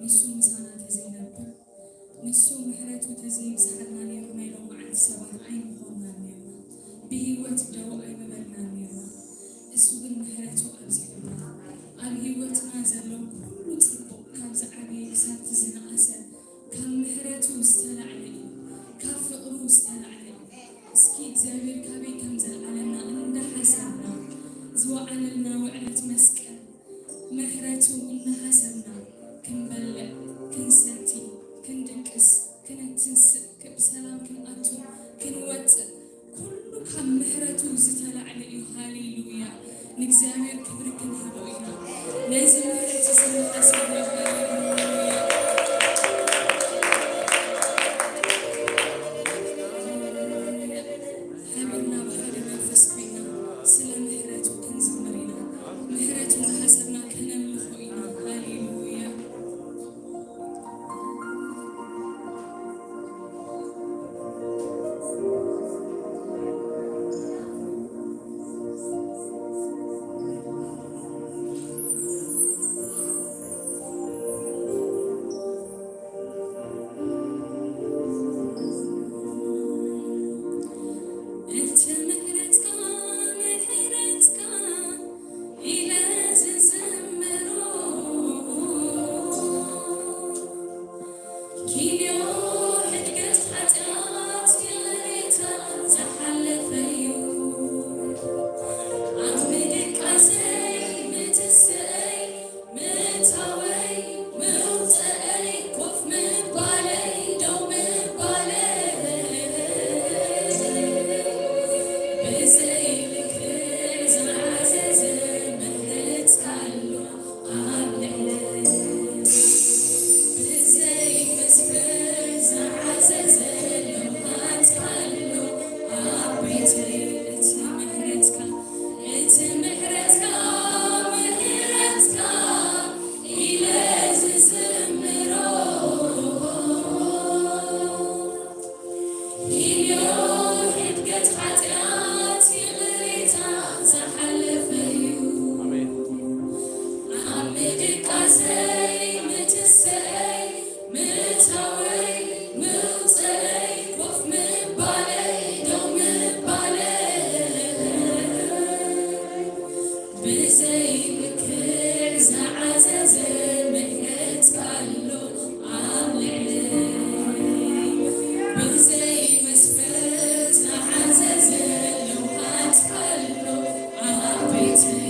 ንሱ ምሳና ተዘይነብር፣ ንሱ ምሕረቱ ተዘይብዝሓልና ነይሩ፣ ናይ ሎማዓንቲ ሰባት ኣይምኾንናን ነይርና። ብህይወት ደው ኣይምበልናን ነይርና። እሱ ግን ምሕረቱ ኣብዚሑልና። ኣብ ህይወትና ዘሎ ኩሉ ጽቡቕ ካብ ዝዓበየ ክሳብቲ ዝነኣሰ ካብ ምሕረቱ ዝተላዕለ እዩ። ካብ ፍቕሩ ዝተላዕለ እዩ። እስኪ እግዚኣብሔር ካበይ ከም ዘልዓለና እንዳሓሰብና ዝወዓለልና ውዕለት መስቀል ምሕረቱ እናሓሰብና ክንበልዕ፣ ክንሰቲ፣ ክንድቅስ፣ ክንትንስእ፣ ክ-፣ ብሰላም ክንኣቱ፣ ክንወፅእ፣ ኩሉ ካብ ምሕረቱ ዝተላዕለ እዩ። ሃሌሉያ! ንእግዚኣብሔር ክብሪ ክንህቦ ኢና። ነዚ ምሕረት እዚ እናሓሰብና፣ ሃሌሉያ! ሓቢርና ብሓደ መንፈስ ኮይና ስለ ምሕረቱ ክንዝምር ኢና። ምሕረቱ እናሓሰብና ከነምልኾ ኢና። ሃሌሉያ! እቲ ምሕረትካ፣ ምሕረትካ ኢለ ዝዝምሮ፣ ኪንዮ ሕድገት ሓጢኣት ይቕሬታ ዝሓለፈ እዩ። ኣብ ምድቃሰይ ምትስእይ ምእታወይ ምውፅእይ ኮፍ ምባለይ ደው ምባለይ ብዘይ ልክዕ ዝዓዘዘ ምሕረትካ ኣሎ ኣብ ልዕለይ። ብዘይ መስፈር ዝዓዘዘ ልምዓትካ ኣሎ ኣብ ቤተይ። እቲ ምሕረትካ፣ እቲ ምሕረትካ፣ ምሕረትካ ኢለ ዝዝምሮ። ኪንዮ ሕድገት ሓጢኣት ይቕሬታ ዝሓለፈ እዩ። ኣሜን። ኣብ ምድቃሰይ ምትስእይ ምእታወይ ምውፅእይ ኮፍ ምባለይ ደው ምባለይ ብዘይ ልክዕ ዝዓዘዘ ምሕረትካ ኣሎ ኣብ ልዕለይ። ብዘይ መስፈር ዝዓዘዘ ልምዓትካ ኣሎ ኣብ ቤተይ።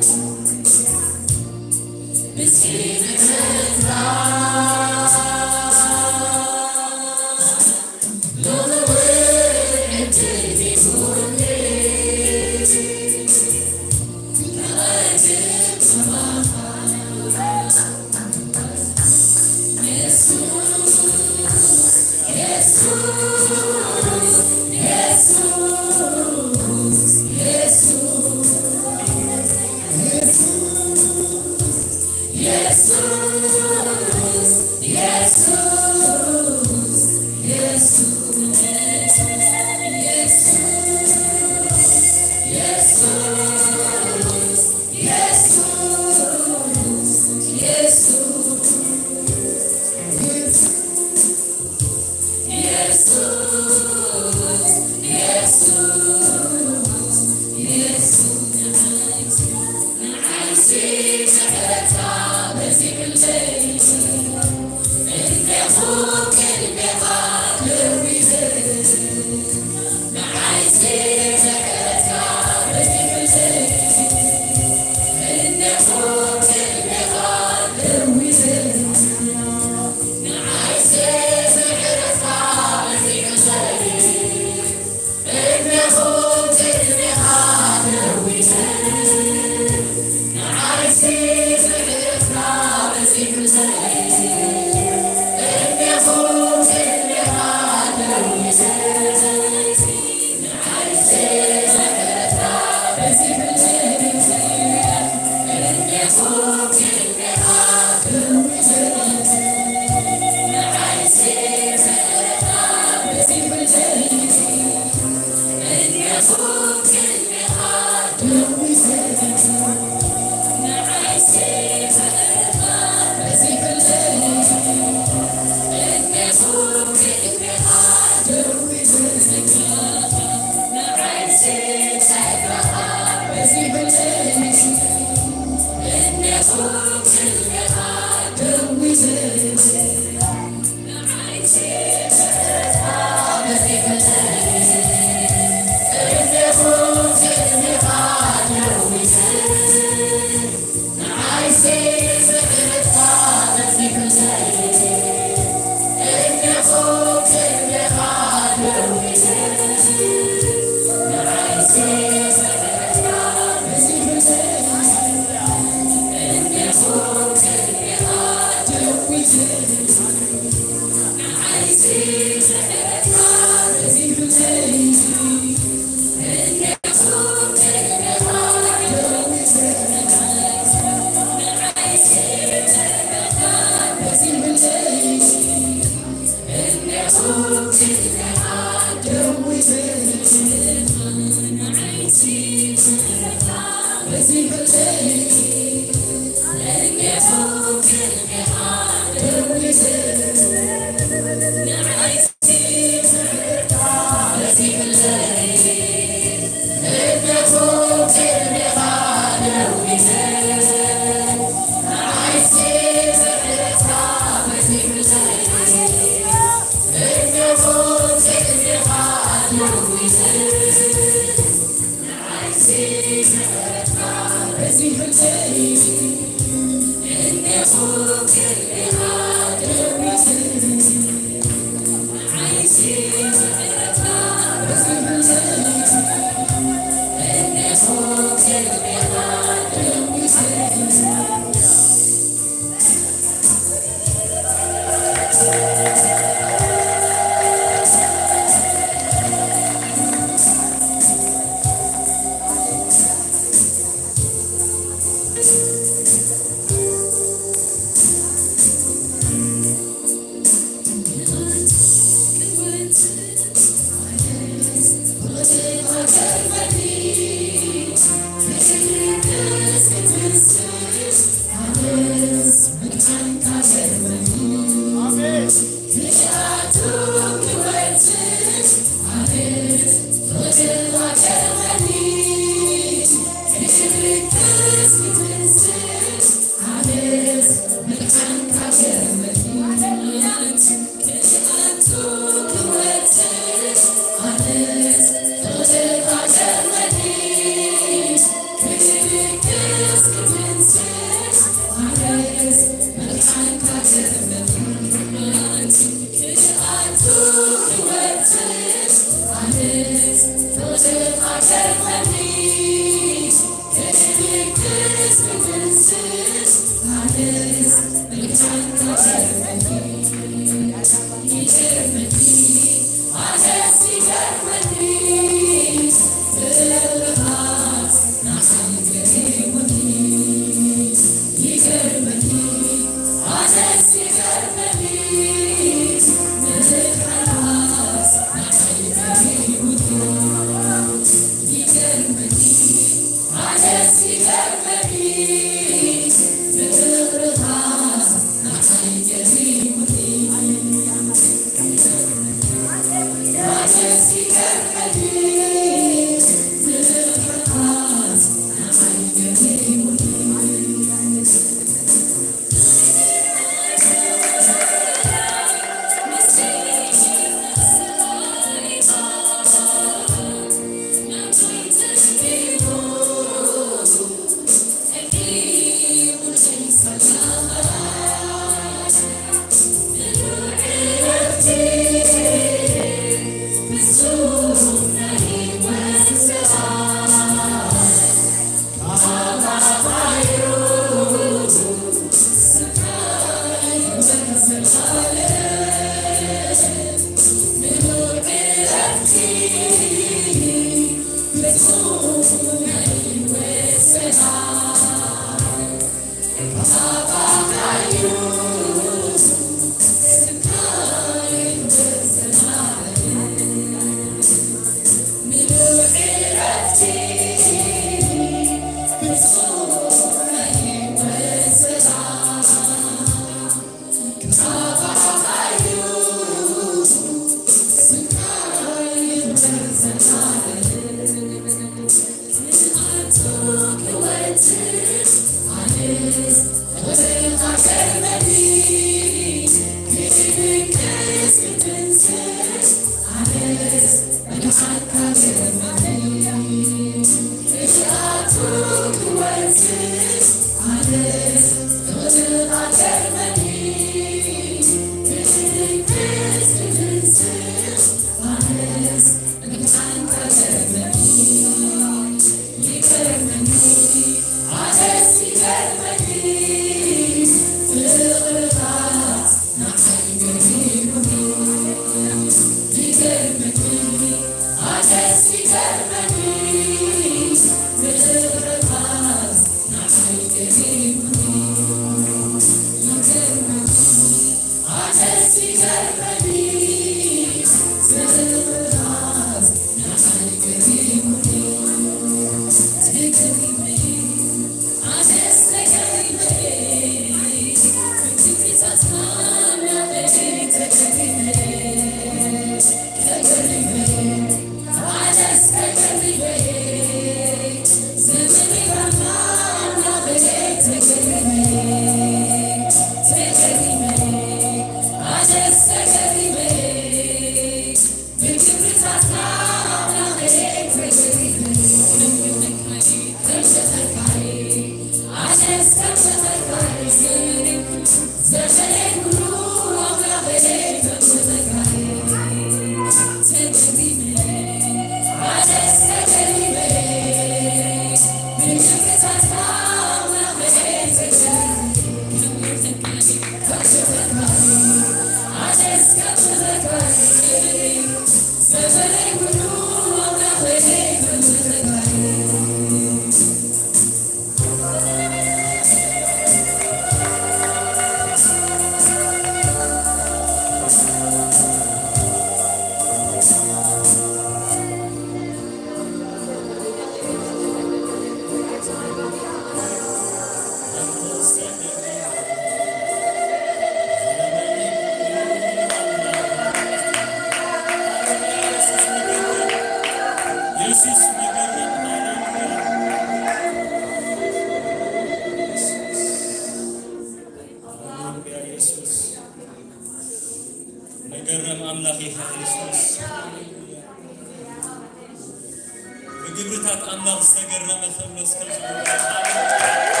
ግብርታት ኣምላኽ ዝተገረመ ተብሎ እስከ ዝግበር።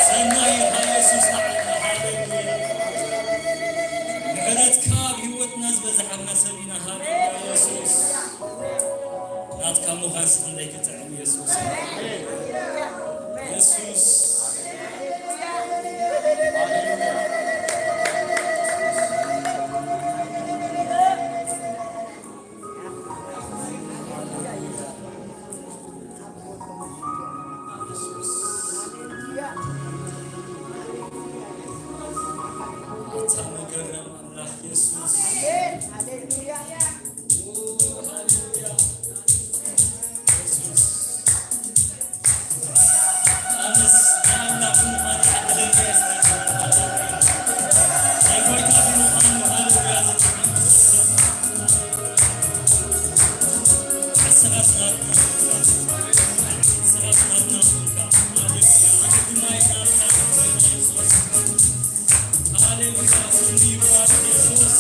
ሰናይ ኢኻ የሱስ ንዓና። ሃሌሉያ። ምሕረትካ ኣብ ህይወትና ዝበዝሓልና ሰብ ኢና። ሃሌሉያ የሱስ። ናትካ ምዃን ስኽንደይ ክጥዕም የሱስ። የሱስ። ኣታ መገረም ኣምላኽ የሱስ። ኦ፣ ሃሌሉያ። የሱስ። ኣነስ ናይ ኣምላኽ ብምዃኑ ይዓድለኒ እየ። ናይ ጎይታ ብምዃኑ፣ ሃሌሉያ፣ ዘተሓመሰ ሰብ። ንስኻስ ናትና፣ ንስኻስ ናትና፣ ሃሌሉያ። ኣነ ድማ ናትካ፣ ሃሌሉያ፣ ስሙ ይባረክ የሱስ።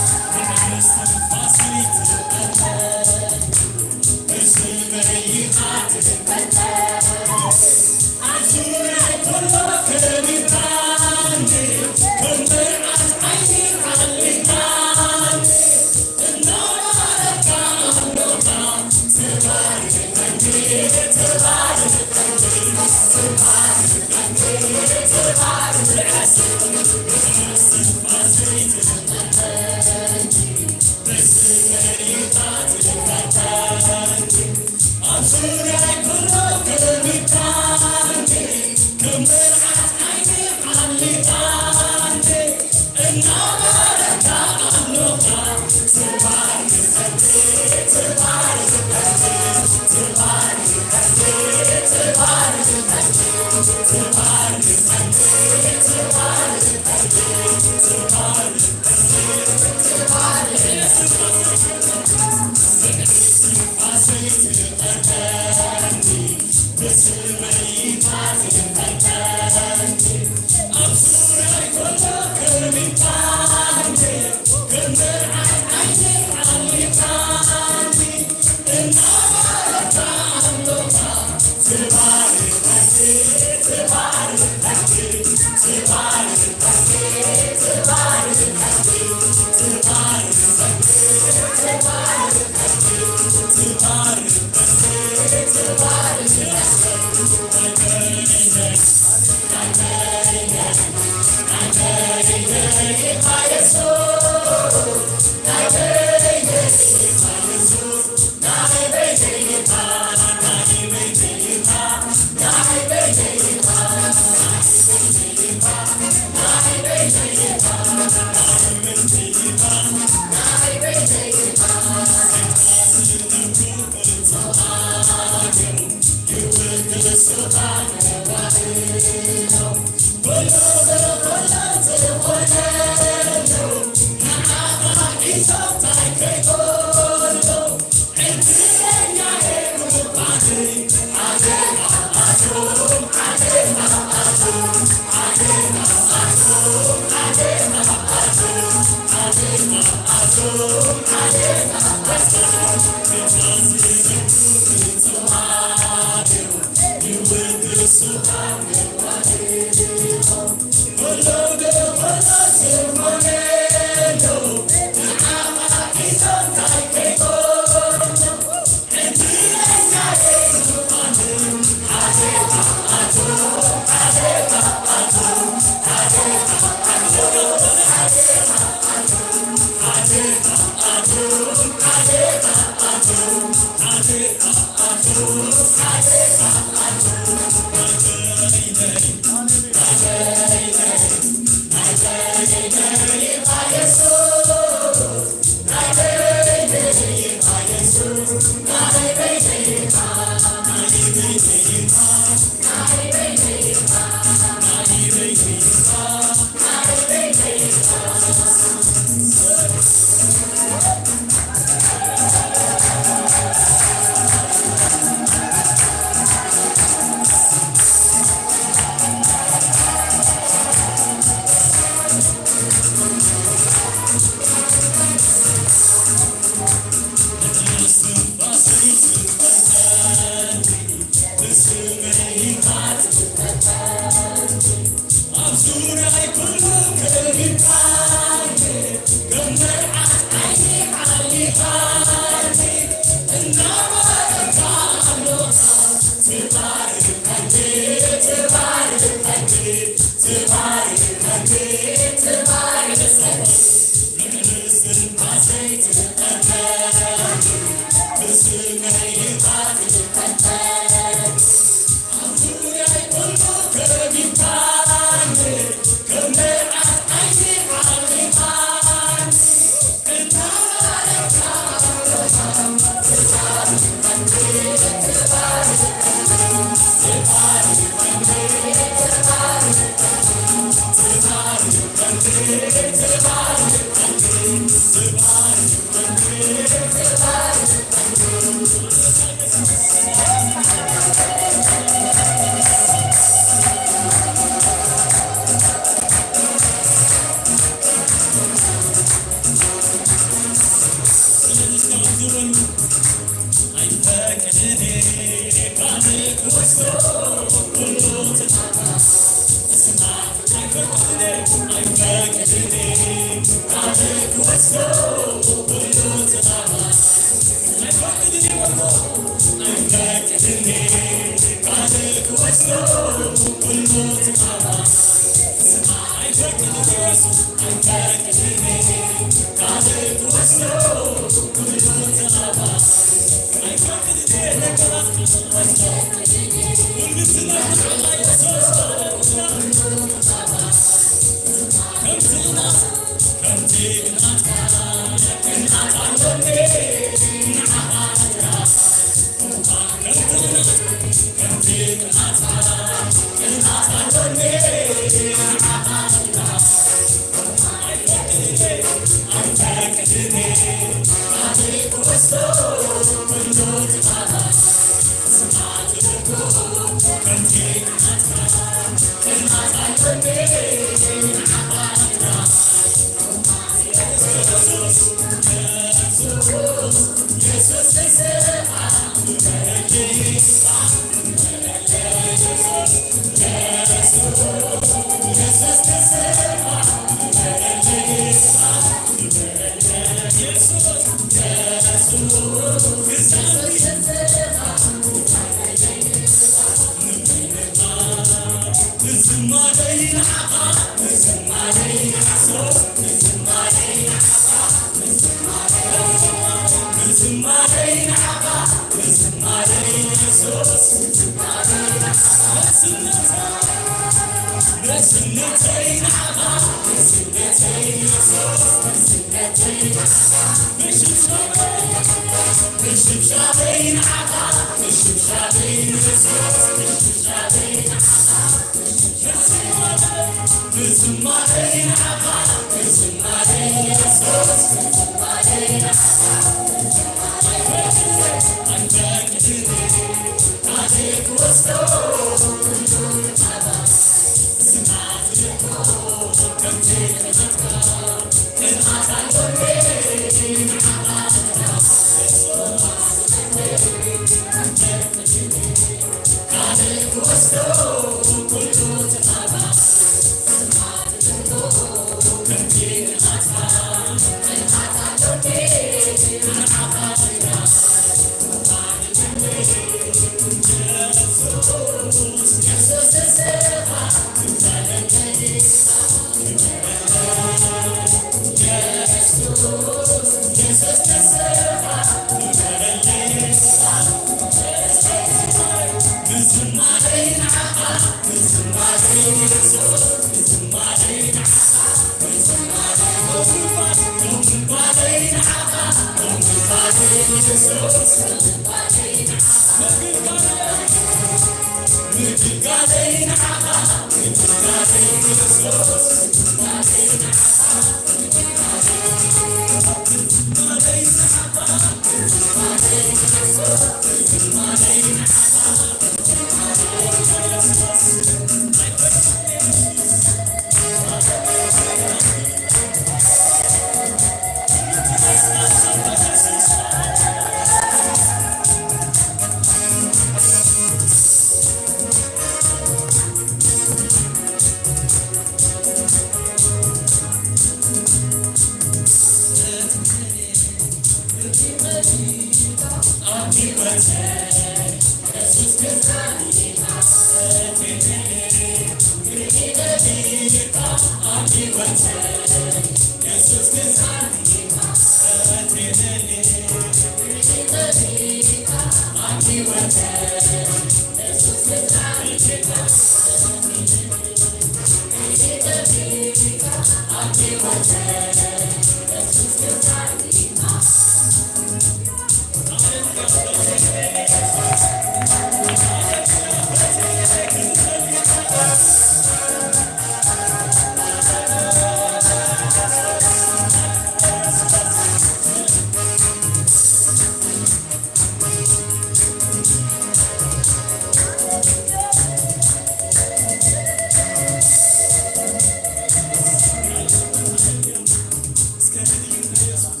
እስከ ንድዩ ኢየሱስ።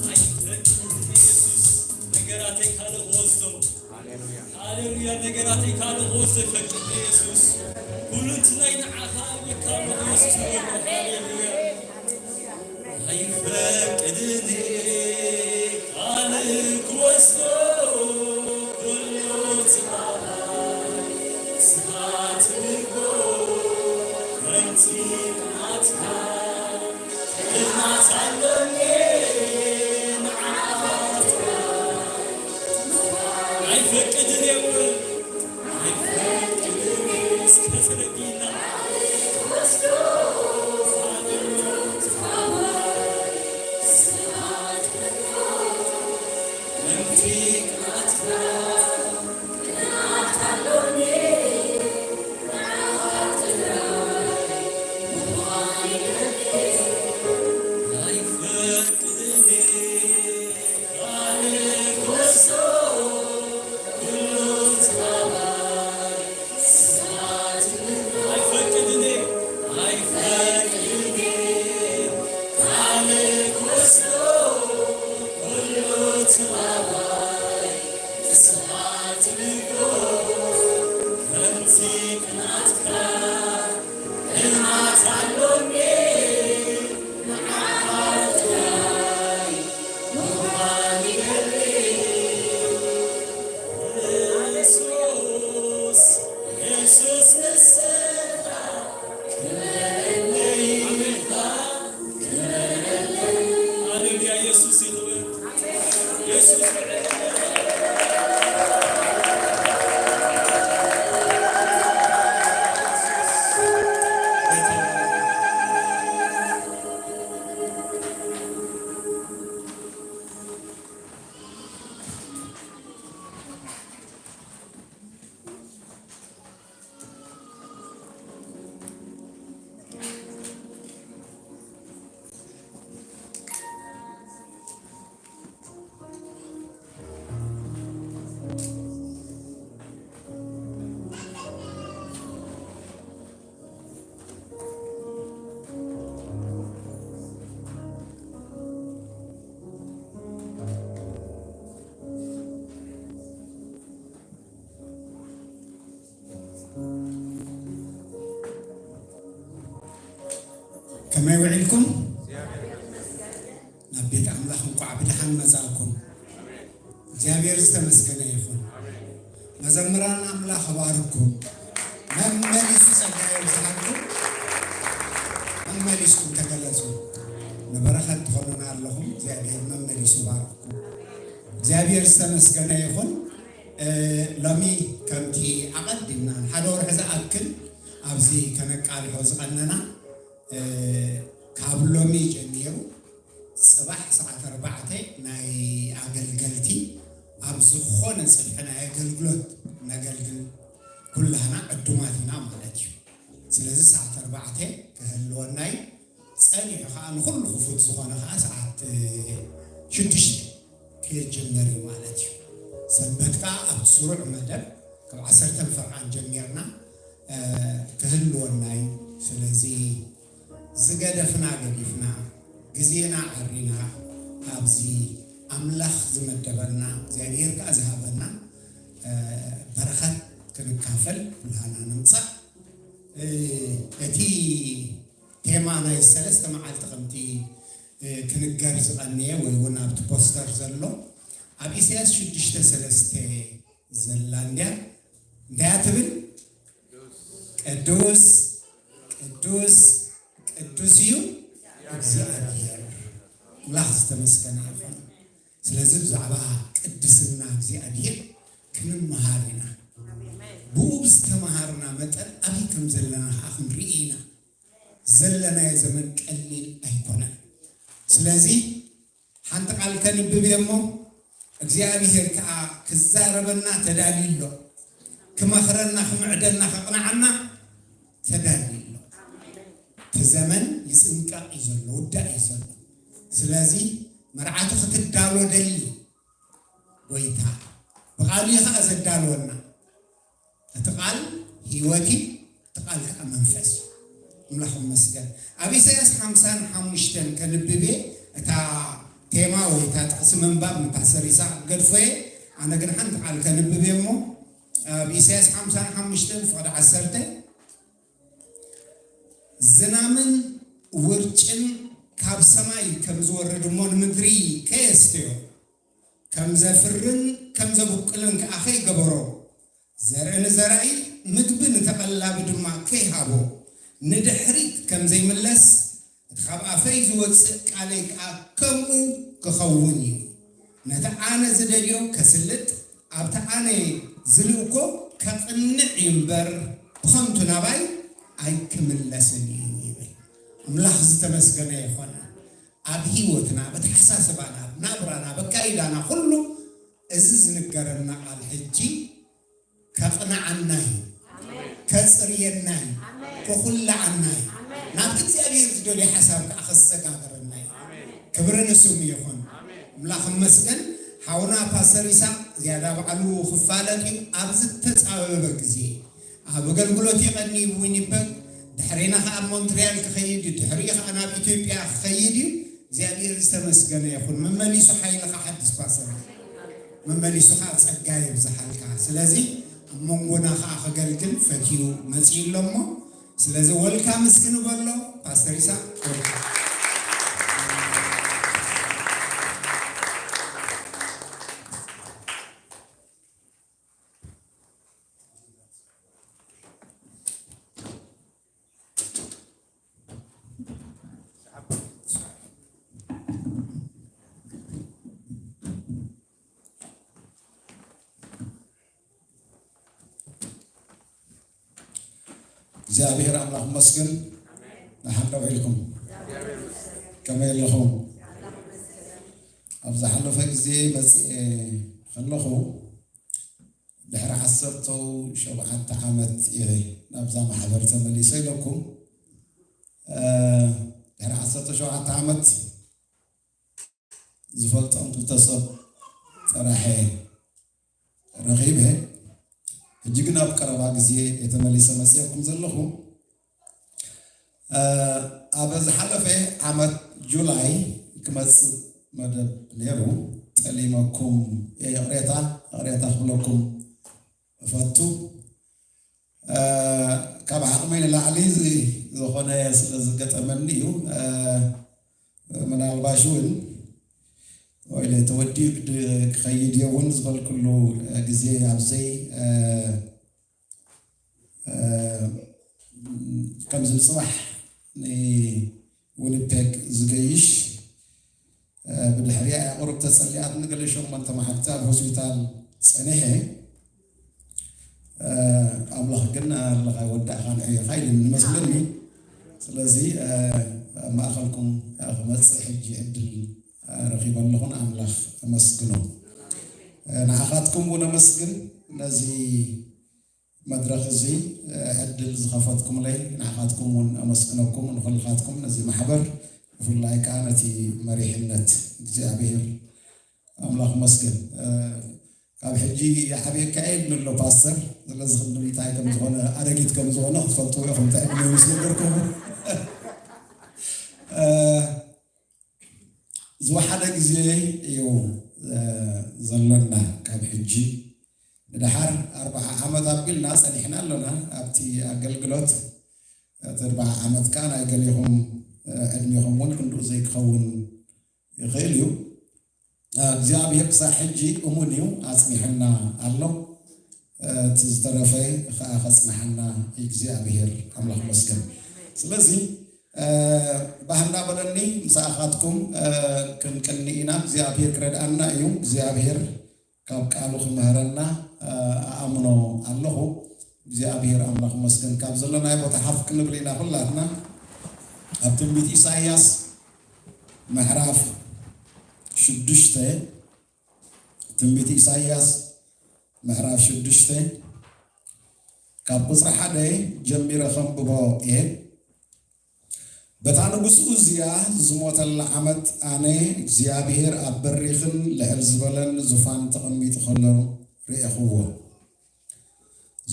ኣይፈቅድን ኢየሱስ። ነገራተይ ካልእ ክወስዶ። ሃሌሉያ። ሃሌሉያ። ነገራተይ ካልእ ክወስዶ ኣይፈቅድን ኢየሱስ። ኩሉ እንትናይ ንዓኻ እብለካ ኣለኹ ኢየሱስ። ሃሌሉያ። ኣይፈቅድን ካልእ ክወስዶ ኩሉ ትባባይ ስኻ ትብልኮ ከምቲ ናትካ ሕልማት ኣሎኒ ንዓኻ ኣይፈቅድን እየ። ከመይ ውዒልኩም? ናብ ቤት ኣምላኽ እንቋዕ ብደሓን መጻእኩም። እግዚኣብሔር ዝተመስገነ ይኹን። መዘምራን ኣምላኽ እባርኩም። መመሊሱ ጸጋ የብዝሃልኩም። መመሊስኩም ተገለጹ። ንበረኸት ትኾኑና ኣለኹም። እግዚኣብሔር መመሊሱ ይባርኩም። እግዚኣብሔር ዝተመስገነ ይኹን። ሎሚ ከምቲ ኣቐዲምና ንሓደ ወርሒ ዝኣክል ኣብዚ ከነቃልሖ ዝቐነና፣ ካብ ሎሚ ጀሚሩ ጽባሕ ሰዓት ኣርባዕተ ናይ ኣገልገልቲ ኣብ ዝኾነ ጽፍሒ ናይ ኣገልግሎት ነገልግል ኩላህና ዕዱማት ኢና ማለት እዩ። ስለዚ ሰዓት ኣርባዕተ ክህልወና እዩ። ጸኒሑ ከዓ ንኹሉ ክፉት ዝኾነ ከዓ ሰዓት ሽዱሽተ ክጅምር እዩ ማለት እዩ። ሰንበት ከዓ ኣብቲ ስሩዕ መደብ ካብ ዓሰርተ ፈርቓን ጀሚርና ክህልወና እዩ። ስለዚ ዝገደፍና ገዲፍና፣ ግዜና ዓሪና ኣብዚ ኣምላኽ ዝመደበና እግዚኣብሔር ከዓ ዝሃበና በረኸት ክንካፈል ኩላና ንምጻእ። እቲ ቴማ ናይ ሰለስተ መዓልቲ ከምቲ ክንገር ዝቐነየ ወይ እውን ኣብቲ ፖስተር ዘሎ ኣብ ኢሳያስ ሽዱሽተ ሰለስተ ዘላ እንድያ። እንታይ እያ ትብል? ቅዱስ ቅዱስ ቅዱስ እዩ እግዚኣብሔር። ኣምላኽ ዝተመስገነ ይኹን። ስለዚ ብዛዕባ ቅድስና እግዚኣብሔር ክንመሃር ኢና። ብኡ ብዝተምሃርና መጠን ኣበይ ከም ዘለና ከዓ ክንርኢ ኢና። ዘለናዮ ዘመን ቀሊል ኣይኮነን። ስለዚ ሓንቲ ቃል ከንብብ እየ እሞ እግዚኣብሔር ከዓ ክዛረበና ተዳልዩ ኣሎ። ክመኽረና፣ ክምዕደና፣ ከቕንዓና ተዳልዩ ኣሎ። እቲ ዘመን ይጽንቀቕ እዩ ዘሎ፣ ውዳእ እዩ ዘሎ። ስለዚ መርዓቱ ክትዳሎ ደሊ ጎይታ ብቃሉ እዩ ከዓ ዘዳልወና። እቲ ቃል ህይወት እዩ፣ እቲ ቃል ከዓ መንፈስ እዩ። ኣምላኽ ይመስገን። ኣብ ኢሳያስ ሓምሳን ሓሙሽተን ከንብብ እየ። እታ ቴማ ወይ እታ ጥቕሲ ምንባብ ንፓስተር ይስሐቅ ገድፎ እየ። ኣነ ግን ሓንቲ ቃል ከንብብ እየ እሞ ኣብ ኢሳያስ ሓምሳን ሓሙሽተን ፍቕዲ ዓሰርተ ዝናምን ውርጭን ካብ ሰማይ ከም ዝወርድ እሞ ንምድሪ ከየስተዮ ከም ዘፍርን ከም ዘብቁልን ከኣ ከይገበሮ፣ ዘርኢ ንዘራኢ ምግቢ ንተቐላቢ ድማ ከይሃቦ ንድሕሪት ከም ዘይምለስ፣ እቲ ካብ ኣፈይ ዝወጽእ ቃለይ ከኣ ከምኡ ክኸውን እዩ። ነቲ ኣነ ዝደልዮ ከስልጥ፣ ኣብቲ ኣነ ዝልእኮ ከቕንዕ እዩ እምበር፣ ብኸንቱ ናባይ ኣይክምለስን እዩ ይብል። ኣምላኽ ዝተመስገነ ይኾን። ኣብ ህይወትና፣ በተሓሳስባና፣ ኣብ ናብራና፣ በካይዳና ኩሉ እዚ ዝንገረና ቃል ሕጂ ከቕንዓና እዩ፣ ከጽርየና እዩ፣ ከኹልዓና እዩ፣ ናብቲ እግዚኣብሔር ዝደልዮ ሓሳብ ከዓ ከሰጋግረና እዩ። ክብሪ ንስሙ ይኹን። ኣምላኽ ይመስገን። ሓውና ፓስተር ይስሐቅ ዝያዳ ባዕሉ ክፋለጥ እዩ። ኣብ ዝተጻበበ ግዜ ኣብ ኣገልግሎት ይቐኒ እዩ ዊኒፐግ፣ ድሕሬና ከዓ ኣብ ሞንትሪያል ክኸይድ እዩ፣ ድሕሪኡ ከዓ ናብ ኢትዮጵያ ክኸይድ እዩ። እግዚኣብሔር ዝተመስገነ ይኹን። መመሊሱ ሓይልኻ ሓድስ ፓስተር፣ መመሊሱ ከዓ ጸጋ የብዝሓልካ። ስለዚ ኣብ መንጎና ከዓ ከገልግል ፈትዩ መጺኡ ኣሎ እሞ፣ ስለዚ ወልካም እስኪ ንበሎ ፓስተር ይስሐቅ። እግዚኣብሔር ኣምላኽ ይመስገን። ደሓን ደው ኢልኩም? ከመይ ኣለኹም? ኣብ ዝሓለፈ ግዜ መፅኤ ከለኹ ድሕሪ ዓሰርተ ሸውዓተ ዓመት እየ ናብዛ ማሕበር ተመሊሰ ኢለኩም። ድሕሪ ዓሰርተ ሸውዓተ ዓመት ዝፈልጦም ክልተ ሰብ ጥራሕ ረኺበ። ሕጂ ግን ኣብ ቀረባ ግዜ እየ ተመሊሰ መፅኤኩም ዘለኹ። ኣብ ዝሓለፈ ዓመት ጁላይ ክመፅእ መደብ ነይሩ። ጠሊመኩም እየ፣ ይቕሬታ፣ ይቕሬታ ክብለኩም እፈቱ። ካብ ዓቕመይ ንላዕሊ ዝኾነ ስለ ዝገጠመኒ እዩ። ምናልባሽ እውን ወይ ተወዲኡ ክኸይድ እየ እውን ዝበልኩሉ ግዜ ኣብዘይ ከምዚ ምፅባሕ ንዊኒፔግ ዝገይሽ ብድሕሪኣ ቁሩብ ተፀሊኣትኒ ገለ ሸሞንተ መዓልቲ ኣብ ሆስፒታል ፀኒሐ። ኣለኻ ወዳእኻ ንዕዮ ኢኻ ኢሉ ንመስለኒ። ስለዚ ኣብ ማእኸልኩም ክመፅእ ሕጂ ዕድል ረኺበ ኣለኹ፣ ንኣምላኽ ኣመስግኖ። ንዓኻትኩም እውን ኣመስግን፣ ነዚ መድረኽ እዚ ዕድል ዝኸፈትኩምለይ ንዓኻትኩም እውን ኣመስግነኩም። ንኹልኻትኩም ነዚ ማሕበር ብፍላይ ከዓ ነቲ መሪሕነት እግዚኣብሔር ኣምላኽ መስገን። ካብ ሕጂ ይዓብየካ እየ ኢሉ ኣሎ ፓስተር። ስለዚ ክንዲ እንታይ ከም ዝኾነ ኣረጊት ከም ዝኾነ ክትፈልጥዎ ኢኹም። እንታይ ዕድመ ምስ ነገርኩም ዝወሓደ ግዜ እዩ ዘሎና። ካብ ሕጂ ንደሓር ኣርብዓ ዓመት ኣቢልና ጸኒሕና ኣሎና ኣብቲ ኣገልግሎት። እቲ ኣርብዓ ዓመት ከኣ ናይ ገሊኹም ዕድሜኹም እውን ክንድኡ ዘይክኸውን ይኽእል እዩ። እግዚኣብሔር ክሳብ ሕጂ እሙን እዩ፣ ኣጽኒሑና ኣሎ። እቲ ዝተረፈ ኸኣ ከጽንሓና እግዚኣብሔር ኣምላኽ መስገን። ስለዚ ባህና በለኒ ምሳኻትኩም ክንቅኒ ኢና። እግዚኣብሔር ክረድኣና እዩ። እግዚኣብሔር ካብ ቃሉ ክምህረና ኣኣምኖ ኣለኹ። እግዚኣብሔር ኣምላኽ መስገን። ካብ ዘለናይ ቦታ ሓፍ ክንብል ኢና ኩላትና። ኣብ ትንቢት ኢሳይያስ ምዕራፍ ሽዱሽተ፣ ትንቢት ኢሳይያስ ምዕራፍ ሽዱሽተ ካብ ቁጽሪ ሓደ ጀሚረ ከንብቦ እየ። በታ ንጉስ ኡዝያ ዝሞተላ ዓመት ኣነ እግዚኣብሔር ኣብ በሪኽን ልዕል ዝበለን ዙፋን ተቐሚጡ ከሎ ርኤኽዎ።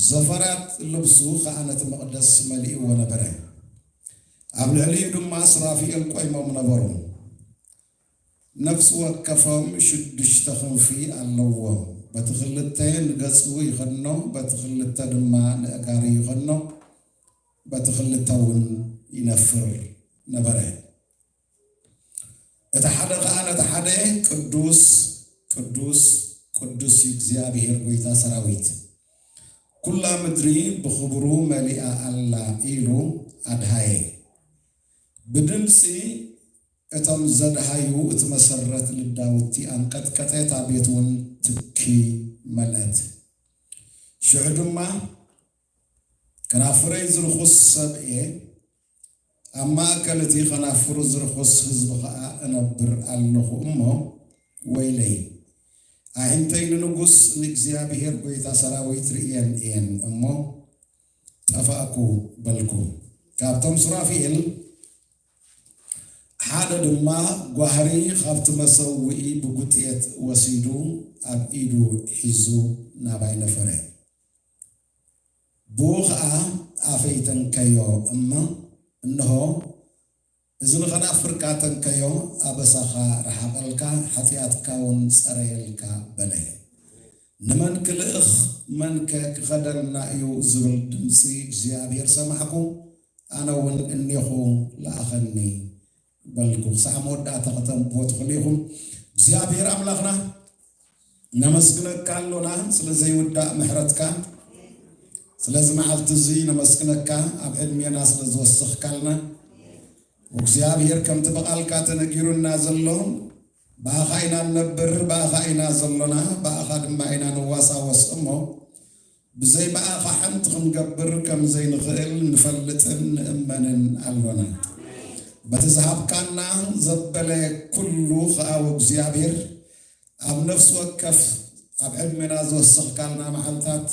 ዘፈራት ልብሱ ኸኣ ነቲ መቕደስ መሊእዎ ነበረ። ኣብ ልዕሊኡ ድማ ሱራፊኤል ቆይሞም ነበሩ። ነፍሲ ወከፎም ሽዱሽተ ክንፊ ኣለዎም። በቲ ክልተ ንገጹ ይኸድኖ፣ በቲ ክልተ ድማ ንእጋሩ ይኸድኖ፣ በቲ ክልተ እውን ይነፍር ነበረ። እቲ ሓደ ኸኣ ነቲ ሓደ፣ ቅዱስ፣ ቅዱስ፣ ቅዱስ እዩ እግዚኣብሔር ጐይታ ሰራዊት፣ ኵላ ምድሪ ብኽብሩ መሊኣ ኣላ ኢሉ ኣድሃየ። ብድምጺ እቶም ዘድሃዩ እቲ መሰረት ልዳውቲ ኣንቀጥቀጠ፣ እታ ቤት እውን ትኪ መልአት። ሽዑ ድማ ከናፍረይ ዝርኹስ ሰብ እየ፣ ኣብ ማእከል እቲ ከናፍሩ ዝርኹስ ህዝቢ ኸኣ እነብር ኣለኹ እሞ፣ ወይለይ፣ ኣዒንተይ ንንጉስ ንእግዚኣብሔር ጐይታ ሰራዊት ርእየን እየን እሞ፣ ጠፋእኩ በልኩ። ካብቶም ሱራፊኤል ሓደ ድማ ጓህሪ ኻብቲ መሰውኢ ብጉጤት ወሲዱ ኣብ ኢዱ ሒዙ ናባይ ነፈረ። ብኡ ኸኣ ኣፈይ ተንከዮ እሞ፣ እንሆ፣ እዚ ንኸናፍርካ ተንከዮ፣ ኣበሳኻ ረሓቐልካ፣ ሓጢኣትካ እውን ጸረየልካ በለ። ንመን ክልእኽ፣ መንከ ክኸደልና እዩ ዝብል ድምጺ እግዚኣብሔር ሰማዕኩ። ኣነ እውን እኔኹ፣ ለኣኸኒ በልኩ። ክሳዕ መወዳእታ ከተንብቦ ትኽእሉ ኢኹም። እግዚኣብሔር ኣምላኽና ነመስግነካ ኣሎና ስለ ዘይውዳእ ምሕረትካ፣ ስለዚ መዓልቲ እዚ ነመስግነካ ኣብ ዕድሜና ስለ ዝወሰኽካልና። እግዚኣብሔር ከምቲ ብቓልካ ተነጊሩና ዘሎ ብኣኻ ኢና ንነብር፣ ብኣኻ ኢና ዘሎና፣ ብኣኻ ድማ ኢና ንዋሳወስ እሞ ብዘይ ብኣኻ ሓንቲ ክንገብር ከም ዘይንኽእል ንፈልጥን ንእመንን ኣሎና። በቲ ዝሃብካና ዘበለ ኩሉ ኸኣ እግዚኣብሔር ኣብ ነፍሲ ወከፍ ኣብ ዕድሜና ዝወሰኽካልና መዓልታት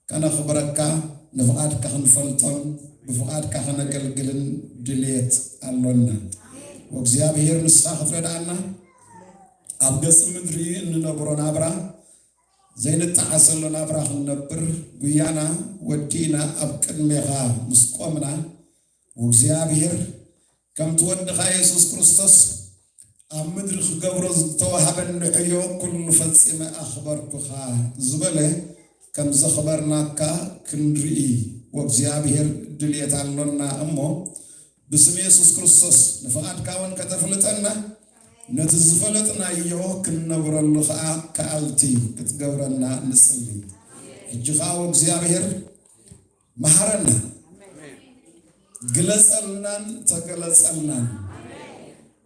ከነኽብረካ፣ ንፍቓድካ ክንፈልጦን ብፍቓድካ ከነገልግልን ድልየት ኣሎና። ወእግዚኣብሔር ንስኻ ክትረድኣና ኣብ ገጽ ምድሪ እንነብሮ ናብራ ዘይንጠዓሰሉ ናብራ ክንነብር ጉያና ወዲእና ኣብ ቅድሜኻ ምስ ቆምና፣ ወእግዚኣብሔር ከምቲ ወድኻ የሱስ ክርስቶስ ኣብ ምድሪ ክገብሮ ዝተዋህበኒ ዕዮ ኩሉ ፈጺመ ኣኽበርኩኻ ዝበለ ከም ዘኽበርናካ ክንርኢ ወእግዚኣብሔር ድልየት ኣሎና እሞ ብስም የሱስ ክርስቶስ ንፍቓድካ እውን ከተፍልጠና ነቲ ዝፈለጥናዮ ክንነብረሉ ኸኣ ከኣልቲ ክትገብረና ንጽሊ። ሕጂ ኸኣ ወእግዚኣብሔር መሃረና፣ ግለጸልናን ተገለጸልናን።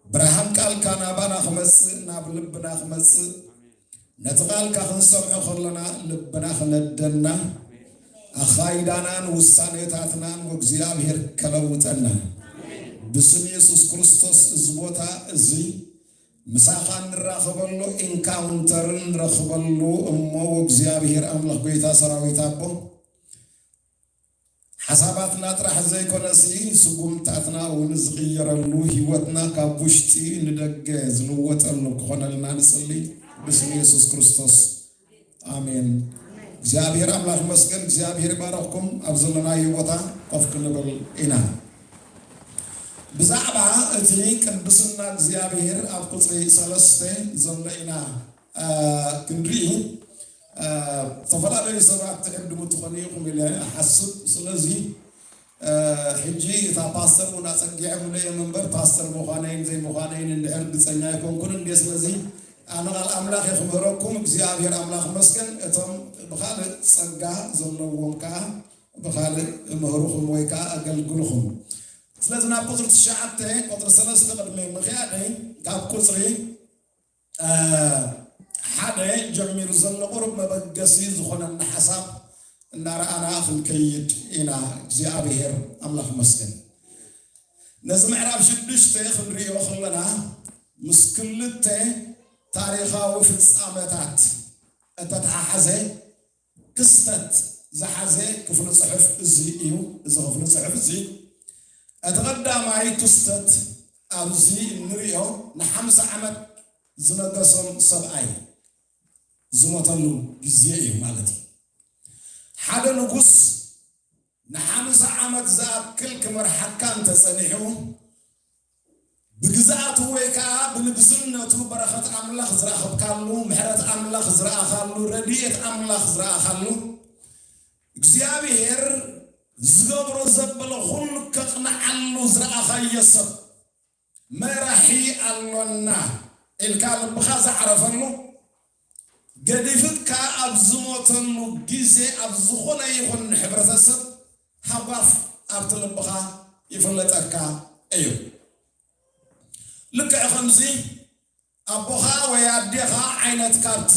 ብርሃን ቃልካ ናባና ክመጽእ፣ ናብ ልብና ክመጽእ፣ ነቲ ቃልካ ክንሰምዖ ከለና ልብና ክነደና፣ ኣኻይዳናን ውሳኔታትናን ወእግዚኣብሔር ከለውጠና። ብስም የሱስ ክርስቶስ እዚ ቦታ እዚ ምሳኻ እንራኸበሉ ኢንካውንተርን ንረኽበሉ እሞ ወእግዚኣብሔር ኣምላኽ ጎይታ ሰራዊት ኣቦ ሓሳባትና ጥራሕ ዘይኮነሲ ስጉምታትና እውን ዝቕየረሉ ህይወትና ካብ ውሽጢ ንደገ ዝልወጠሉ ክኾነልና ንጽሊ ብስም የሱስ ክርስቶስ ኣሜን። እግዚኣብሔር ኣምላኽ ይመስገን። እግዚኣብሔር ይባረኽኩም። ኣብ ዘለናዮ ቦታ ኮፍ ክንብል ኢና። ብዛዕባ እቲ ቅድስና እግዚኣብሔር ኣብ ቁጽሪ ሰለስተ ዘሎ ኢና እ፣ ክንርኢ እ፣ ዝተፈላለዩ ሰባት ትዕድሙ ትኾኑ ኢኹም ኢለ እሓስብ። ስለዚ እ፣ ሕጂ እታ ፓስተር እውን ኣጸጊዐ ምለ እየ እምበር ፓስተር ምዃነይን ዘይምዃነይን እንድሕር ርግጸኛ ኣይኮንኩን እንዴ። ስለዚ ኣነ ቃል ኣምላኽ እየ ክምህረኩም። እግዚኣብሔር ኣምላኽ ይመስገን። እቶም ብኻልእ ጸጋ ዘለዎም ከኣ ብኻልእ ምህርኹም ወይ ከኣ ኣገልግልኹም። ስለዚ ናብ ቁጽሪ ትሽዓተ ቁጽሪ ሰለስተ ቅድሚ ምኽያደይ ካብ ቁጽሪ እ፣ ሓደ ጀሚሩ ዘሎ ቁሩብ መበገሲ ዝኾነና ሓሳብ እናረኣና ክንከይድ ኢና። እግዚኣብሔር ኣምላኽ ይመስገን። ነዚ ምዕራፍ ሽዱሽተ ክንርእዮ ከለና ምስ ክልተ ታሪኻዊ ፍጻመታት እተተሓሓዘ ክስተት ዝሓዘ ክፍሊ ጽሑፍ እዚ እዩ። እዚ ክፍሊ ጽሑፍ እዚ እቲ ቀዳማይ ክስተት ኣብዚ እንሪኦ ንሓምሳ ዓመት ዝነገሶም ሰብኣይ ዝሞተሉ ግዜ እዩ ማለት እዩ። ሓደ ንጉስ ንሓምሳ ዓመት ዝኣክል ክመርሓካ እንተጸኒሑ ብግዝኣቱ ወይ ከዓ ብንግስነቱ በረኸት ኣምላኽ ዝረኸብካሉ፣ ምሕረት ኣምላኽ ዝረኣኻሉ፣ ረድኤት ኣምላኽ ዝረኣኻሉ፣ እግዚኣብሔር ዝገብሮ ዘበለ ኩሉ ከቕንዓሉ ዝረኣኻዮ ሰብ መራሒ ኣሎና ኢልካ ልብኻ ዝዓረፈሉ ገዲፍካ ኣብ ዝሞተሉ ግዜ ኣብ ዝኾነ ይኹን ሕብረተሰብ ሃጓፍ ኣብቲ ልብኻ ይፍለጠካ እዩ። ልክዕ ከምዚ ኣቦኻ ወይ ኣዴኻ ዓይነት ካብቲ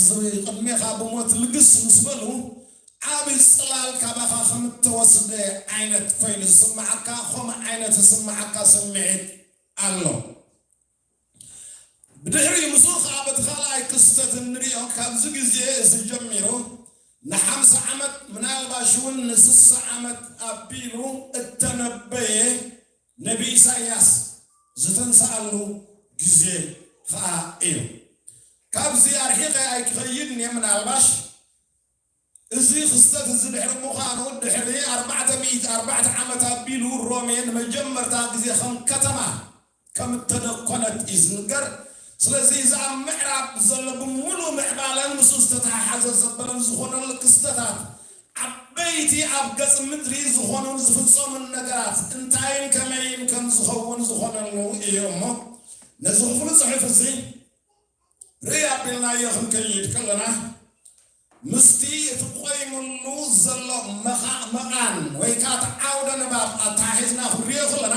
ቅድሜኻ ብሞት ልግስ ምስ በሉ ዓቢ ጽላል ካባኻ ከም እተወስደ ዓይነት ኮይኑ ዝስምዓካ ከምኡ ዓይነት ዝስምዓካ ስምዒት ኣሎ። ብድሕሪኡ ምስኡ ከዓ በቲ ካልኣይ ክስተት እንሪኦ ካብዚ ግዜ እዚ ጀሚሩ ንሓምሳ ዓመት ምናልባሽ እውን ንስሳ ዓመት ኣቢሉ እተነበየ ነቢ ኢሳያስ ዝተንስኣሉ ግዜ ከዓ እዩ። ካብዚ ኣርሒቐ ኣይክኸይድን እየ። ምናልባሽ እዚ ክስተት እዚ ድሕሪ ምዃኑ ድሕሪ ኣርባዕተ ሚእቲ ኣርባዕተ ዓመት ኣቢሉ ሮሜ ንመጀመርታ ግዜ ከም ከተማ ከም እተደኮነት እዩ ዝንገር። ስለዚ እዚ ኣብ ምዕራብ ዘሎ ብምሉእ ምዕባለን ምስኡ ዝተተሓሓዘ ዘበለን ዝኾነሉ ክስተታት ዓበይቲ ኣብ ገጽ ምድሪ ዝኾኑን ዝፍጸሙን ነገራት እንታይን ከመይን ከም ዝኸውን ዝኾነሉ እዩ እሞ ነዚ ክፍሉ ጽሑፍ እዚ ርእ ኣቢልናዮ ክንከይድ ከለና ምስቲ እቲ ቆይምሉ ዘሎ መኻእ መቓን ወይ ከዓ እቲ ዓውደ ንባብ ኣተሓሒዝና ክንሪኦ ከለና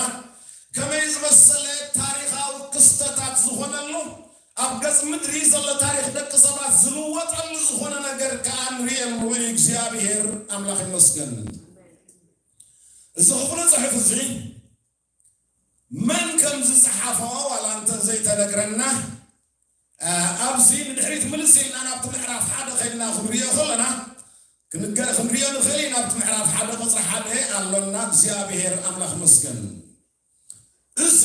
ከመይ ዝመሰለ ታሪኻዊ ክስተታት ዝኾነሉ ኣብ ገጽ ምድሪ ዘሎ ታሪኽ ደቂ ሰባት ዝልወጠሉ ዝኾነ ነገር ከዓ ንሪኤሉ እዩ። እግዚኣብሔር ኣምላኽ ይመስገን። እዚ ክፍሉ ጽሑፍ እዚ መን ከም ዝጸሓፎ ዋላ እንተ ዘይተነግረና ኣብዚ ንድሕሪት ምልስ ኢልና ናብቲ ምዕራፍ ሓደ ኸይድና ክንሪኦ ከለና ክንገ- ክንሪኦ ንኽእል ኢና። ኣብቲ ምዕራፍ ሓደ ቁፅሪ ሓደ ኣሎና። እግዚኣብሔር ኣምላኽ መስገን። እዚ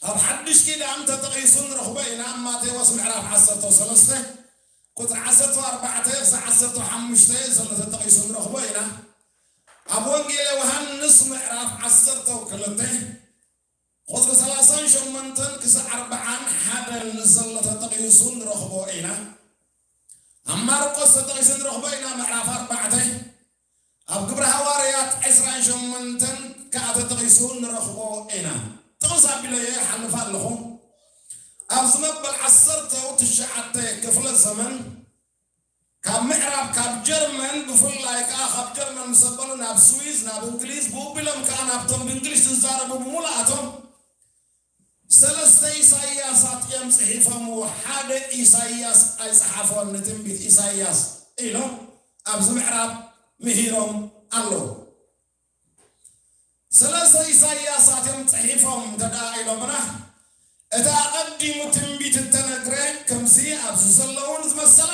ኣብ ሓድሽ ኪዳን ተጠቒሱ ንረኽቦ ኢና። ኣብ ማቴዎስ ምዕራፍ ዓሰርተ ሰለስተ ቁፅሪ ዓሰርተ ኣርባዕተ ክሳዕ ዓሰርተ ሓሙሽተ ዘሎ ተጠቒሱ ንረኽቦ ኢና። ኣብ ወንጌል ዮሃንስ ምዕራፍ ዓሰርተ ክልተ ቁፅሪ ሰላሳን ሸሞንተን ክሳዕ ኣርባዓን ሓደን ዘሎ ተጠቒሱ ንረኽቦ ኢና። ኣብ ማርቆስ ተጠቒሱ ንረኽቦ ኢና ምዕራፍ ኣርባዕተ። ኣብ ግብሪ ሃዋርያት ዕስራን ሸሞንተን ከዓ ተጠቒሱ ንረኽቦ ኢና። ጥቕስ ኣቢለዮ ይሓልፍ ኣለኹ። ኣብዚ መበል ዓሰርተው ትሽዓተ ክፍለ ዘመን ካብ ምዕራብ ካብ ጀርመን ብፍላይ ከዓ ካብ ጀርመን ምስ ኣበሉ ናብ ስዊዝ ናብ እንግሊዝ ብኡ ቢሎም ከዓ ናብቶም ብእንግሊሽ ዝዛረቡ ብምሉኣቶም ሰለስተ ኢሳያሳት እዮም ፅሒፎምዎ። ሓደ ኢሳያስ ኣይፀሓፎን ንትንቢት ኢሳያስ ኢሎም ኣብዚ ምዕራብ ምሂሮም ኣለዉ። ሰለስተ ኢሳይያሳት እዮም ጽሒፎም እንተ ደኣ ኢሎምና፣ እቲ ኣቐዲሙ ትንቢት እተነግረ ከምዚ ኣብዚ ዘለውን ዝመሰለ፣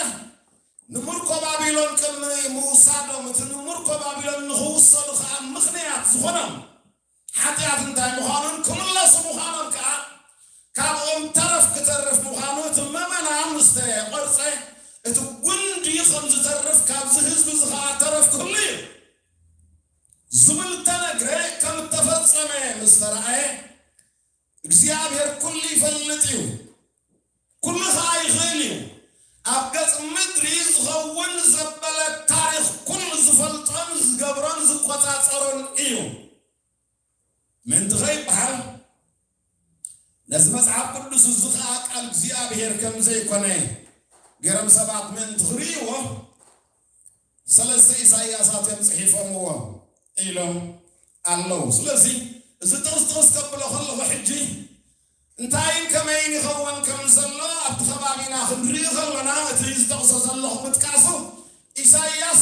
ንሙርኮ ባቢሎን ቅድሚ ምውሳዶም፣ እቲ ንሙርኮ ባቢሎን ንኽውሰዱ ኸኣ ምኽንያት ዝኾኖም ሓጢኣት እንታይ ምዃኑን ክምለሱ ምዃኖም ከኣ ካብኦም ተረፍ ክተርፍ ምዃኑ፣ እቲ መመና ምስ ተቖርጸ፣ እቲ ጉንዲ ከም ዝተርፍ ካብዚ ህዝቢ እዚ ኸኣ ተረፍ ክህሉ እዩ ዝብል ተነግረ ከም እተፈጸመ ምስ ተረኣየ፣ እግዚኣብሔር ኩሉ ይፈልጥ እዩ፣ ኩሉ ኸኣ ይኽእል እዩ። ኣብ ገጽ ምድሪ ዝኸውን ዘበለ ታሪኽ ኩሉ ዝፈልጦን ዝገብሮን ዝቆጻጸሮን እዩ። ምእንቲ ኸይበሃል፣ ነዚ መጽሓፍ ቅዱስ እዚ ኸኣ ቃል እግዚኣብሔር ከም ዘይኮነ ገይሮም ሰባት ምእንቲ ክርእይዎ፣ ሰለስተ ኢሳይያሳት እዮም ጽሒፎምዎ ኢሎም ኣለዉ። ስለዚ፣ እዚ ጥቕስ ጥቕስ ከብሎ ከለኹ ሕጂ፣ እንታይን ከመይን ይኸውን ከም ዘሎ ኣብቲ ከባቢና ክንርኢ ከለና፣ እቲ ዝጠቕሶ ዘለኹ ምጥቃሱ፣ ኢሳይያስ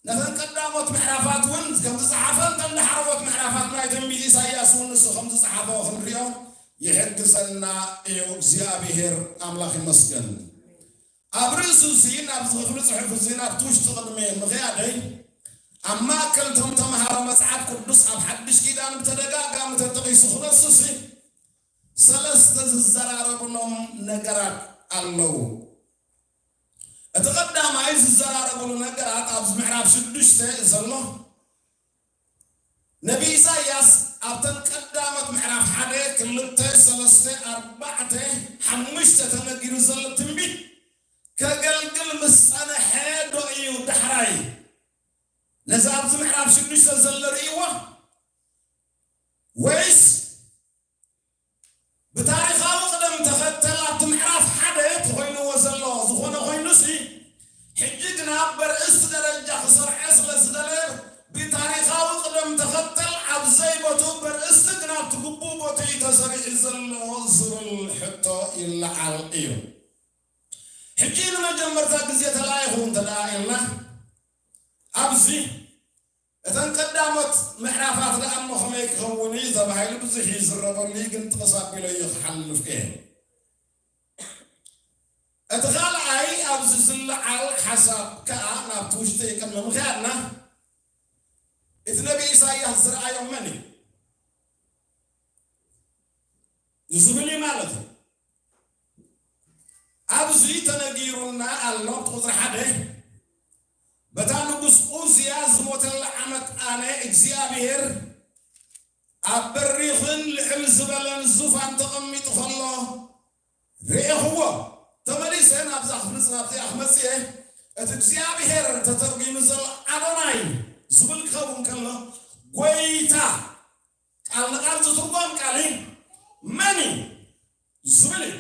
ነተን ቀዳሞት ምዕራፋት እውን ከም ዝጸሓፈ፣ እተን ዳሕረዎት ምዕራፋት ናይ ትንቢት ኢሳይያስ እውን ንሱ ከም ዝጸሓፎ ክንሪኦ ይሕግዘና እዩ። እግዚኣብሔር ኣምላኽ ይመስገን። ኣብ ርእሱ እዚ፣ ናብዚ ክፍሊ ጽሑፍ እዚ፣ ናብቲ ውሽጢ ቅድሚ ምኽያደይ፣ ኣብ ማእከል እቶም ተምሃሮ መጽሓፍ ቅዱስ ኣብ ሓድሽ ኪዳን ብተደጋጋሚ ተጠቒሱ ክነሱ፣ ሰለስተ ዝዘራረብሎም ነገራት ኣለዉ። እቲ ቀዳማይ ዝዘራረብሉ ነገራት ኣብዚ ምዕራፍ ሽዱሽተ ዘሎ፣ ነቢ ኢሳይያስ ኣብተን ቀዳሞት ምዕራፍ ሓደ፣ ክልተ፣ ሰለስተ፣ ኣርባዕተ፣ ሓሙሽተ ተነጊሩ ዘሎ ትንቢት ከገልግል ምስ ጸንሐ ዶ እዩ ዳሕራይ ነዚ ኣብዚ ምዕራፍ ሽዱሽተ ዘሎ ርእይዎ? ወይስ ብታሪኻዊ ቅደም ተኸተል ኣብቲ ምዕራፍ ሓደ ተኾይንዎ ዘሎ ዝኾነ ኮይኑሲ፣ ሕጂ ግና በርእስቲ ደረጃ ክሰርዐ ስለ ዝደለ፣ ብታሪኻዊ ቅደም ተኸተል ኣብ ዘይቦትኡ በርእስቲ ግና ኣብቲ ግቡእ ቦትኡ እዩ ተሰሪዑ ዘሎ ዝብል ሕቶ ይለዓል እዩ። ሕጂ ንመጀመርታ ግዜ ተላኢኹ እንተ ደኣ ኢልና፣ ኣብዚ እተን ቀዳሞት ምዕራፋት ደኣ እሞ ከመይ ክኸውን እዩ ተባሂሉ ብዙሕ ይዝረበሉ እዩ፣ ግን ጥቕስ ኣቢለ እዩ ክሓልፍ እየ። እቲ ካልኣይ ኣብዚ ዝለዓል ሓሳብ ከኣ ናብቲ ውሽጢ ቅድሚ ምኽያድና፣ እቲ ነቢ ኢሳይያስ ዝረኣዮም መን እዩ? ዝብል እዩ ማለት እዩ። ኣብዚ ተነጊሩና ኣሎ፣ ቁጽሪ ሓደ፣ በታ ንጉስ ኡዝያ ዝሞተላ ዓመት ኣነ እግዚኣብሔር ኣብ በሪኽን ልዕል ዝበለን ዙፋን ተቐሚጡ ኸሎ ርኤኽዎ። ተመሊሰ ናብዛ ክፍሊ ናብዚኣ ክመጽእ እየ። እቲ እግዚኣብሔር ተተርጒሙ ዘሎ ኣዶናይ ዝብል ክኸውን ከሎ፣ ጐይታ፣ ቃል ንቃል ዝትርጎም ቃል እዩ። መን እዩ ዝብል እዩ።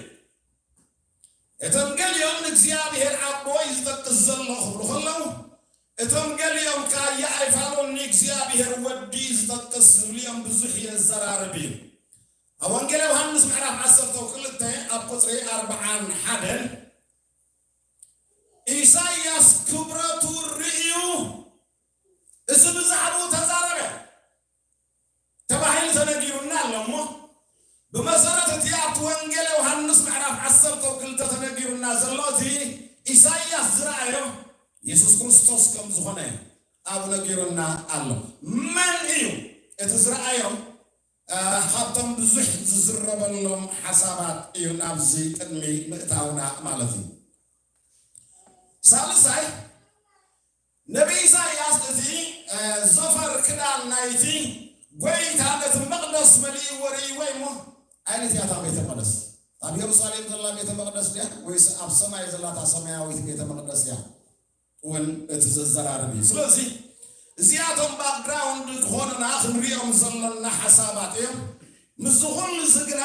እቶም ገሊኦም ንእግዚኣብሔር ኣቦ እዩ ዝጠቅስ ዘሎ ክብሉ ከለዉ፣ እቶም ገሊኦም ከኣ ይኣይፋሎን ንእግዚኣብሔር ወዲ እዩ ዝጠቅስ ዝብሉ እዮም። ብዙሕ የዘራርብ እዩ። ኣብ ወንጌል ዮሃንስ ምዕራፍ ዓሰርተ ክልተ ኣብ ቁጽሪ ኣርብዓን ሓደን፣ ኢሳይያስ ክብረቱ ርእዩ፣ እዚ ብዛዕባኡ ተዛረበ ተባሂሉ ተነጊሩና ኣሎ እሞ፣ ብመሰረት እቲ ኣብቲ ወንጌል ዮሃንስ ምዕራፍ ዓሰርተ ክልተ ተነጊሩና ዘሎ፣ እቲ ኢሳይያስ ዝረኣዮ የሱስ ክርስቶስ ከም ዝኾነ ኣብኡ ነጊሩና ኣሎ። መን እዩ እቲ ዝረኣዮ? እ፣ ካብቶም ብዙሕ ዝዝረበሎም ሓሳባት እዩ ናብዚ ቅድሚ ምእታውና ማለት እዩ። ሳልሳይ፣ ነቢ ኢሳይያስ እቲ፣ እ፣ ዘፈር ክዳን ናይቲ ጐይታ ነቲ መቕደስ መሊእዎ ርእይዎ እሞ፣ ኣየነይት'ያ እታ ቤተ መቕደስ? ኣብ የሩሳሌም ዘላ ቤተ መቕደስ ድያ ወይስ ኣብ ሰማይ ዘላ እታ ሰማያዊት ቤተ መቕደስ እያ? እውን እቲ ዘዘራርብ እዩ። ስለዚ እዚኣቶም ባክግራውንድ ክኾኑና ክንሪኦም ዘሎና ሓሳባት እዮም። ምስዚ ኩሉ እዚ ግና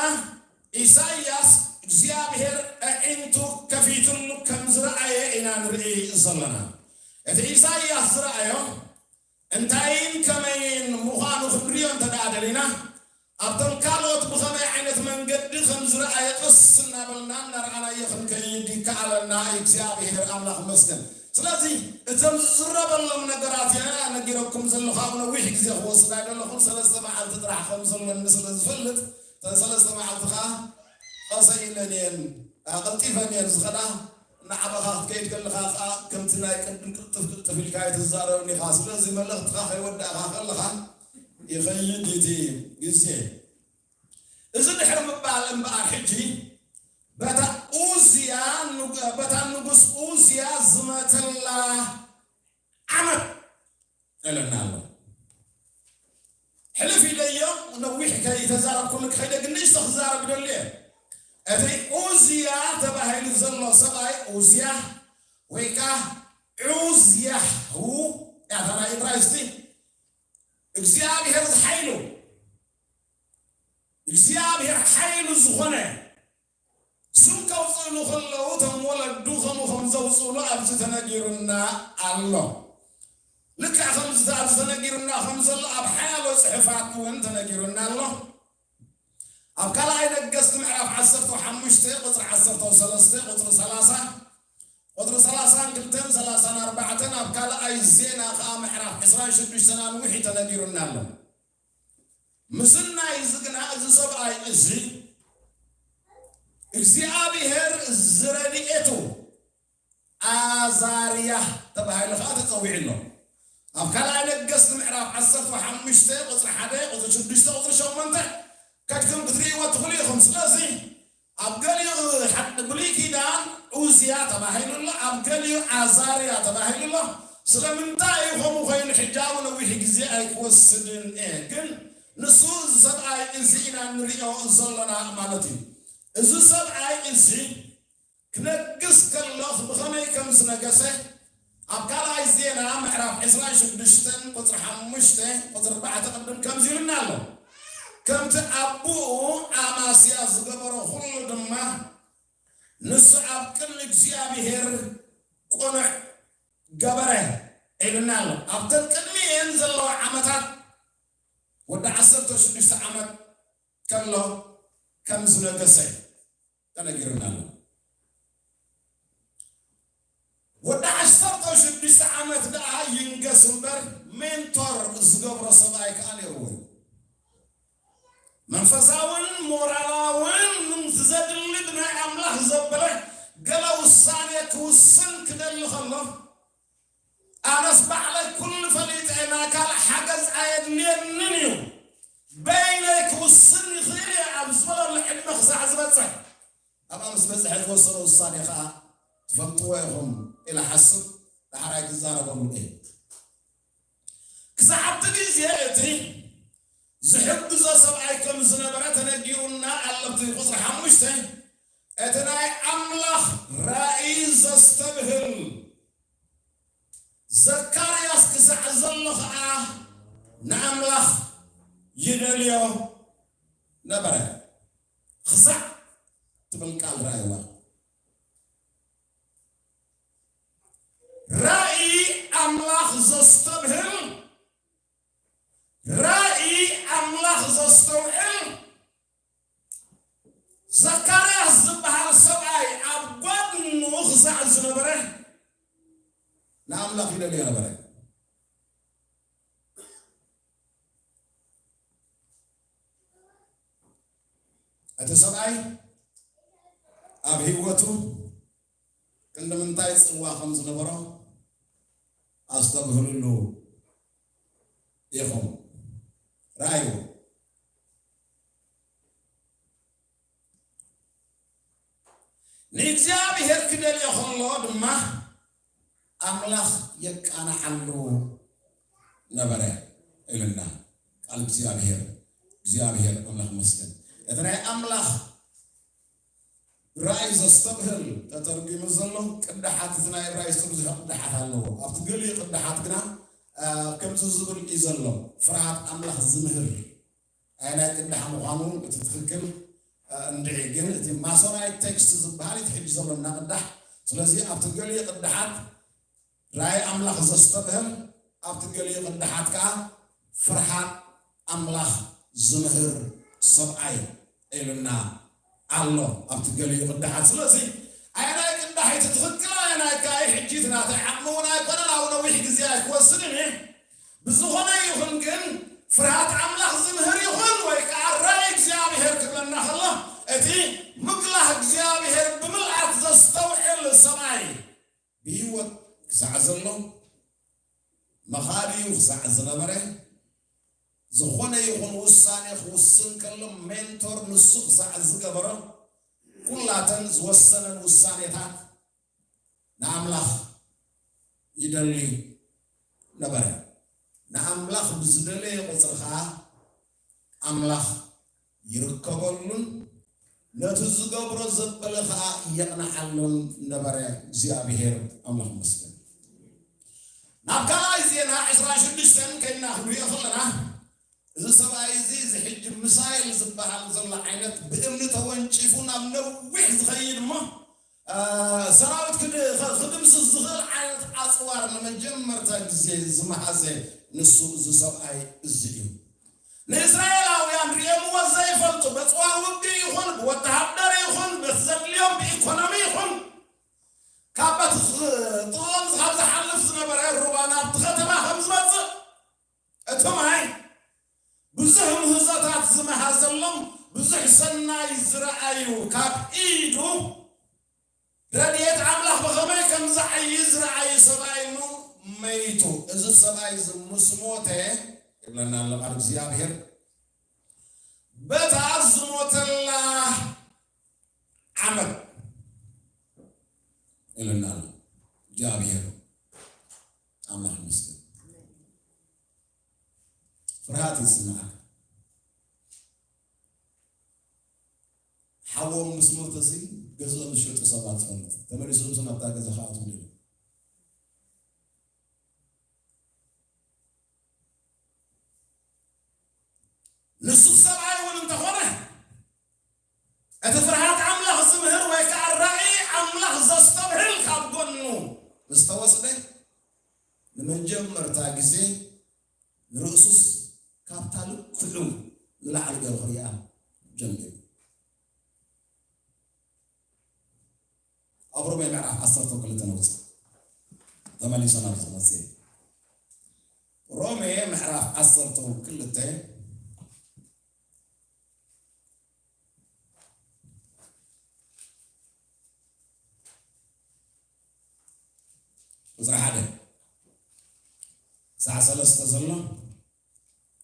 ኢሳይያስ እግዚኣብሔር ኣዒንቱ ከፊትሉ ከም ዝረኣየ ኢና ንርኢ ዘለና። እቲ ኢሳይያስ ዝረኣዮ እንታይን ከመይን ምዃኑ ክንሪኦ እንተ ደኣ ደሊና፣ ኣብቶም ካልኦት ብኸመይ ዓይነት መንገዲ ከም ዝረኣየ ቀስ እናበልና እናረኣናዮ ክንከይድ ይከኣለና። እግዚኣብሔር ኣምላኽ ይመስገን። ስለዚ እቶም ዝዝረበሎም ነገራት እያ ነጊረኩም ዘለኹ ኣብ ነዊሕ ግዜ ክወስድ ኣይደለኹም። ሰለስተ መዓልቲ ጥራሕ ከም ዘለኒ ስለ ዝፈልጥ እተን ሰለስተ መዓልቲ ከዓ ቀሰ ኢለን እየን ኣቐልጢፈን እየን ዝኸዳ። ንዓበኻ ክትከይድ ከለኻ ከዓ ከምቲ ናይ ቅድም ቅልጥፍ ቅልጥፍ ኢልካ ኣይትዛረብን ኢኻ። ስለዚ መልእኽትኻ ከይወዳእኻ ከለኻ ይኸይድ እቲ ግዜ። እዚ ድሕሪ ምባል እምበኣር ሕጂ በታ ኡዝያ ንጉ- በታ ንጉስ ኡዝያ ዝመተላ ዓመት እለና ኣሎ። ሕልፍ ኢለዮ ነዊሕ ከይተዛረብኩሉ ክኸይደ ግን ንእሽቶ ክዛረብ ደልየ። እቲ ኡዝያ ተባሂሉ ዘሎ ሰብኣይ ኡዝያ ወይ ከዓ ዑዝያሁ ያታ ናይ እብራይስጢ እግዚኣብሔር ዝሓይሉ እግዚኣብሔር ሓይሉ ዝኾነ ስም ከውፅእሉ ከለዉ እቶም ወለዱ ከምኡ ከም ዘውፅእሉ ኣብዚ ተነጊሩና ኣሎ። ልክዕ ከምዚ ኣብዚ ተነጊሩና ከም ዘሎ ኣብ ሓያሎ ፅሑፋት እውን ተነጊሩና ኣሎ። ኣብ ካልኣይ ነገስት ምዕራፍ ዓሰርተ ሓሙሽተ ቁፅሪ ዓሰርተ ሰለስተ ቁፅሪ ሰላሳ ቁፅሪ ሰላሳን ክልተን ሰላሳን ኣርባዕተን ኣብ ካልኣይ ዜና ከዓ ምዕራፍ ዕስራን ሽዱሽተን ኣንዊሑ ተነጊሩና ኣሎ። ምስናይ ዝግና እዚ ሰብኣይ እዚ እግዚኣብሔር ዝረድኤቱ ኣዛርያ ተባሂሉ ከዓ ተፀዊዑ ኣሎ። ኣብ ካልኣይ ነገስት ምዕራፍ ዓሰርተ ሓሙሽተ ቁፅሪ ሓደ ቁፅሪ ሽዱሽተ ቁፅሪ ሸሞንተ ከድኩም ክትርእይዎ ትኽእሉ ኢኹም። ስለዚ ኣብ ገሊኡ ሓድ ብሉይ ኪዳን ኡዝያ ተባሂሉ ኣሎ፣ ኣብ ገሊኡ ኣዛርያ ተባሂሉ ኣሎ። ስለምንታይ እዩ ከምኡ ኮይኑ? ሕጂ ኣብኡ ነዊሕ ግዜ ኣይክወስድን እየ፣ ግን ንሱ እዚ ሰብኣይ እዚ ኢና ንሪኦ ዘለና ማለት እዩ። እዚ ሰብኣይ እዚ ክነግስ ከሎ ብኸመይ ከም ዝነገሰ ኣብ ካልኣይ ዜና ምዕራፍ ዕስራን ሽዱሽተን ቁፅሪ ሓሙሽተ ቁፅሪ ኣርባዕተ ቅድም ከምዚ ኢሉና ኣሎ። ከምቲ ኣቦኡ ኣማስያ ዝገበሮ ኩሉ ድማ ንሱ ኣብ ቅድሚ እግዚኣብሔር ቅኑዕ ገበረ ኢሉና ኣሎ። ኣብተን ቅድሚኤን ዘለዋ ዓመታት ወዲ ዓሰርተ ሽዱሽተ ዓመት ከሎ ከም ዝነገሰ ተነጊሩና ኣሎ። ወዲ ዓሰርተ ሽዱሽተ ዓመት ደኣ ይንገስ እምበር ሜንቶር ዝገብሮ ሰብኣይ ከኣ ነይርዎ እዩ። መንፈሳውን ሞራላውን ዘድሊ ብናይ ኣምላኽ ዘበለ ገለ ውሳኔ ክውስን ክደሊ ከሎ ኣነስ ባዕለይ ኩሉ ፈሊጠ ናይ ካልእ ሓገዝ ኣየድልየንን እዩ፣ በይነይ ክውስን ይኽእል እየ ኣብ ዝበለሉ ዕድመ ክሳዕ ዝበፅሕ ኣብኣ ምስ በፅሐ ዝወሰኖ ውሳኔ ከዓ ትፈልጥዎ ኢኹም ኢለ ሓስብ ዳሕራይ ክዛረበሉ እየ። ክሳዕ ኣብቲ ግዜ እቲ ዝሕግዞ ሰብኣይ ከም ዝነበረ ተነጊሩና ኣለብቲ ቁፅሪ ሓሙሽተ እቲ ናይ ኣምላኽ ራእይ ዘስተብህል ዘካርያስ ክሳዕ ዘሎ ኸዓ ንኣምላኽ ይደልዮ ነበረ። ክሳዕ ትብል ቃል ራእይዋ ራእይ ኣምላኽ ዘስተብህል ራእይ ኣምላኽ ዘስተውዕል ዘካርያስ ዝበሃል ሰብኣይ ኣብ ጓድኑ ክሳዕ ዝነበረ ንኣምላኽ ይደልዮ ነበረ። እቲ ሰብኣይ ኣብ ህይወቱ ክንዲ ምንታይ ጽልዋ ከም ዝነበሮ ኣስተብህልሉ ኢኹም። ርኣዩ። ንእግዚኣብሔር ክደልዮ ከሎ ድማ ኣምላኽ የቃንዓሉ ነበረ ኢልና ቃል እግዚኣብሔር። እግዚኣብሔር ኣምላኽ መስገን። እቲ ናይ ኣምላኽ ራእይ ዘስተብህል ተተርጒሙ ዘሎ ቅዳሓት፣ እቲ ናይ ዕብራይስጥ ብዙሕ ቅዳሓት ኣለዎ። ኣብቲ ገሊኡ ቅዳሓት ግና ከምዚ ዝብል እዩ ዘሎ፣ ፍርሃት ኣምላኽ ዝምህር። ኣየናይ ቅዳሕ ምዃኑ እቲ ትኽክል እንድዒ፣ ግን እቲ ማሶናይት ቴክስት ዝበሃል እቲ ሕጂ ዘሎና ቅዳሕ። ስለዚ ኣብቲ ገሊኡ ቅዳሓት ራእይ ኣምላኽ ዘስተብህል፣ ኣብቲ ገሊኡ ቅዳሓት ከኣ ፍርሃት ኣምላኽ ዝምህር ሰብኣይ ኢሉና ኣሎ ኣብቲ ገሊኡ ቅዳሓት። ስለዚ ኣየናይ ቅዳሕ እቲ ትኽክል፣ ኣየናይ ከኣ ሕጂ እቲ ናተይ ዓቕሚ ኣይኮነን፣ ኣብ ነዊሕ ግዜ ኣይክወስድን እየ። ብዝኾነ ይኹን ግን፣ ፍርሃት ኣምላኽ ዝምህር ይኹን ወይ ከኣ ራእይ እግዚኣብሔር ክብለና ከሎ፣ እቲ ምክላህ እግዚኣብሔር ብምልኣት ዘስተውዕል ሰብኣይ፣ ብህይወት ክሳዕ ዘሎ፣ መኻሪኡ ክሳዕ ዝነበረ፣ ዝኾነ ይኹን ውሳኔ ክውስን ከሎ ሜንቶር ንሱ ክሳዕ ዝገበሮ፣ ኩላተን ዝወሰነን ውሳኔታት ንኣምላኽ ይደሊ ነበረ። ንኣምላኽ ብዝደለየ ቁጽሪ ኸኣ ኣምላኽ ይርከበሉን ነቲ ዝገብሮ ዘበለ ኸኣ የቕንዓሉን ነበረ። እግዚኣብሔር ኣምላኽ ይመስገን። ናብ ካልኣይ ዜና ዕስራን ሽዱሽተን ከይድና ክንሪኦ ከለና፣ እዚ ሰብኣይ እዚ፣ እዚ ሕጂ ሚሳይል ዝበሃል ዘሎ ዓይነት ብእምኒ ተወንጪፉ ናብ ነዊሕ ዝኸይድ እሞ፣ እ፣ ሰራዊት ክድ-፣ ኸ-፣ ክድምስስ ዝኽእል ዓይነት ኣጽዋር ንመጀመርታ ግዜ ዝመሃዘ ንሱ እዚ ሰብኣይ እዚ እዩ። ንእስራኤላውያን ሪኦምዎ ዘይፈልጡ፣ በጽዋር ውግእ ይኹን፣ ብወተሃደር ይኹን፣ በቲ ዘድልዮም ብኢኮኖሚ ይኹን፣ ካብ በቲ ዝ-፣ ጥቕኦም ካብ ዝሓልፍ ዝነበረ ሩባ ናብቲ ከተማ ከም ዝመጽእ፣ እቲ ማይ ብዙሕ ምህዞታት ዝመሃዘሎም፣ ብዙሕ ሰናይ ዝረኣዩ፣ ካብ ኢዱ ረድኤት ኣምላኽ ብኸመይ ከም ዝዓዪ ዝረኣዩ ሰብኣይ እሞ መይቱ። እዚ ሰብኣይ እዚ ምስ ሞተ፣ ይብለና ኣሎ ቃል እግዚኣብሔር፣ በታ ዝሞተላ ዓመት፣ ይብለና ኣሎ እግዚኣብሔር። ኣምላኽ ይመስገን። ፍርሃት ይስምዓካ። ሓዎም ምስ ሞተሲ ገዝኦም ዝሸጡ ሰባት ትፈልጥ። ተመሊሶምሲ ናብታ ገዛ ክኣትዉ ደልዮም። ንሱ ሰብኣይ እውን እንተኾነ፣ እቲ ፍርሃት ኣምላኽ ዝምህር ወይ ከኣ ራእይ ኣምላኽ ዘስተብህል ካብ ጎኑ ምስ ተወስደ፣ ንመጀመርታ ግዜ ንርእሱስ ካብታ ልክዑ ንላዕሊ ገይሩ ክሪኣ ጀሚሩ። ኣብ ሮሜ ምዕራፍ ዓሰርተ ክልተ ነውጽእ። ተመሊሰ ናብ ዝመጽእ። ሮሜ ምዕራፍ ዓሰርተ ክልተ ቁጽሪ ሓደ ክሳዕ ሰለስተ ዘሎ።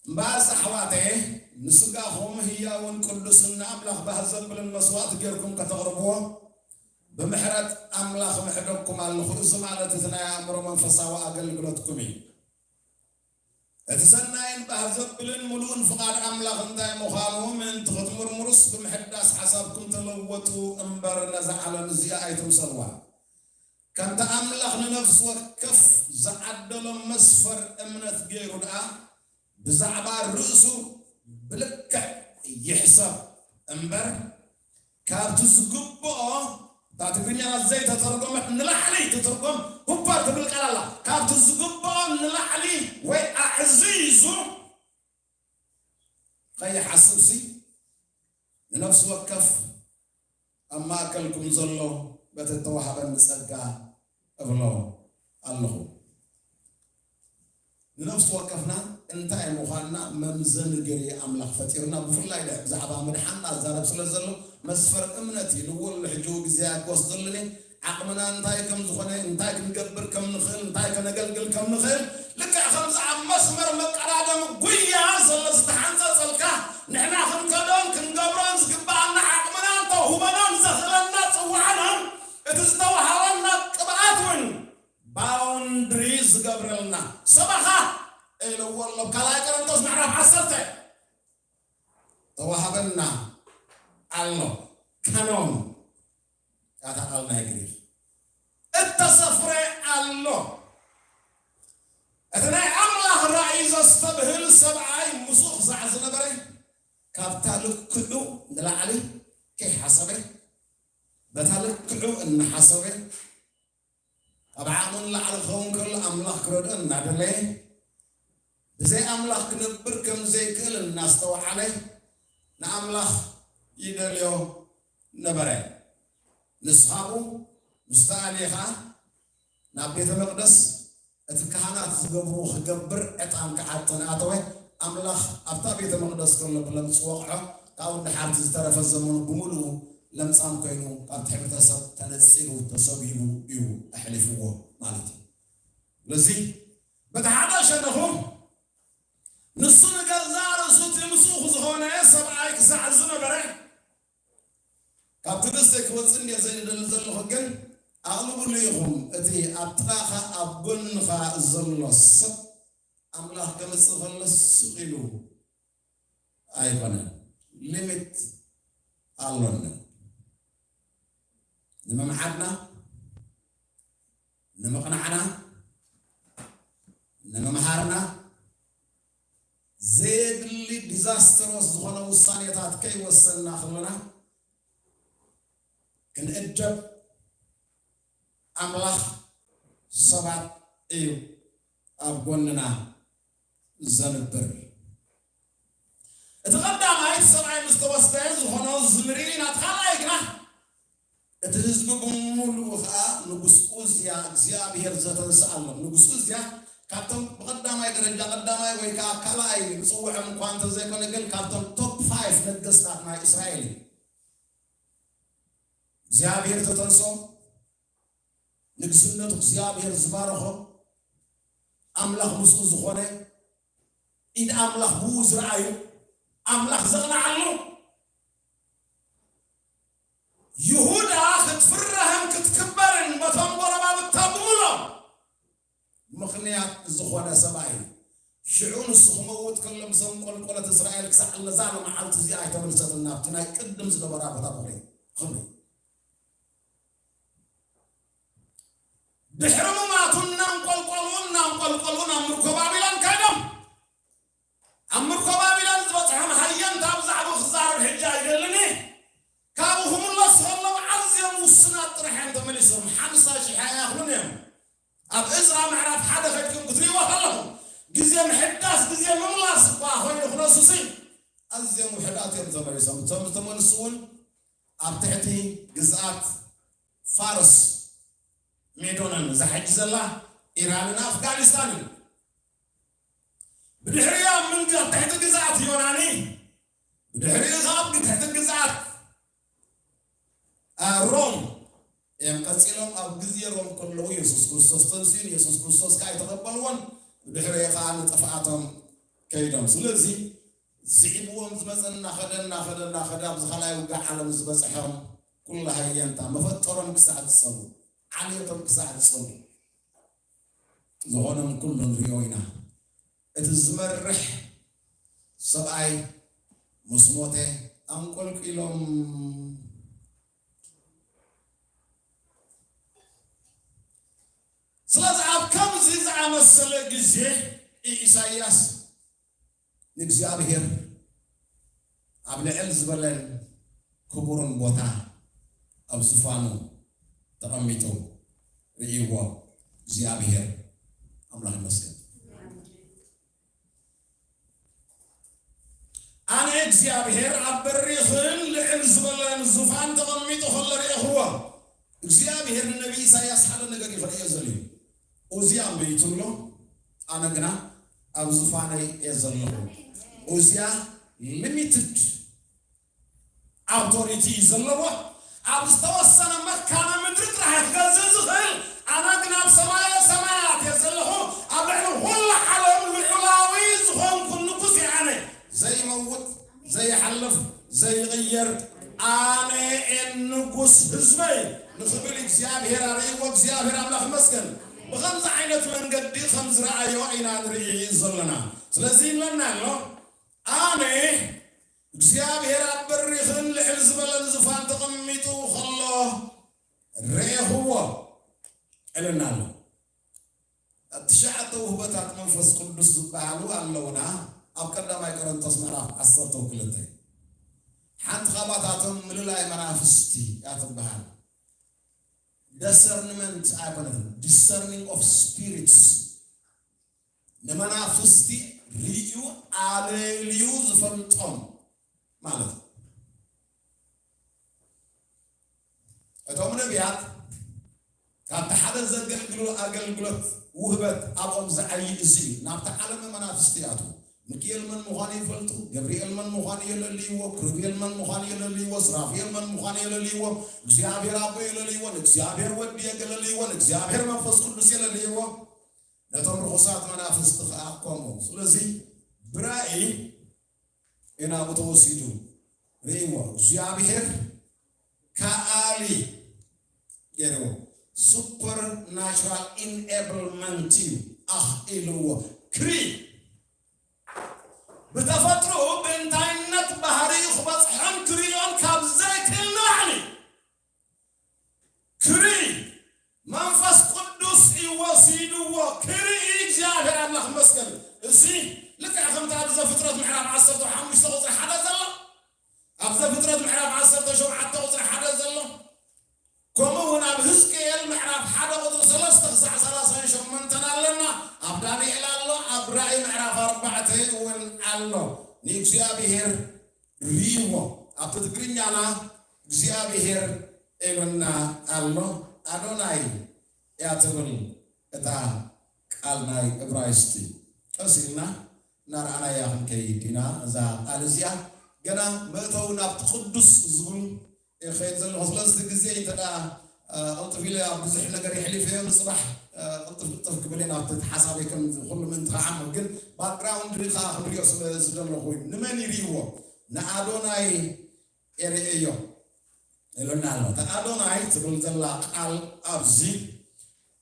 እምበኣርስ ኣሕዋተየ፣ ንስጋኹም ህያውን ቅዱስን ንኣምላኽ ባህ ዘብልን መስዋእቲ ጌርኩም ከተቕርብዎ፣ ብምሕረት ኣምላኽ እምሕደኩም ኣለኹ። እዚ ማለት እቲ ናይ ኣእምሮ መንፈሳዊ ኣገልግሎትኩም እዩ። እቲ ሰናይን ባህ ዘብልን ምሉእን ፍቓድ ኣምላኽ እንታይ ምዃኑ ምእንቲ ክትምርምሩስ፣ ብምሕዳስ ሓሳብኩም ተለወጡ እምበር፣ ነዛ ዓለም እዚኣ ኣይትምሰልዋ። ከምቲ ኣምላኽ ንነፍሲ ወከፍ ዝዓደሎ መስፈር እምነት ገይሩ ደኣ፣ ብዛዕባ ርእሱ ብልክዕ ይሕሰብ እምበር፣ ካብቲ ዝግብኦ፣ እታ ትግርኛ ዘይተተርጎመት ንላዕሊ ትትርጎም፣ ሁፐር ትብል ቃል ኣላ። ካብቲ ዝግብኦ ንላዕሊ ወይ ኣዕዚዙ ከይሓስብሲ፣ ንነፍሲ ወከፍ ኣብ ማእከልኩም ዘሎ በቲ እተዋህበኒ ጸጋ እብሎ ኣለኹ። ንነፍሲ ወከፍና እንታይ ምዃንና መምዘኒ ገይሩ ኣምላኽ ፈጢሩና። ብፍላይ ድሕሪ ብዛዕባ ምድሓን ኣዛረብ ስለ ዘሎ፣ መስፈር እምነት እዩ። ንወሉ ሕጂ ግዜ ኣይክወስደሉን እየ። ዓቕምና እንታይ ከም ዝኾነ፣ እንታይ ክንገብር ከም ንኽእል፣ እንታይ ከነገልግል ከም ንኽእል፣ ልክዕ ከምዚ ኣብ መስመር መቀዳደሚ ጉያ ዘሎ ዝተሓንጸጸልካ፣ ንሕና ክንከዶን ክንገብሮን ዝግብኣና ዓቕምናን ተውህቦናን ዘኽእለና ጽዋዕናን እቲ ዝተዋህበና ቅብኣት እውን ባውንድሪ ዝገብረልና ሰበኻ ኢልዎ ኣሎ። ካልኣይ ቆሮንቶስ ምዕራፍ ዓሰርተ ተዋህበና ኣሎ። ካኖን፣ እታ ቃል ናይ ግሪኽ፣ እተሰፍረ ኣሎ። እቲ ናይ ኣምላኽ ራእይ ዘስተብህል ሰብኣይ ምስኡ ክሳዕ ዝነበረ፣ ካብታ ልክዑ ንላዕሊ ከይሓሰበ፣ በታ ልክዑ እናሓሰበ፣ ካብ ዓቕሙ ንላዕሊ ክኸውን ከሎ ኣምላኽ ክረድኦ እናደለየ፣ ብዘይ ኣምላኽ ክነብር ከም ዘይክእል እናስተውዓለ ንኣምላኽ ይደልዮ ነበረ። ንስኻ ብኡ ምስ ተኣልየ ኸኣ ናብ ቤተ መቕደስ እቲ ካህናት ዝገብርዎ ክገብር ዕጣን ክዓጥን ኣተወ። ኣምላኽ ኣብታ ቤተ መቕደስ ከሎ ብለምጽ ወቕዖ። ካብኡ ንድሓር እቲ ዝተረፈ ዘመኑ ብምሉኡ ለምጻም ኮይኑ ካብቲ ሕብረተሰብ ተነጺሉ ተሰጒጉ እዩ ኣሕሊፍዎ ማለት እዩ። ስለዚ በቲ ሓደ ሸነኹ ንሱ ንገዛእ ርእሱ እቲ ምስኡ ዝኾነ ሰብኣይ ክሳዕ ዝነበረ ካብ ትዕግስቲ ክወፅእ እንድየ ዘይደሊ ዘለኹ፣ ግን ኣቕልብሉ ኢኹም። እቲ ኣብ ጥቓኻ ኣብ ጎንኻ ዘሎ ሰብ ኣምላኽ ከምፅእ ከሎ ስቕ ኢሉ ኣይኮነን። ሊሚት ኣሎና። ንምምሓርና፣ ንምቕናዕና፣ ንምምሃርና፣ ዘየድሊ ዲዛስተሮስ ዝኾነ ውሳኔታት ከይወሰንና ከለና ክንእደብ ኣምላኽ ሰባት እዩ ኣብ ጎንና ዘንብር። እቲ ቀዳማይ እቲ ሰብኣይ ምስ ተወስደ ዝኾኖ ዝንርኢ ኢና። እቲ ካልኣይ ግና እቲ ህዝቢ ብምሉኡ ኸዓ ንጉስ ኡዝያ እግዚኣብሔር ዘተንስኣሎም። ንጉስ ኡዝያ ካብቶም ብቐዳማይ ደረጃ ቀዳማይ ወይ ከዓ ካልኣይ ንፅውዖም እኳ እንተዘይኮነ ግን ካብቶም ቶፕ ፋይፍ ነገስታት ናይ እስራኤል እዩ። እግዚኣብሔር ዘተንስኦ፣ ንግስነቱ እግዚኣብሔር ዝባረኾ፣ ኣምላኽ ምስኡ ዝኾነ፣ ኢድ ኣምላኽ ብኡ ዝረኣዩ፣ ኣምላኽ ዘቕንዓሉ፣ ይሁዳ ክትፍራህን ክትክበርን በቶም ጎረባብታ ብምሎም ምኽንያት ዝኾነ ሰብኣይ እዩ። ሽዑ ንሱ ክመውት ከሎ ምስ ኣንቆልቆለት እስራኤል ክሳዕ ለዛ ንመዓልቲ እዚኣ ኣይተመልሰትን ናብቲ ናይ ቅድም ዝነበራ ቦታ ብኽሪ። ብኽሪ። ድሕሪ ምማቱ እናንቆልቆሉ፣ እናንቆልቆሉ ናብ ምርኮ ባቢሎን ከይዶም። ኣብ ምርኮ ባቢሎን ዝበፅሖም ሃየንታ ብዛዕባኡ ክዛረብ ሕጂ ኣይደልን እየ። ካብኡ ክምለሱ ከለዉ ኣዝዮም ውሱናት ጥራሕ እዮም ተመሊሶም። ሓምሳ ሺሕ ኣይኣኽሉን እዮም። ኣብ እዝራ ምዕራፍ ሓደ ከድኩም ክትሪእዎ ከለኹም፣ ግዜ ምሕዳስ፣ ግዜ ምምላስ እኳ ኮይኑ ክነሱሲ፣ ኣዝዮም ውሑዳት እዮም ተመሊሶም። እቶም ዝተመልሱ እውን ኣብ ትሕቲ ግዝኣት ፋርስ፣ ሜዶንን፣ እዛ ሕጂ ዘላ ኢራንን ኣፍጋኒስታንን። ብድሕሪኡ ኣብ ምንግ-፣ ኣብ ትሕቲ ግዝኣት ዮናኒ፣ ብድሕሪኡ ከዓ ኣብ ትሕቲ ግዝኣት፣ አ፣ ሮም እዮም ቀጺሎም። ኣብ ግዜ ሮም ከለዉ የሱስ ክርስቶስ ተንስኡ፣ የሱስ ክርስቶስ ከዓ ኣይተቐበልዎን። ብድሕሪኡ ከዓ ንጥፍኣቶም ከይዶም። ስለዚ ስዒብዎም ዝመጸ እናኸደ፣ እናኸደ፣ እናኸደ ኣብዚ ካልኣይ ውግእ ዓለም ዝበጽሖም ኩሉ ሃየንታ መፈጠሮም ክሳዕ ዝጸሉ፣ ዓሌቶም ክሳዕ ዝጸሉ ዝኾኖም ኩሉ ንሪኦ ኢና። እቲ ዝመርሕ ሰብኣይ ምስ ሞተ ኣንቆልቂሎም። ስለዚ ኣብ ከምዚ ዝኣመሰለ ግዜ ኢሳይያስ ንእግዚኣብሔር ኣብ ልዕል ዝበለን ክቡርን ቦታ ኣብ ዝፋኑ ተቐሚጡ ርእይዎ። እግዚኣብሔር ኣምላኽ ይመስገን። ኣነ እግዚኣብሔር ኣብ በሪኽን ልዕል ዝበለን ዙፋን ተቐሚጡ ከሎ ርኤኽዎ። እግዚኣብሔር ንነቢይ ኢሳያስ ሓደ ነገር እዩ ክርእዮ ዘልዩ። ኡዝያ መይቱ ኣሎ፣ ኣነ ግና ኣብ ዙፋነይ እየ ዘለኹ። ኡዝያ ሊሚትድ ኣውቶሪቲ እዩ ዘለዎ። ኣብ ዝተወሰነ መካነ ምድሪ ጥራሕ ክገዝእ ዝኽእል፣ ኣነ ግን ኣብ ሰማየ ሰማያት እየ ዘለኹ። ኣብ ልዕሊ ኩሉ ዓለም ልዑላዊ ዝኾንኩ ንጉስ እየ ኣነ። ዘይመውት፣ ዘይሓልፍ፣ ዘይቕየር፣ ኣነ እየ ንጉስ ህዝበይ ንኽብል እግዚኣብሔር ኣርእይዎ። እግዚኣብሔር ኣምላኽ ይመስገን። ብኸምዚ ዓይነት መንገዲ ከም ዝረኣዮ ኢና ንርኢ ዘለና። ስለዚ ይብለና ኣሎ፣ ኣነ እግዚኣብሔር ኣብ በሪኽን ልዕል ዝበለን ዙፋን ተቐሚጡ ኸሎ ርኤኽዎ እልና ኣሎ። ትሽዓተ ውህበታት መንፈስ ቅዱስ ዝበሃሉ ኣለውና። ኣብ ቀዳማይ ቆሮንቶስ ምዕራፍ ዓሰርተ ክልተ ሓንቲ ካብኣታቶም ምልላይ መናፍስቲ እያ ትበሃል። ዲሰርንመንት ኣይኮነትን፣ ዲሰርኒንግ ኦፍ ስፒሪትስ፣ ንመናፍስቲ ርእዩ ኣለልዩ ዝፈልጦም ማለት እዩ። እቶም ነቢያት ካብቲ ሓደ ዘገልግሉ ኣገልግሎት ውህበት ኣብኦም ዝዓይ እዚ እዩ። ናብቲ ዓለመ መናፍስቲ ይኣትዉ። ሚኪኤል መን ምዃኑ ይፈልጡ፣ ገብርኤል መን ምዃኑ የለልይዎ፣ ክሩቤል መን ምዃኑ የለልይዎ፣ ስራፊኤል መን ምዃኑ የለልይዎ፣ እግዚኣብሔር ኣቦ የለልይዎ፣ ንእግዚኣብሔር ወዲ የገለልይዎ፣ ንእግዚኣብሔር መንፈስ ቅዱስ የለልይዎ። ነቶም ርኹሳት መናፍስቲ ኸዓ ከምኡ። ስለዚ ብራእይ ኢና ብተወሲዱ ርእይዎ። እግዚኣብሔር ከኣሊ ገይርዎ። ሱፐርናቹራል ኢንኤብልመንት እዩ ኣኽኢልዎ። ክሪ ብተፈጥሮኡ ብእንታይነት ባህሪኡ ክበጽሖን ክርእዮን ካብ ዘይክእል ንላዕሊ ክሪ መንፈስ ቅዱስ እዩ ወሲድዎ። ክሪ እግዚኣብሔር ኣምላኽ ይመስገን። እዚ ልክዕ ከምቲ ኣብ ዘፍጥረት ምዕራፍ ዓሰርተ ሓሙሽተ ቁፅሪ ሓደ ዘሎ፣ ኣብ ዘፍጥረት ምዕራፍ ዓሰርተ ሸውዓተ ቁፅሪ ሓደ ዘሎ፣ ከምኡ እውን ኣብ ህዝቅኤል ምዕራፍ ሓደ ቁፅሪ ሰለስተ ክሳዕ ሰላሳን ሸሞንተን ኣለና። ኣብ ዳንኤል ኣሎ፣ ኣብ ራእይ ምዕራፍ ኣርባዕተ እውን ኣሎ። ንእግዚኣብሔር ርእይዎ። ኣብቲ ትግርኛና እግዚኣብሔር ኢሉና ኣሎ። ኣዶናይ እያ ትብል እታ ቃል ናይ እብራይስጢ። ቀስ ኢልና እናረኣናያ ክንከይድ ኢና። እዛ ቃል እዚኣ ገና መእተዊ ናብቲ ቅዱስ ዝብል እየ ክኸይድ ዘለኹ። ስለዚ እቲ ግዜ እንተ ደኣ፣ እ፣ ቅልጥፍ ኢለ ኣብ ብዙሕ ነገር የሕሊፈዮ፣ ንጽባሕ፣ እ፣ ቅልጥፍ ቅልጥፍ ክብል እየ ናብቲ ሓሳበይ ከም ኩሉ ምእንቲ ክዓምቕ። ግን ባክግራውንድ ከኣ ክንሪኦ ስለ ዝደለኹ እዩ። ንመን ይርእይዎ? ንኣዶናይ የርእዮ ኢሉና ኣሎ። እታ ኣዶናይ ትብል ዘላ ቃል ኣብዚ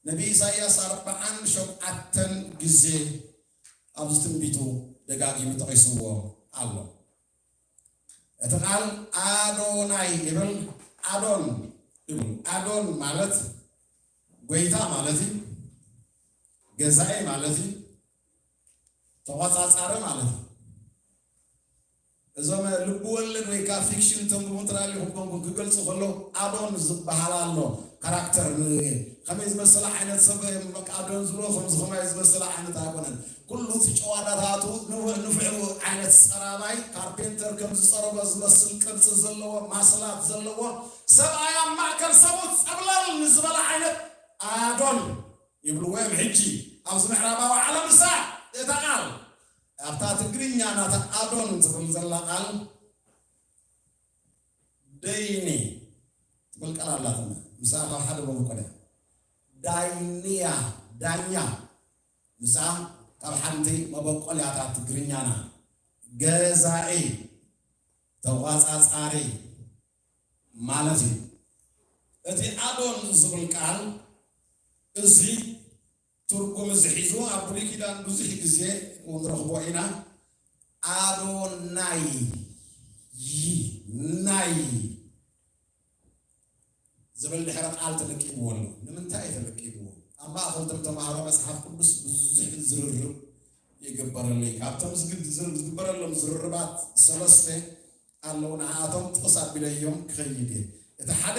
ነቢ ኢሳይያስ ኣርብዓን ሸውዓተን ግዜ ኣብዚ ትንቢቱ ደጋጊሙ ጠቒስዎ ኣሎ። እቲ ቃል ኣዶናይ ይብል፣ ኣዶን ይብል። ኣዶን ማለት ጎይታ ማለት እዩ፣ ገዛኢ ማለት እዩ፣ ተቖጻጻሪ ማለት እዩ። እዞም ልቢ ወለድ ወይ ከዓ ፊክሽን ተንብቡ እንተ ደኣ ኢኹም ኮንኩም ክገልጹ ከለዉ ኣዶን ዝበሃል ኣሎ ካራክተር ን-፣ ከመይ ዝመሰለ ዓይነት ሰብ እዮም በቃ ኣዶን ዝብሎ፣ ከምዚ ከማይ ዝመሰለ ዓይነት ኣይኮነን። ኩሉ እቲ ጨዋዳታቱ ንፉዕ ንፉዕ ዓይነት ጸራባይ ካርፔንተር ከም ዝጸረቦ ዝመስል ቅርጺ ዘለዎ ማስላት ዘለዎ ሰብኣይ ኣብ ማእከል ሰብኡት ጸብለል ንዝበለ ዓይነት ኣዶን ይብልዎ እዮም። ሕጂ ኣብዚ ምዕራባዊ ዓለም እሳ እታ ቃል ኣብታ ትግርኛ ናታ ኣዶን ትብል ዘላ ቃል ደይኒ ትብል ቃል ኣላትና። ምስኣ ካብ ሓደ መበቆል እያ። ዳይንያ፣ ዳኛ፣ ምስኣ ካብ ሓንቲ መበቆልያታት ትግርኛና። ገዛኢ፣ ተቋጻጻሪ ማለት እዩ። እቲ ኣዶን ዝብል ቃል እዚ ትርጉም እዚ ሒዙ ኣብ ብሉይ ኪዳን ብዙሕ ግዜ ንረኽቦ ኢና። ኣዶናይ፣ ናይ ዝብል ድሕሪ ቃል ተለቂብዎ ኣሎ። ንምንታይ እዩ ተለቂብዎ? ኣብ ማእኸል እቶም ተምሃሮ መጽሓፍ ቅዱስ ብዙሕ ዝርርብ ይግበረሉ እዩ። ካብቶም ዝግድ-፣ ዝር-፣ ዝግበረሎም ዝርርባት ሰለስተ ኣለዉ። ንዓኣቶም ጥቕስ ኣቢለዮም ክኸይድ እየ። እቲ ሓደ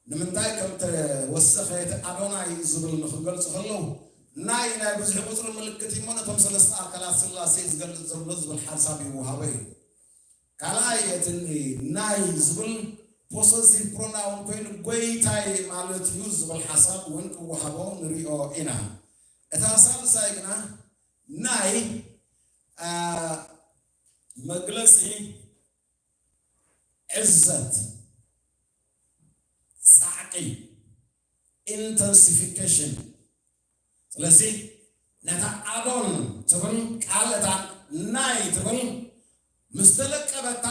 ንምንታይ ከም ተወሰኸ እቲ ኣዶናይ ዝብል ንኽገልጹ ከለዉ ናይ፣ ናይ ብዙሕ ቁጽሪ ምልክት እዩ እሞ ነቶም ሰለስተ ኣካላት ስላሴ ዝገልጽ ዘሎ ዝብል ሓሳብ ይወሃቦ እዩ። ካልኣይ እቲ ናይ ዝብል ፖሰሲቭ ፕሮናውን ኮይኑ ጎይታይ ማለት እዩ ዝብል ሓሳብ እውን ክወሃቦ ንሪኦ ኢና። እታ ሳልሳይ ግና ናይ፣ አ፣ መግለጺ ዕዘት፣ ጻዕቂ፣ ኢንተንሲፊኬሽን። ስለዚ ነታ ኣዶን ትብል ቃል እታ ናይ ትብል ምስ ተለቀበታ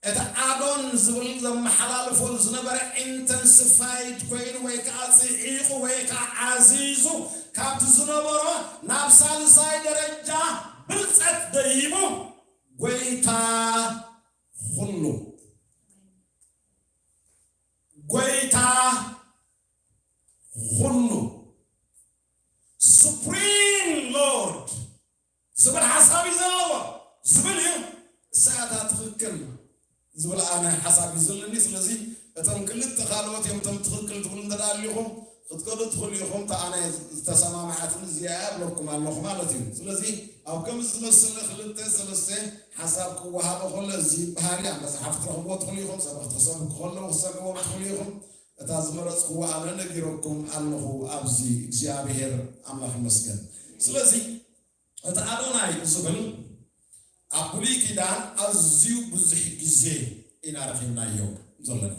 እቲ ኣዶን ዝብል ዘመሓላልፎ ዝነበረ ኢንተንሲፋይድ ኮይኑ ወይ ከዓ ጽዒቑ ወይ ከዓ ዓዚዙ ካብቲ ዝነበሮ ናብ ሳልሳይ ደረጃ ብልጸት ደይቡ ጎይታ ኩሉ፣ ጎይታ ኩሉ፣ ሱፕሪም ሎርድ ዝብል ሓሳብ እዩ ዘለዎ ዝብል እዩ። እሳታ ትኽክል ዝብል ኣነ ሓሳብ እዩ ዘለኒ። ስለዚ እቶም ክልተ ካልኦት እዮም እቶም ትኽክል ትብሉ እንተ ደኣ ኣሊኹም ክትከዱ ትኽእሉ ኢኹም። እታ ኣነ ዝተሰማምዓትኒ እዚኣ እያ እብለኩም ኣለኹ ማለት እዩ። ስለዚ ኣብ ከምዚ ዝመሰለ ክልተ ሰለስተ ሓሳብ ክወሃቦ ከሎ እዚ ይበሃል እዩ። ኣብ መጽሓፍ ክትረኽብዎ ትኽእሉ ኢኹም። ሰበኽቲ ክሰብኩ ከለዉ ክሰምዕዎም ትኽእሉ ኢኹም። እታ ዝመረጽክዎ ኣነ ነጊረኩም ኣለኹ ኣብዚ እግዚኣብሔር ኣምላኽ ይመስገን። ስለዚ እቲ ኣዶናይ ዝብል ኣብ ብሉይ ኪዳን ኣዝዩ ብዙሕ ግዜ ኢና ረኺብናዮ ዘለና።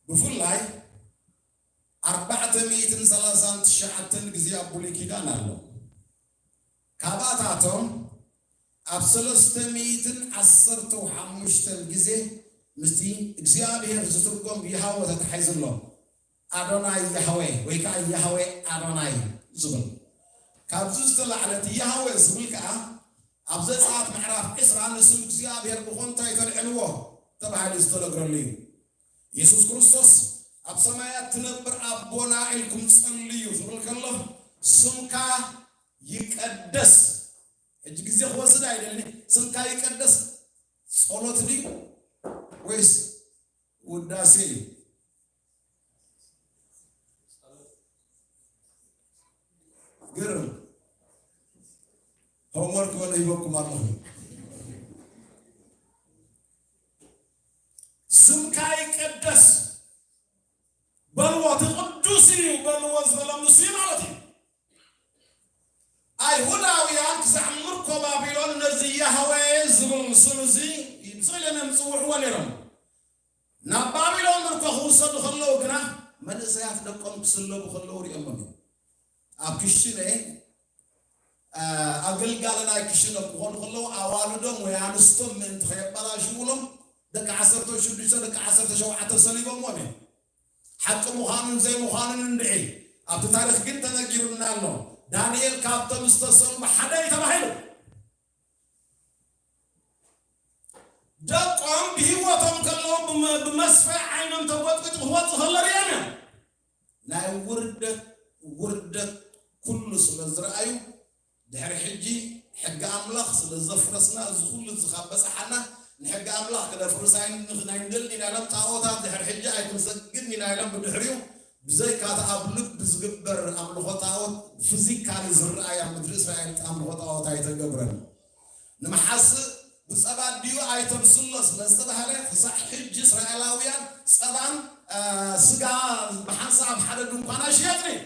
ብፍላይ ኣርባዕተ ሚእትን ሰላሳን ትሽዓተን ግዜ ኣብ ብሉይ ኪዳን ኣሎ። ካብኣታቶም ኣብ ሰለስተ ሚእትን ዓሰርተው ሓሙሽተን ግዜ ምስቲ እግዚኣብሔር ዝትርጎም ይሃወ ተታሒዙ ኣሎ። ኣዶናይ ያህዌ ወይ ከዓ ያህዌ ኣዶናይ ዝብል። ካብዚ ዝተላዕለ እቲ ያህዌ ዝብል ከዓ ኣብ ዘጸኣት ምዕራፍ ዕስራ ንስም እግዚኣብሔር ብኾንታ ይተልዕልዎ ተባሂሉ ዝተነግረሉ እዩ። የሱስ ክርስቶስ ኣብ ሰማያት ትነብር ኣቦና ኢልኩም ጸልዩ ዝብል ከሎ ስምካ ይቀደስ። ሕጂ ግዜ ክወስድ ኣይደልን። ስምካ ይቀደስ ጸሎት ድዩ ወይስ ውዳሴ እዩ? ግርም ሆምወርክ በለ ይበኩም ኣለኹ። ስምካ ይቀደስ በልዎ፣ እቲ ቅዱስ እዩ በልዎ ዝበሎም ንሱ እዩ ማለት እዩ። ኣይሁዳውያን ክሳዕ ምርኮ ባቢሎን ነዚ ያህዌ ዝብል ስም እዚ ብስእለን ምጽውዕዎ ነይሮም። ናብ ባቢሎን ምርኮ ክውሰዱ ከለዉ ግና መንእሰያት ደቆም ክስለቡ ከለዉ ሪኦሞም እዮም። ኣብ ክሽነ ኣገልጋሊ ናይ ክሽነ ክኾኑ ከለዉ ኣዋልዶም ወይ ኣንስቶም ምእንቲ ከየበላሽውሎም ደቂ ዓሰርተ ሽዱሽተ ደቂ ዓሰርተ ሸውዓተ ሰሊቦምዎም እዮም። ሓቂ ምዃኑን ዘይምዃኑን እንድዒ ኣብቲ ታሪኽ ግን ተነጊሩና ኣሎ። ዳንኤል ካብቶም ዝተሰልቡ ሓደ እዩ ተባሂሉ። ደቆም ብህይወቶም ከለዉ ብመ- ብመስፈ ዓይኖም ተጎጥቂጡ ክወፁ ከሎ ርዮም እዮም። ናይ ውርደት ውርደት ኩሉ ስለ ዝረኣዩ ድሕሪ ሕጂ ሕጊ ኣምላኽ ስለ ዘፍረስና እዚ ኩሉ እዚ ካብ በፅሓና ንሕጊ ኣምላኽ ክነፍርስ ኣይንደልን ኢና ኢሎም ጣዖታት ድሕሪ ሕጂ ኣይክንሰግድን ኢና ኢሎም ብድሕሪኡ ብዘይካ እቲ ኣብ ልቢ ዝግበር ኣምልኾ ጣዖት ፊዚካሊ ዝረኣይ ኣብ ምድሪ እስራኤል ኣምልኾ ጣዖት ኣይተገብረን። ንምሓስ ብፀባ ድዩ ኣይተብስሎ ስለ ዝተባህለ ክሳዕ ሕጂ እስራኤላውያን ፀባን ስጋ ብሓንሳብ ሓደ ድንኳን ኣይሽየጥን እዩ።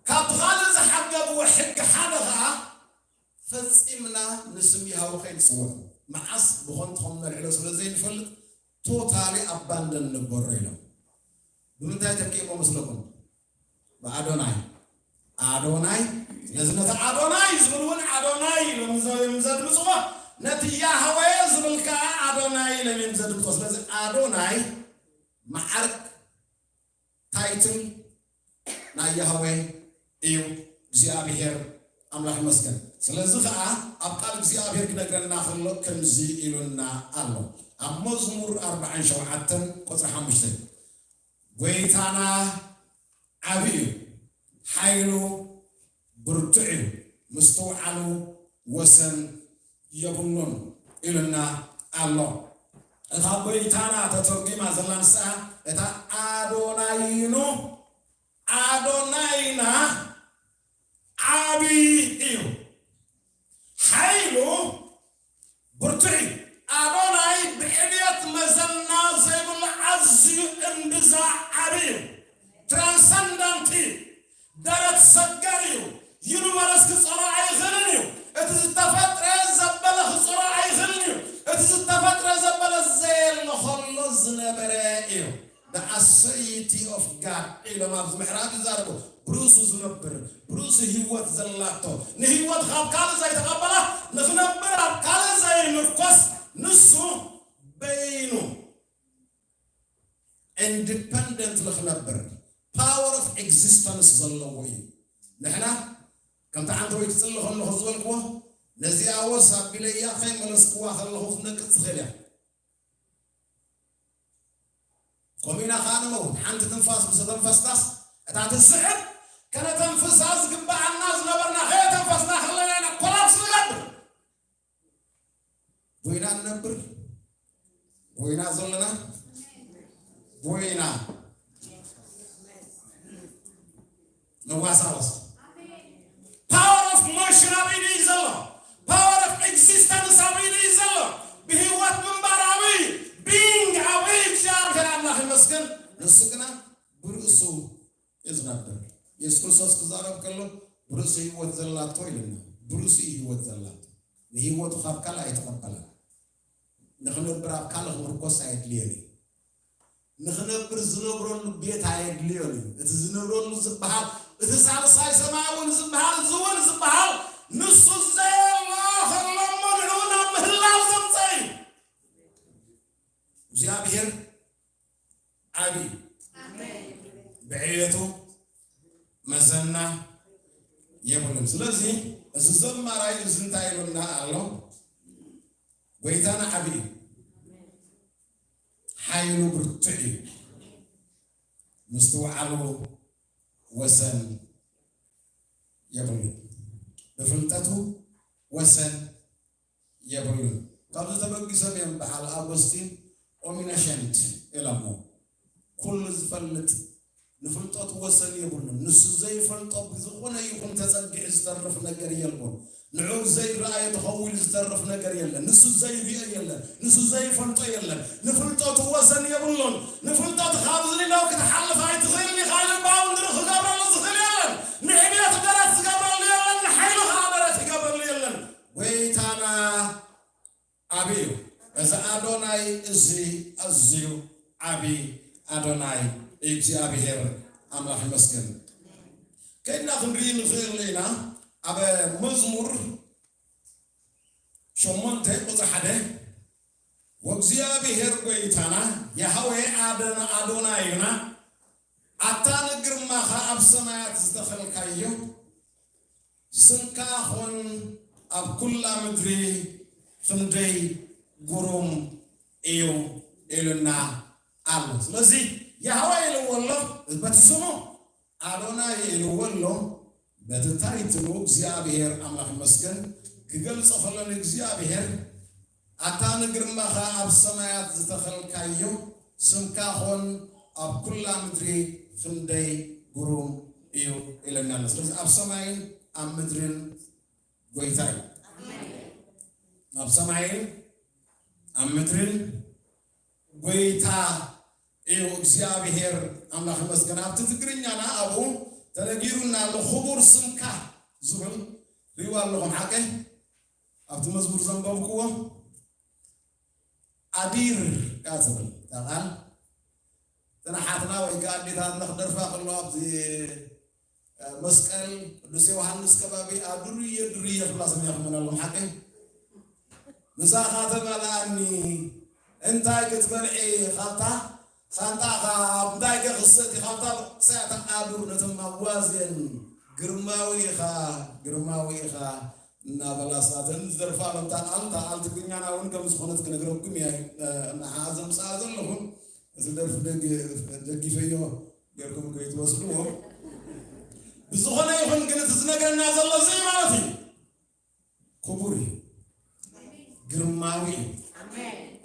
ካብ ካልእ ዝሓገቡ ሕጊ ሓደ ኸዓ ፈፂምና ንስም ያህወ ከይንፅውዕ መዓስ ብኾንትኾም ነልዕሎ ስለ ዘይንፈልጥ ቶታሊ ኣባንደን ንግበሮ ኢሎም። ብምንታይ ተኪእሞ መስለኩም? ብኣዶናይ ኣዶናይ ስለዚ ነቲ ኣዶናይ ዝብል እውን ኣዶናይ ኢሎም ዘድምፅዎ ነቲ ያህወ ዝብል ከዓ ኣዶናይ ኢሎም እዮም ዘድምፅዎ። ስለዚ ኣዶናይ መዓርግ ታይትል ናይ ያህዌ እዩ እግዚኣብሔር ኣምላኽ ይመስገን። ስለዚ ኸዓ ኣብ ቃል እግዚኣብሔር ክነግረና ከሎ ከምዚ ኢሉና ኣሎ። ኣብ መዝሙር ኣርባዓን ሸውዓተን ቁፅሪ ሓሙሽተ ጎይታና ዓቢ እዩ፣ ሓይሉ ብርቱዕ እዩ፣ ምስትውዓሉ ወሰን የብሉን ኢሉና ኣሎ። እታ ጎይታና ተተርጒማ ዘላ ንስኣ እታ ኣዶናይኑ ኣዶናይና ዓቢ እዩ፣ ሓይሉ ብርቱዕ እዩ። ኣዶናይ ብዕብየት መዘና ዘይብሉ ኣዝዩ እምብዛ ዓቢ እዩ። ትራንሰንዳንት እዩ። ደረት ሰገር እዩ። ዩኒቨርስ ክጸሮ ኣይኽእልን እዩ። እቲ ዝተፈጥረ ዘበለ ክጸሮ ኣይኽእልን እዩ። እቲ ዝተፈጥረ ዘበለ ዘየለ ከሎ ዝነበረ እዩ። The Aseity of God ኢሎም ኣብዚ ምዕራፍ ይዛረቡ። ብርእሱ ዝነብር ብርእሱ ህይወት ዘላቶ ንህይወት ካብ ካልእ ዘይተቐበላ ንኽነብር ኣብ ካልእ ዘይምርኮስ ንሱ በይኑ ኢንዲፐንደንት ንኽነብር power of existence ዘለዎ እዩ። ንሕና ከምቲ ዓንተ ወይ ክፅሊ ከለኹ ዝበልክዎ ነዚኣ ወስ ኣቢለያ ከይመለስክዋ ከለኹ ክትነቅፅ ትኽእል እያ። ከምኡ ኢና ከዓ ንመውት። ሓንቲ ትንፋስ ምስ ተንፈስናስ እታ ትስዕብ ከነተንፍሳ ዝግበኣና ዝነበርና ከየተንፈስና ከለና ኢና ኮላፕስ ንገብር። ቦይና ንነብር ቦይና ዘለና ቦይና ንዋሳወስ። Power of motion ኣብ ኢዱ እዩ ዘሎ። Power of existence ኣብ ኢዱ እዩ ዘሎ። ብህይወት ምንባር ኣብ እዩ። ቢንግ ኣብ እዩ እግዚኣብሔር ክርስቶስ ክዛረብ ከሎ ብርእሲ ህይወት ዘላቶ ኢልና፣ ብርእሲ ህይወት ዘላቶ፣ ንህይወቱ ካብ ካልእ ኣይተቐበላን። ንኽነብር ኣብ ካልእ ክምርኮስ ኣየድልዮን እዩ። ንኽነብር ዝነብረሉ ቤት ኣየድልዮን እዩ። እቲ ዝነብረሉ ዝበሃል፣ እቲ ሳልሳይ ሰማይ እውን ዝበሃል፣ እዚ እውን ዝበሃል፣ ንሱ ዘየሎ ከሎ እሞ ንዕኡ ናብ ምህላው ዘምፀ እዩ። እግዚኣብሔር ዓቢ እዩ። ብዕቤቱ መዘና የብሉን። ስለዚ እዚ ዘማራይ እዚ እንታይ ኢሉና ኣሎ? ጎይታና ዓቢ እዩ፣ ሓይሉ ብርቱዕ እዩ፣ ምስትውዓሉ ወሰን የብሉን፣ ብፍልጠቱ ወሰን የብሉን። ካብዚ ተበጊሶም እዮም በዓል ኣጎስቲን ኦሚነሸንት ኢሎሞ። ኩሉ ዝፈልጥ፣ ንፍልጠቱ ወሰን የብሉን። ንሱ ዘይፈልጦ ብዝኾነ ይኹን ተጸጊዑ ዝተርፍ ነገር የልቦን። ንዕኡ ዘይረኣየ ተኸዊሉ ዝተርፍ ነገር የለን። ንሱ ዘይርእዮ የለን። ንሱ ዘይፈልጦ የለን። ንፍልጠቱ ወሰን የብሉን። ንፍልጠቱ ካብ ዝሊናው ክትሓልፍ ኣይትኽእልን ኢኻ ኢሉ ባውንድሪ ክገብረሉ ዝኽእል የለን። ንዕቤቱ ደረት ዝገብረሉ የለን። ንሓይሉ ከዓ ደረት ይገብረሉ የለን። ጎይታና ዓቢ እዩ። እዚ ኣዶናይ እዚ ኣዝዩ ዓቢ ኣዶናይ እግዚኣብሔር ኣምላኽ ይመስገን። ከድና ክንርኢ ንኽእል ኢና። ኣብ መዝሙር ሸሞንተ ቁጽሪ ሓደ፣ ወእግዚኣብሔር ጎይታና ያህዌ ኣደና ኣዶናይና፣ ኣታ ንግርማኻ ኣብ ሰማያት ዝተኸልካዮ፣ ስምካ ኾን ኣብ ኩላ ምድሪ ክንደይ ግሩም እዩ ኢሉና ኣሎ። ስለዚ ያህዌ ኢልዎ ኣሎ፣ በቲ ስሙ ኣዶናይ ኢልዎ ኣሎ፣ በቲ ታይትሉ እግዚኣብሔር ኣምላኽ ይመስገን ክገልጾ ከሎ ንእግዚኣብሔር ኣታ ንግርማኻ ኣብ ሰማያት ዝተኸልካዮ ስምካ ኾን ኣብ ኩላ ምድሪ ክንደይ ግሩም እዩ ኢለና ኣሎ። ስለዚ ኣብ ሰማይን ኣብ ምድርን ጎይታ እዩ። ኣብ ሰማይን ኣብ ምድርን ጎይታ እዩ እግዚኣብሔር ኣምላኽ ይመስገን። ኣብቲ ትግርኛና ኣብኡ ተነጊሩና ኣሎ፣ ክቡር ስምካ ዝብል ሪእዋ ኣለኹም ሓቀይ? ኣብቲ መዝሙር ዘንበብክዎ ኣዲር እያ ትብል እታ ቃል። እተን ኣሓትና ወይ ከዓ ኣዴታትና ክደርፋ ከለዋ ኣብዚ መስቀል ቅዱስ ዮሃንስ ከባቢ ኣዱርየ ዱርየ ክብላ ሰሚዕኩመን ኣለኹም ሓቀይ? ምሳኻ ተመልኣኒ እንታይ ክትበልዒ ካብታ ሳንጣኻ እንታይ ከ ክሰቲ ካብታ ሳያታ ኣዱር ነተን ማዋዝየን ግርማዊ ኢኻ ግርማዊ ኢኻ እናበላ ሳተን ዝደርፋ ኣለምታ ቃል እታ ቃል ትግርኛና እውን ከም ዝኾነት ክነግረኩም እየ። ንዓ ዘምፅኣ ዘለኹን እዚ ደርፊ ደጊፈዮ ጌርኩም ከይትወስድዎ። ብዝኾነ ይኹን ግን እቲ ዝነግረና ዘሎ እዚ ማለት እዩ ክቡር እዩ፣ ግርማዊ እዩ፣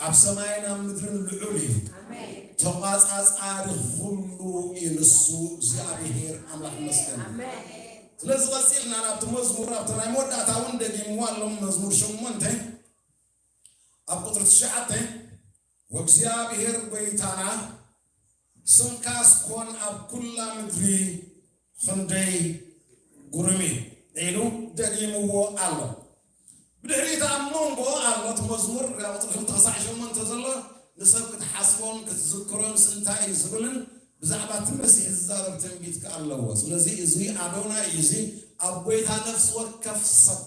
ኣብ ሰማይን ኣብ ምድርን ልዑል እዩ፣ ተቋጻጻሪ ኩሉ እዩ ንሱ እግዚኣብሔር ኣምላኽ ይመስገን። ስለዚ ቀጺልና ናብቲ መዝሙር ኣብቲ ናይ መወዳእታ እውን ደጊምዎ ኣለዉ መዝሙር ሸሞንተ ኣብ ቁፅሪ ትሽዓተ ወእግዚኣብሔር ጎይታና ስምካስ ኮን ኣብ ኩላ ምድሪ ክንደይ ግሩም እዩ ኢሉ ደጊምዎ ኣሎ። ብድሕሪት ኣብ መንጎ ኣሎ እቲ መዝሙር ቁፅሪ ክልተ ክሳዕ ሸሞንተ ዘሎ ንሰብ ክትሓስቦን ክትዝክሮን ስንታይ እዩ ዝብልን ብዛዕባ እቲ መሲሕ ዝዛረብ ትንቢት ከ ኣለዎ። ስለዚ እዚ ኣዶናይ እዩ። እዚ ኣብ ጎይታ ነፍሲ ወከፍ ሰብ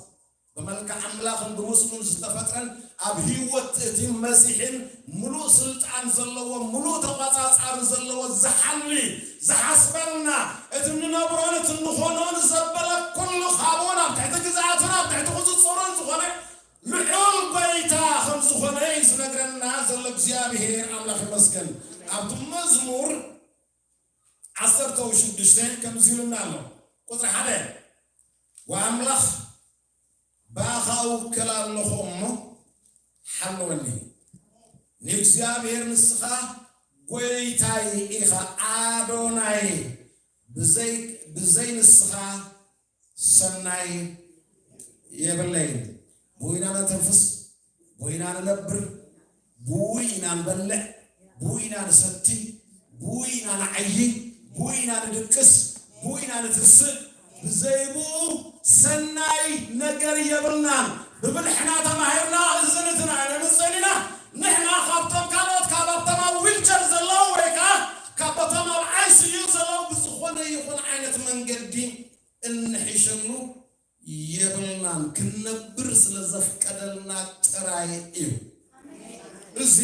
ብመልክዕ ኣምላኽን ብምስሉን ዝተፈጥረን ኣብ ህይወት እቲ መሲሕን ምሉእ ስልጣን ዘለዎ ምሉእ ተቋጻጻሪ ዘለዎ ዝሓሊ ዝሓስበልና እቲ እንነብሮን እቲ እንኾኖን ዘበለ ኩሉ ካብኡን ኣብ ትሕቲ ግዝኣቱን ኣብ ትሕቲ ቁፅፅሩን ዝኾነ ልዑል ጎይታ ከም ዝኾነ እዩ ዝነግረና ዘሎ እግዚኣብሔር ኣምላኽ ይመስገን። ኣብቲ መዝሙር ዓሰርተ ሽዱሽተ ከምዚ ኢሉና ኣሎ ቁፅሪ ሓደ ወኣምላኽ ብኣኻ እውክል ኣለኹ እሞ ሓልወኒ። ንእግዚኣብሔር ንስኻ ጎይታይ ኢኻ ኣዶናይ፣ ብዘይ ንስኻ ሰናይ የብለይን። ብኡ ኢና ነተንፍስ፣ ብኡ ኢና ንነብር፣ ብኡ ኢና ንበልዕ፣ ብኡ ኢና ንሰቲ፣ ብኡ ኢና ንዓዪ፣ ብኡ ኢና ንድቅስ፣ ብኡ ኢና ንትስእ፣ ብዘይብኡ ሰናይ ነገር የብልናን። ብብልሕና ተማሂርና፣ እዝን እትን ኣይነምጽእን ኢና። ንሕና ካብቶም ካልኦት፣ ካብ ኣብቶም ኣብ ዊልቸር ዘለዉ ወይ ከኣ ካብቶም ኣብ ኣይ ሲ ዩ ዘለዉ ብዝኾነ ይኹን ዓይነት መንገዲ እንሕሸሉ የብልናን። ክንነብር ስለ ዘፍቀደልና ጥራይ እዩ። እዚ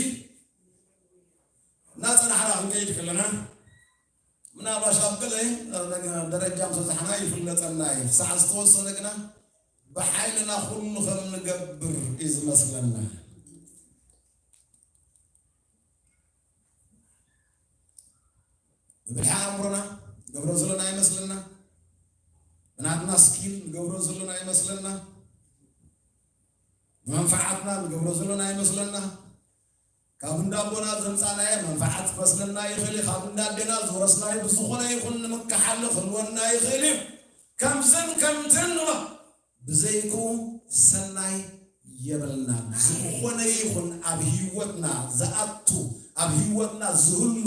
እናጸናሕና ክንከይድ ከለና፣ ምናልባሽ ኣብ ገለ ደረጃ ምሰብጻሕና ይፍለጠና እዩ። ክሳዕ ዝተወሰነ ግና ብሓይልና ኩሉ ከም ንገብር እዩ ዝመስለና። ብብልሒ ኣእምሮና ንገብሮ ዘለና ይመስለና። ብናትና ስኪል ንገብሮ ዘለና ይመስለና። ብመንፈዓትና ንገብሮ ዘለና ይመስለና። ካብ እንዳ ኣቦና ዘምጻናዮ መንፈዓት ክመስለና ይኽእል እዩ። ካብ እንዳ ኣዴና ዝወረስናዮ ብዝኾነ ይኹን ንምክሓሉ ክህልወና ይኽእል እዩ። ከምዝን ከምትን ንብሎ። ብዘይክኡ ሰናይ የብልናን። ዝኾነ ይኹን ኣብ ህይወትና ዝኣቱ፣ ኣብ ህይወትና ዝህሉ፣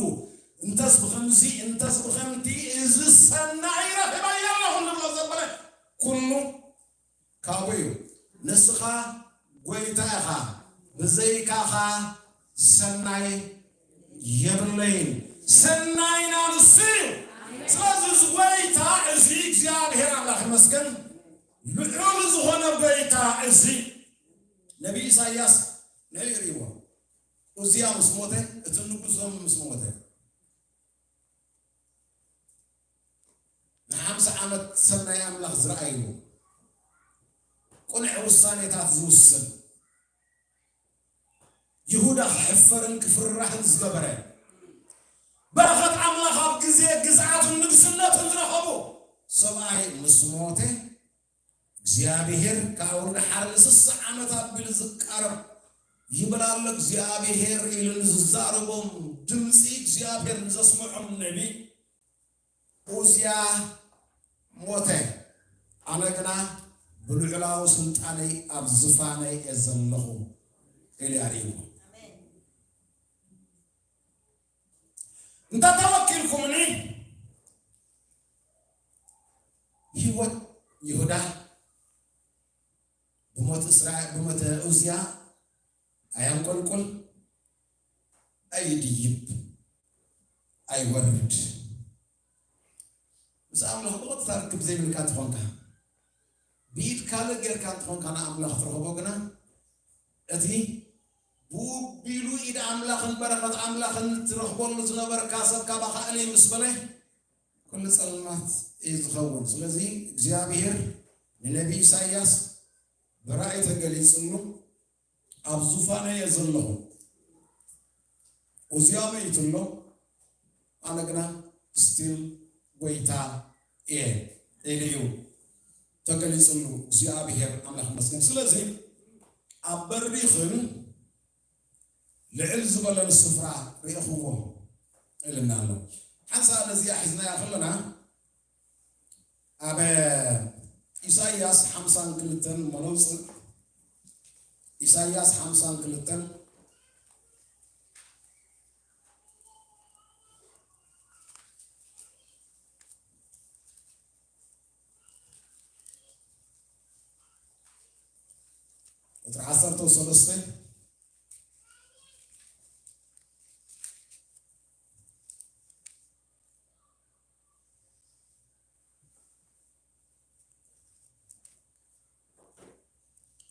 እንተስ ብኸምዚ፣ እንተስ ብኸምቲ፣ እዚ ሰናይ ረኺበዮ ኣለኹ ንብሎ ዘበለ ኩሉ ካብኡ እዩ። ንስኻ ጐይታ ኢኻ፣ ብዘይካኻ ሰናይ የብለይን። ሰናይና ንሱ እዩ። ስለዚ እዚ ጐይታ እዚ እግዚኣብሔር ኣምላኽ ይመስገን፣ ልዑል ዝኾነ ጐይታ እዚ ነቢይ ኢሳይያስ ንዑ ይርእይዎ። ኡዝያ ምስ ሞተ፣ እቲ ንጉሶም ምስ ሞተ፣ ንሓምሳ ዓመት ሰብ ናይ ኣምላኽ ዝረኣይዎ፣ ቅኑዕ ውሳኔታት ዝውስን፣ ይሁዳ ክሕፈርን ክፍርራህን ዝገበረ፣ በረኸት ኣምላኽ ኣብ ግዜ ግዝኣቱን ንግስነቱን ዝረኸቦ ሰብኣይ ምስ ሞተ፣ እግዚኣብሄር ካብ ደሓር ንስሳ ዓመት ኣቢሉ ዝቃረብ ይብል ኣሎ እግዚኣብሄር ኢሉ ንዝዛረቦም ድምፂ እግዚኣብሄር ንዘስምዖም ነቢ ኡዝያ ሞተ፣ ኣነ ግና ብልዑላዊ ስልጣነይ ኣብ ዝፋነይ እየ ዘለኹ ኢሉ ኣርእይዎ። እንተተወኪልኩምኒ ህይወት ይሁዳ ብሞት እስራኤል ብሞት ኡዝያ ኣየንቆልቁል ኣይድይብ ኣይወርድ። ምስ ኣምላኽ ብቐጥታ ርክብ ዘይብልካ እንተኾንካ ብኢድ ካልእ ጌርካ እንተኾንካ ንኣምላኽ ትረኽቦ ግና እቲ ብኡ ቢሉ ኢድ ኣምላኽን በረኸት ኣምላኽን ትረኽበሉ ዝነበርካ ሰብ ካባኻ እልይ ምስ በለ ኩሉ ጸልማት እዩ ዝኸውን። ስለዚ እግዚኣብሔር ንነቢ ኢሳይያስ ብራእይ ተገሊጽሉ ኣብ ዙፋነ እየ ዘለኹ ኡዝያ መይቱ ኣሎ ኣነ ግና ስቲል ጎይታ እየ ኢሉ እዩ ተገሊጽሉ እግዚኣብሔር ኣምላኽ ይመስገን። ስለዚ ኣብ በሪኽን ልዕል ዝበለን ስፍራ ርኢኽዎ ኢልና ኣሎ። ሓንሳእ ነዚኣ ሒዝናያ ከለና ኣብ ኢሳይያስ ሓምሳን ክልተን እሞ ነውፅእ። ኢሳይያስ ሓምሳን ክልተን ቁፅሪ ዓሰርተ ሰለስተ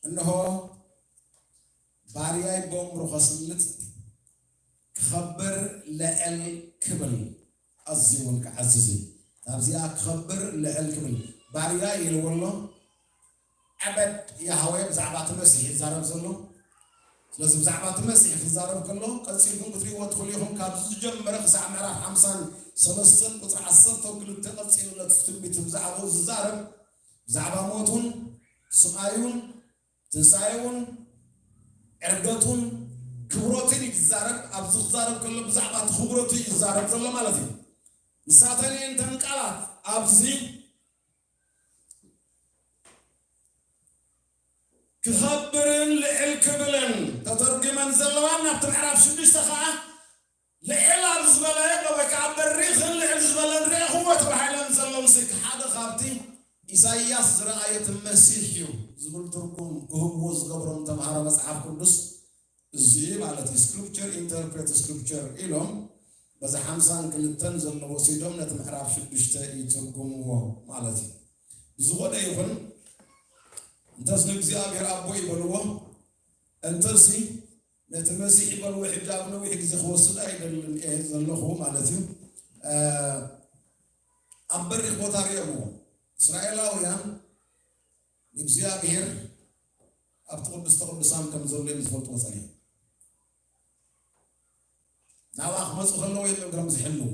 እንሆ ባርያይ ብእምሩ ከስልጥ ክኸብር ልዕል ክብል ኣዝዩ እውን ክዓዝዝ እዩ። ካብዚኣ ክኸብር ልዕል ክብል ባርያይ ኢልዎ ኣሎ። ዓበድ ያህዌ ብዛዕባ እቲ መሲሕ ይዛረብ ዘሎ። ስለዚ ብዛዕባ እቲ መሲሕ ክዛረብ ከሎ ቀጺልኩም ክትሪእዎ ትኽእሉ ኢኹም። ካብ ዝጀመረ ክሳዕ ምዕራፍ ሓምሳን ሰለስተን ቁፅሪ ዓሰርተ ክልተ ቀጺሉ ነቲ ትንቢት ብዛዕባኡ ዝዛረብ ብዛዕባ ሞቱን ስቓዩን ትንሳኤውን ዕርገቱን ክብረቱን እዩ ዝዛረብ። ኣብዚ ክዛረብ ከሎ ብዛዕባ እቲ ክብረቱ እዩ ዝዛረብ ዘሎ ማለት እዩ። ንሳተን እየን እተን ቃላት ኣብዚ ክኸብርን ልዕል ክብልን ተተርጒመን ዘለዋን ናብቲ ምዕራፍ ሽዱሽተ ኸዓ ልዕል ኣብ ዝበለ ወይ ከዓ በሪኽን ልዕል ዝበለን ርኢኽዎ ተባሂለን ዘለዉ ሲ ሓደ ካብቲ ኢሳይያስ ዝረኣየ እቲ መሲሕ እዩ ዝብል ትርጉም ክህብዎ ዝገብሮም ተምሃሮ መጽሓፍ ቅዱስ እዚ ማለት እዩ። Scripture interpret Scripture ኢሎም በዚ ሓምሳን ክልተን ዘለዎ ሲዶም ነቲ ምዕራፍ ሽዱሽተ ይትርጉምዎ ማለት እዩ። ብዝኾነ ይኹን እንተስ ንእግዚኣብሔር ኣቦ ይበልዎ እንተሲ ነቲ መሲሕ ይበልዎ ሕጂ ኣብ ነዊሕ ግዜ ክወስድ ኣይደልን እየ ዘለኹ ማለት እዩ። ኣብ በሪኽ ቦታ ሪኦምዎ እስራኤላውያን ንእግዚኣብሔር ኣብቲ ቅዱስተ ቅዱሳን ከም ዘሎ እዮም ዝፈልጥዎ ጸኒሖም። ናብኣ ክመፁ ከለዉ እዮም እግሮም ዝሕልዉ።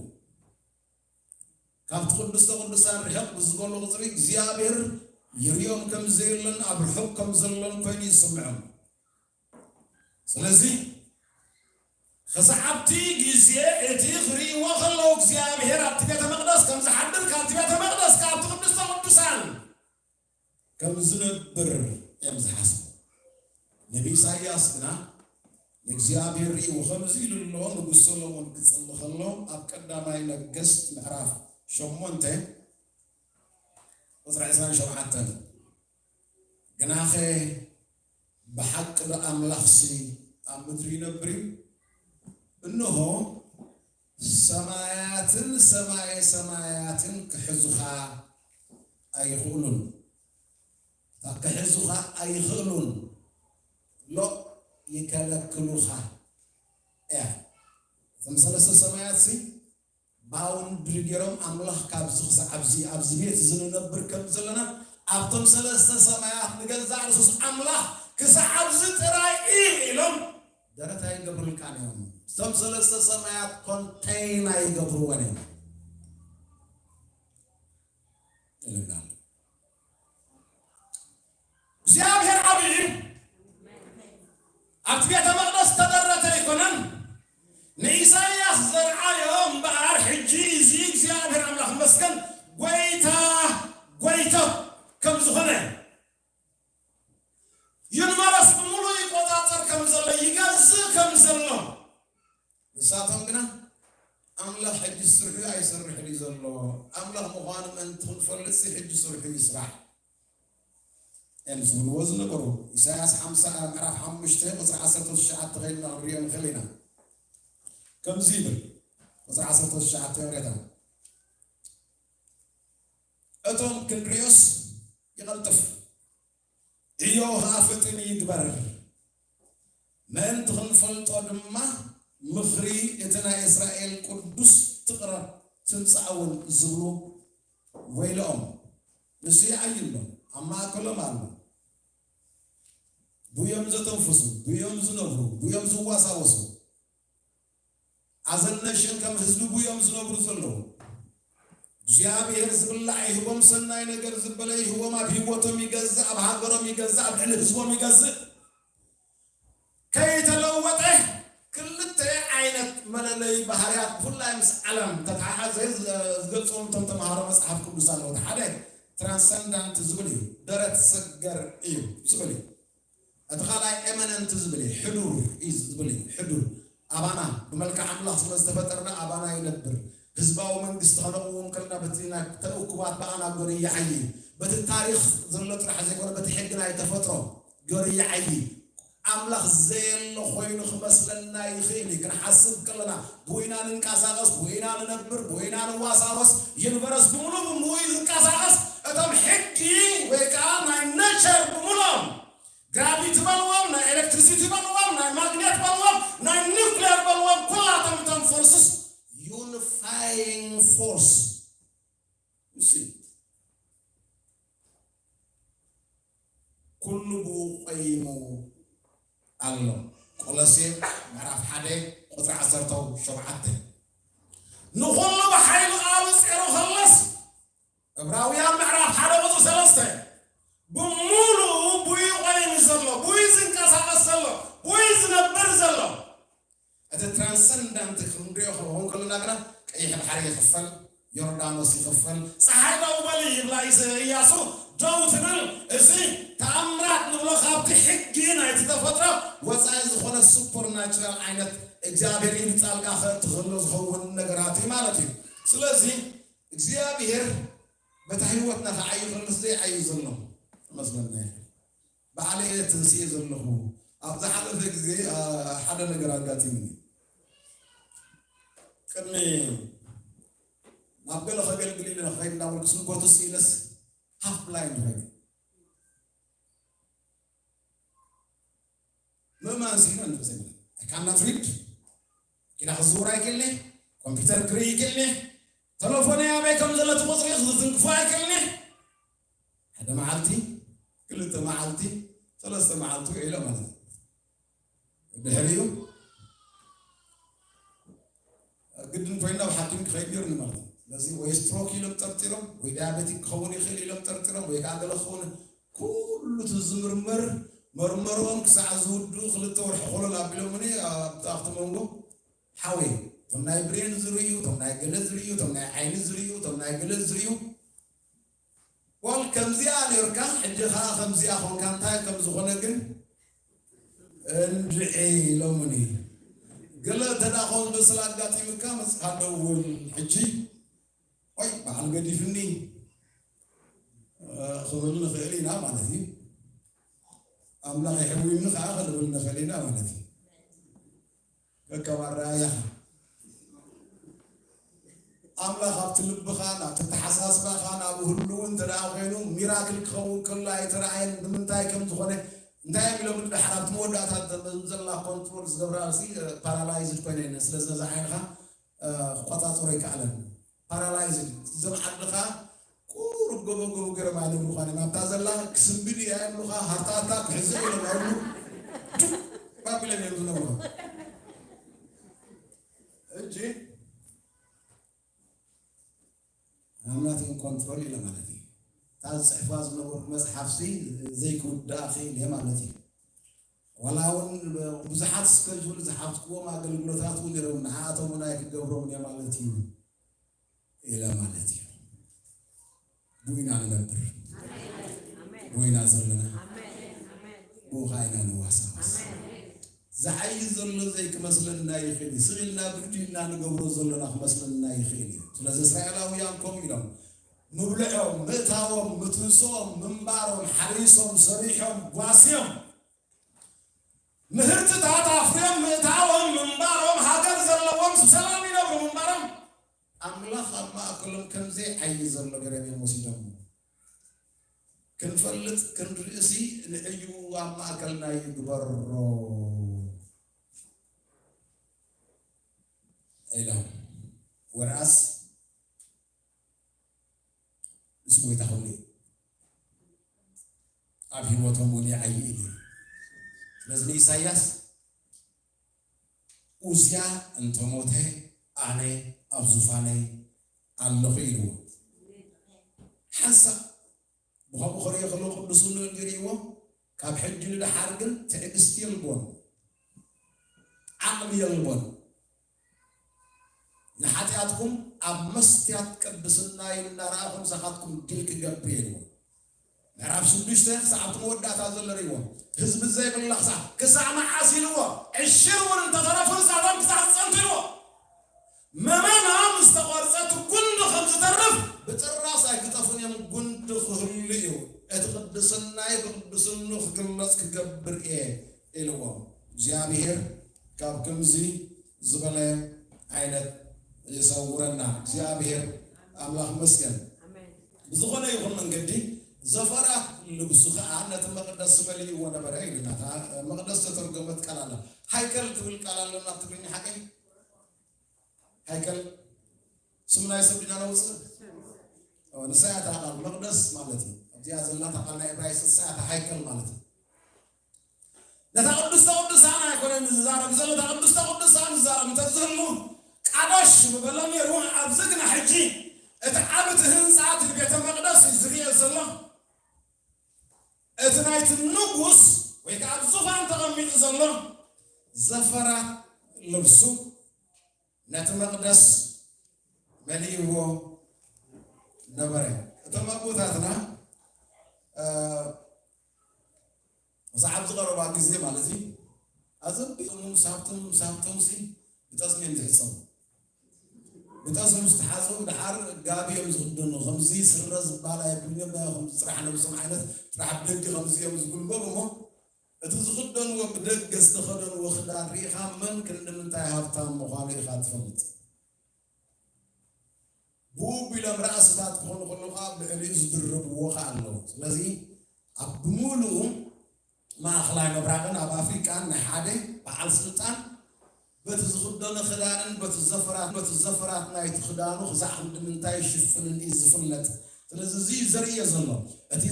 ካብቲ ቅዱስተ ቅዱሳን ርሕቕ ብዝበሉ ቁፅሪ እግዚኣብሔር ይሪኦም ከም ዘየለን ኣብ ርሑቕ ከም ዘለን ኮይኑ ይስምዖም። ስለዚ ክሳዕ ኣብቲ ግዜ እቲ ክርእይዎ ከለዉ እግዚኣብሔር ኣብቲ ቤተ መቅደስ ከም ዝሓድር ካብቲ ቤተ መቅደስ ካብቲ ቅዱስተ ቅዱሳን ከም ዝነብር እዮም ዝሓስቡ። ነቢ ኢሳይያስ ግና ንእግዚኣብሔር ርእይዎ ከምዚ ኢሉ ኣሎ። ንጉስ ሰሎሞን ክጽሊ ከሎ ኣብ ቀዳማይ ነገስት ምዕራፍ ሸሞንተ ቁጽሪ ዕስራን ሸውዓተን ግናኸ ብሓቂ ዶ ኣምላኽሲ ኣብ ምድሪ ይነብር እዩ? እንሆ ሰማያትን ሰማየ ሰማያትን ክሕዙኻ ኣይኽእሉን። ክሕዙኻ ኣይኽእሉን። ሎ ይከለክሉኻ እያ። እቶም ሰለስተ ሰማያትሲ ባውንድሪ ገይሮም ኣምላኽ ካብዚ ክሳዕ ኣብዚ ኣብዚ ቤት እዚ ንነብር ከም ዘለና ኣብቶም ሰለስተ ሰማያት ንገዛእ ርሱስ ኣምላኽ ክሳዕ ኣብዚ ጥራይ እዩ ኢሎም ደረት ኣይገብሩልካን እዮም። እቶም ሰለስተ ሰማያት ኮንቴይን ኣይገብርዎን እዮም። እልናል። እግዚኣብሔር ዓብዪ እዩ። ኣብቲ ቤተ መቕደስ ዝተደረተ ኣይኮነን። ንኢሳይያስ ዘርዓዮ እምበኣር ሕጂ እዚ እግዚኣብሔር ኣምላኽ መስገን ጎይታ ጎይታ ከም ዝኾነ ዩኒቨርስ ብምሉእ ይቆጻጸር ከም ዘሎ ይገዝእ ከም ዘሎ ንሳቶም ግና ኣምላኽ ሕጂ ስርሑ ኣይሰርሕን እዩ ዘሎ። ኣምላኽ ምዃኑ ምእንቲ ክንፈልጥሲ ሕጂ ስርሑ ይስራሕ እዮም ዝብልዎ ዝነበሩ። ኢሳያስ ሓምሳ ምዕራፍ ሓሙሽተ ቁፅሪ ዓሰርተ ትሽዓተ ከይድና ክንሪኦ ንኽእል ኢና። ከምዚ ይብል ቁፅሪ ዓሰርተ ትሽዓተ ሬታ እቶም ክንሪኦስ ይቐልጥፍ ዕዮ ኸዓ ፈጢኑ ይግበር። ምእንቲ ክንፈልጦ ድማ ምኽሪ እቲ ናይ እስራኤል ቅዱስ ትቕረብ ትምጻእ እውን ዝብሉ ወይለኦም። ንሱ ይዓዩ ኣሎ፣ ኣብ ማእከሎም ኣሎ። ብዮም ዘተንፍሱ፣ ብዮም ዝነብሩ፣ ብዮም ዝዋሳወሱ። ኣዘነሽን ከም ህዝቢ ብዮም ዝነብሩ ዘለዉ እግዚኣብሔር ዝብላዕ ይህቦም፣ ሰናይ ነገር ዝበለ ይህቦም፣ ኣብ ህይወቶም ይገዝእ፣ ኣብ ሃገሮም ይገዝእ፣ ኣብ ልዕሊ ህዝቦም ይገዝእ። ከይተለወጠ ክልተ ዓይነት መለለይ ባህርያት ብፍላይ ምስ ዓለም ተተሓሓዘ ዝገልፅዎም እቶም ተምሃሮ መፅሓፍ ቅዱስ ኣለዉ። እቲ ሓደ ትራንሰንዳንት ዝብል እዩ፣ ደረት ሰገር እዩ ዝብል እዩ። እቲ ካልኣይ ኤመነንት ዝብል እዩ፣ ሕዱር እዩ ዝብል እዩ። ሕዱር ኣባና ብመልክዕ ኣምላኽ ስለ ዝተፈጠርና ኣባና ይነብር። ህዝባዊ መንግስቲ ከነቕውም ከለና በቲ ናይ ተእኩባት ብኣና ገሩ ይዓዪ። በቲ ታሪኽ ዘሎ ጥራሕ ዘይኮነ በቲ ሕጊ ናይ ተፈጥሮ ገሩ ይዓዪ። ኣምላኽ ዘየለ ኮይኑ ክመስለና ይኽእል እዩ። ክንሓስብ ከለና ብኡ ኢና ንንቀሳቐስ፣ ብኡ ኢና ንነብር፣ ብኡ ኢና ንዋሳወስ። ዩኒቨርስ ብምሉእ ብምሉእ እዩ ዝንቀሳቐስ። እቶም ሕጊ ወይ ከዓ ናይ ነቸር ብምሎም ግራቪቲ በልዎም፣ ናይ ኤሌክትሪሲቲ በልዎም፣ ናይ ማግኔት በልዎም፣ ናይ ኒውክሌር በልዎም፣ ኩላቶም እቶም ፎርስስ ዩኒፋይንግ ፎርስ ዩሲ ኩሉ ብኡ ቆይሙ ኣሎ። ቆሎሴ ምዕራፍ ሓደ ቁፅሪ ዓሰርተ ሸውዓተ ንኹሉ ብሓይሉ ቃሉ ጼሩ ከለስ ዕብራውያን ምዕራፍ ሓደ ቁፅሪ ሰለስተ ብምሉኡ ብኡ ቆይሙ ዘሎ፣ ብኡ ዝንቀሳቐስ ዘሎ፣ ብኡ ዝነብር ዘሎ። እቲ ትራንሰንዳንት ክንሪኦ ክንኸውን ከለና ግና ቀይሕ ባሕሪ ይኽፈል፣ ዮርዳኖስ ይኽፈል፣ ፀሓይ ደው በሊ ይብላ ኢያሱ ደው ትብል። እዚ ተኣምራት ንብሎ ካብቲ ሕጊ ናይቲ ተፈጥሮ ወፃኢ ዝኾነ ሱፐር ናቹራል ዓይነት እግዚኣብሔር ኢድ ጣልቃ ከእቲ ከሎ ዝኸውን ነገራት እዩ ማለት እዩ። ስለዚ እግዚኣብሔር በታ ህይወትና ክዓዩ ከሎስ ዘይዓዩ ዘሎ መስለና እዩ። ባዕለይ እየ ትንስኤ ዘለኹ። ኣብ ዝሓለፈ ግዜ ሓደ ነገር ኣጋጢሙኒ። ቅድሚ ናብ ገለ ከገልግል ኢለ ክኸይድ እናበልኩ ስንኮትስ ኢለስ ሃፍ ብላይንድ ኾይነ ምእማን ስኢነ ንዘይብለ ካናት ሪድ ኪና ክዝውር ኣይክእልኒ። ኮምፒውተር ክርኢ ይክእልኒ። ተለፎነይ ኣበይ ከም ዘለቲ ቁፅሪ ክትንክፎ ኣይክእልኒ። ሓደ መዓልቲ፣ ክልተ መዓልቲ፣ ሰለስተ መዓልቲ ውዒለ ማለት እዩ። ድሕሪኡ ግድን ኮይኑ ናብ ሓኪም ክኸይድ ነይሩኒ ማለት እዩ። ስለዚ ወይ ስትሮክ ኢሎም ጠርጢሮም ወይ ዳያቤቲክ ክኸውን ይኽእል ኢሎም ጠርጢሮም ወይ ከዓ ገለ ክኸውን ኩሉ እቲ ዝምርመር መርመሮም ክሳዕ ዝውድኡ ክልተ ወርሒ ኮሎል ኣቢሎምኒ ኣብቲ ኣብቲ መንጎ ሓወይ እቶም ናይ ብሬን ዝርእዩ እቶም ናይ ገለ ዝርእዩ እቶም ናይ ዓይኒ ዝርእዩ እቶም ናይ ገለ ዝርእዩ ዋል ከምዚኣ ነርካ ሕጂ ከዓ ከምዚኣ ኮንካ እንታይ ከም ዝኾነ ግን እንድዒ ኢሎምኒ። ገለ እንተ ደኣ ከምኡ ዝመስል ኣጋጢሙካ መፅኻ ደውል። ሕጂ ወይ በዓል ገዲፍኒ ክብል ንኽእል ኢና ማለት እዩ። ኣምላኽ የሕውዩኒ ከዓ ክንብል ንኽእል ኢና ማለት እዩ። ከከም ኣረኣእያኻ ኣምላኽ ኣብቲ ልብኻ ናብቲ ኣተሓሳስባኻ ናብ ህልው እንተ ደኣ ኮይኑ ሚራክል ክኸውን ከሎ ኣይተረኣየን። ንምንታይ ከም ዝኾነ እንታይ እዮም ኢሎም ድሓር ኣብቲ መወዳእታ ዘላ ኮንትሮል ዝገብራ ሲ ፓራላይዝድ ኮይነ ስለ ዝነዛ ዓይንኻ ክቆፃፀሮ ይከኣለን። ፓራላይዝድ እዞም ዓድኻ ቁሩብ ገበገቡ ገረማ ይነግሩኻ ናብታ ዘላ ክስንብድ እያ ይብሉኻ። ሃርታታ ክሕዘ ኢሎም ኣይብሉ ባቢሎም እዮም ዝነግሩ። እጂ I'm not in control ኢለ ማለት እዩ። እታ ዝፅሕፋ ዝነበርኩ መፅሓፍሲ ዘይክውዳእ ክእል እየ ማለት እዩ። ዋላ እውን ብዙሓት ስከጁል ዝሓትክዎም ኣገልግሎታት እውን ነይሮም ንዓኣቶም እውን ኣይክገብሮም እየ ማለት እዩ ኢለ ማለት እዩ። ብኡ ኢና ንነብር፣ ብኡ ኢና ዘለና፣ ብኡ ከዓ ኢና ንዋሳዋስ። ዝዓይ ዘሎ ዘይክመስለና ይኽእል እዩ። ስቕ ኢልና ብድድ ኢልና ንገብሮ ዘለና ክመስለና ይኽእል እዩ። ስለዚ እስራኤላውያን ከምኡ ኢሎም ምብልዖም፣ ምእታዎም፣ ምትንስኦም፣ ምንባሮም፣ ሓሪሶም፣ ሰሪሖም፣ ጓስዮም፣ ምህርትታት ኣፍርዮም ምእታዎም፣ ምንባሮም፣ ሃገር ዘለዎም ብሰላም ይነብሩ ምንባሮም ኣምላኽ ኣብ ማእከሎም ከም ዘይዓዪ ዘሎ ገረም እዮም ወሲዶሞ። ክንፈልጥ ክንርእሲ ንዕዩ ኣብ ማእከልና ይግበሮ ኢሎም። ወርኣስ ምስ ጎይታ ክብሉ እዩ። ኣብ ህይወቶም እውን ይዓዪ እዩ ነይሩ። ስለዚ ንኢሳያስ ኡዝያ እንተሞተ ኣነ ኣብ ዙፋነይ ኣለኹ ኢልዎ። ሓንሳእ ብኸምኡ ክርእዮ ከለዉ ቅዱስ ንኡ እንዲርእይዎ ካብ ሕጂ ንደሓር ግን ትዕግስቲ የልቦን፣ ዓቕሚ የልቦን። ንሓጢኣትኩም ኣብ መስትያት ቅድስናይ እናረኣኹ ምሳኻትኩም ድል ክገብር እየ ኢልዎ። ምዕራፍ ሽዱሽተ ክሳዕ ኣብቲ መወዳእታ ዘሎ ርእይዎ። ህዝቢ ዘይብላ ክሳዕ ክሳዕ መዓስ ኢልዎ። ዕሽር እውን እንተተረፉ ንሳቶም ክሳዕ ዝጸንቱ ኢልዎ። መመና ምስ ተቖርጸት ጉንዲ ከም ዝተርፍ ብጥራስ ኣይክጠፉን እዮም። ጉንዲ ክህሉ እዩ። እቲ ቅድስናይ ብቅድስኑ ክግለጽ ክገብር እየ ኢልዎም። እግዚኣብሔር ካብ ከምዚ ዝበለ ዓይነት ይሰውረና። እግዚኣብሔር ኣምላኽ ይመስገን። ኣሜን። ብዝኾነ ይኹን መንገዲ ዘፈራት ልብሱ ኸዓ ነቲ መቕደስ መሊእዎ ነበረ ኢልና። እታ መቕደስ ዝተተርጎመት ቃል ኣላ። ሃይከል ትብል ቃል ኣለና ኣብ ትግርኛ ሓቀይ? ሃይከል ስም ናይ ሰብ ዲና ነውፅእ? ኦ፣ ንሳ እያ እታ ቃል መቕደስ ማለት እዩ። ኣብዚኣ ዘላ እታ ቃል ናይ ዕብራይስጥ ንሳ እያ እታ ሃይከል ማለት እዩ። ነታ ቅድስተ ቅዱሳን ኣይኮነን ዝዛረብ ዘሎ፣ እታ ቅድስተ ቅዱሳን ዝዛረብ እንተዝህሉ ቃደሽ ምበሎ ነይሩ። ኣብዚ ግና ሕጂ እቲ ዓቢ እቲ ህንፃ እቲ ቤተ መቕደስ እዩ ዝርኤ ዘሎ። እቲ ናይቲ ንጉስ ወይ ከዓ ኣብ ዙፋን ተቐሚጡ ዘሎ ዘፈራት ልብሱ ነቲ መቕደስ መሊእዎ ነበረ። እቶም ኣቦታትና፣ እ፣ ክሳዕ ኣብዚ ቀረባ ግዜ ማለት እዩ፣ ኣዘቢጦም ምስ ሃብቶም ምስ ሃብቶም ሲ ብጠስሚ እዮም ዝሕፀቡ። ብጠስሚ ምስ ተሓፀቡ ድሓር ጋቢ እዮም ዝኽደኑ። ከምዚ ስረ ዝበሃል ኣየብሉን እዮም። ከምዚ ጥራሕ ነብሶም ዓይነት ጥራሕ ብደገ ከምዚ እዮም ዝጉልበቡ እሞ እቲ ዝኽደንዎ ብደገ ዝተኸደንዎ ክዳን ርኢኻ መን ክንዲ ምንታይ ሃብታም ምዃኑ ኢኻ ትፈልጥ። ብኡ ኣቢሎም ራእስታት ክኾኑ ከለዉ ከዓ ኣብ ልዕሊኡ ዝድርብዎ ከዓ ኣለዉ። ስለዚ ኣብ ብምሉኡ ማእኸላይ ምብራቕን ኣብ ኣፍሪቃን ናይ ሓደ በዓል ስልጣን በቲ ዝኽደኖ ክዳንን በቲ ዘፈራት በቲ ዘፈራት ናይቲ ክዳኑ ክሳዕ ክንዲ ምንታይ ይሽፍንን እዩ ዝፍለጥ። ስለዚ እዚ እዩ ዘርእዮ ዘሎ። እቲ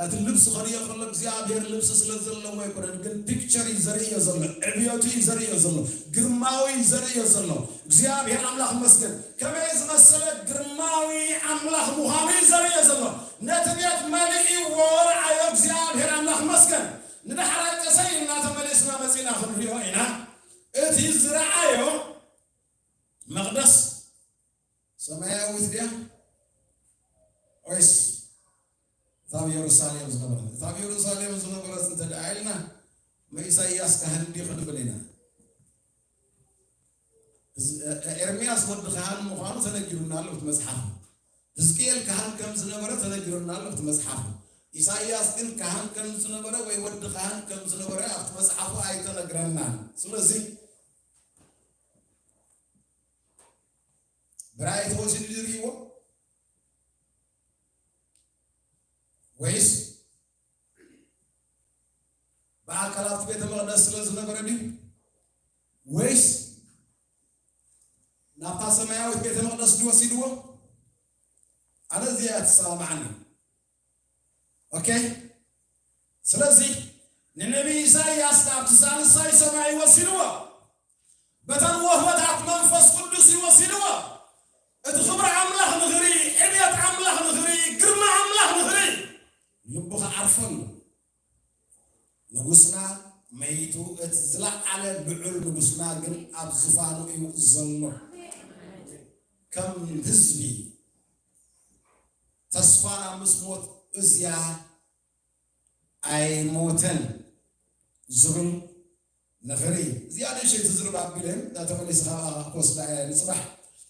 እቲ ልብሲ ከርእዮ ከሎ እግዚኣብሔር ልብሲ ስለ ዘለዎ ኣይኮነን፣ ግን ፒክቸር እዩ ዘርእዮ ዘሎ፣ ዕብየቱ እዩ ዘርእዮ ዘሎ፣ ግርማዊ እዩ ዘርእዮ ዘሎ። እግዚኣብሔር ኣምላኽ ይመስገን። ከመይ ዝመሰለ ግርማዊ ኣምላኽ ምዃኑ እዩ ዘርእዮ ዘሎ። ነቲ ቤት መሊእዎ ረኣዮ እግዚኣብሔር ኣምላኽ ይመስገን። ንዳሕራይ ቀሰይ እናተመለስና መጺና ክንሪኦ ኢና። እቲ ዝረኣዮ መቕደስ ሰማያዊት ድያ ወይስ እታ ኣብ የሩሳሌም ዝነበረት? እታ ኣብ የሩሳሌም ዝነበረት እንተ ደኣ ኢልና፣ መኢሳይያስ ካህን ድዩ ክንብል ኢና። እዚ፣ እ-፣ እ-፣ ኤርምያስ ወዲ ካህን ምዃኑ ተነጊሩና ኣሎ ኣብቲ መጽሓፍ። ሕዝቅኤል ካህን ከም ዝነበረ ተነጊሩና ኣሎ ኣብቲ መጽሓፍ። ኢሳይያስ ግን ካህን ከም ዝነበረ ወይ ወዲ ካህን ከም ዝነበረ ኣብቲ መጽሓፉ ኣይተነግረናን። ስለዚ ብራእይ ተወሲዱ ዝርእይዎ ወይስ ብኣካል ኣብቲ ቤተ መቕደስ ስለ ዝነበረ ድዩ? ወይስ ናብታ ሰማያዊት ቤተ መቕደስ ድዩ ወሲድዎ? ኣነ እዚኣ እያ ትሰማማዓኒ። ኦኬ? ስለዚ ንነቢይ ኢሳይያስ ናብቲ ሳልሳይ ሰማይ ወሲድዎ። በተን ወህበታት መንፈስ ቅዱስ እዩ ወሲድዎ። እቲ ክብሪ ኣምላኽ ንኽርኢ፣ ዕብየት ኣምላኽ ንኽርኢ፣ ግርማ ኣምላኽ ንኽርኢ። ልቡ ክዓርፈሉ። ንጉስና መይቱ፣ እቲ ዝለዓለ ልዑል ንጉስና ግን ኣብ ዝፋኑ እዩ ዘሎ። ከም ህዝቢ ተስፋና ምስ ሞት እዝያ ኣይሞተን ዝብል ንኽርኢ። እዚኣ ንእሽተይ ትዝርብ ኣቢለ፣ እዛ ተመሊሰ ካብኣ ክወስዳ እየ። ንጽባሕ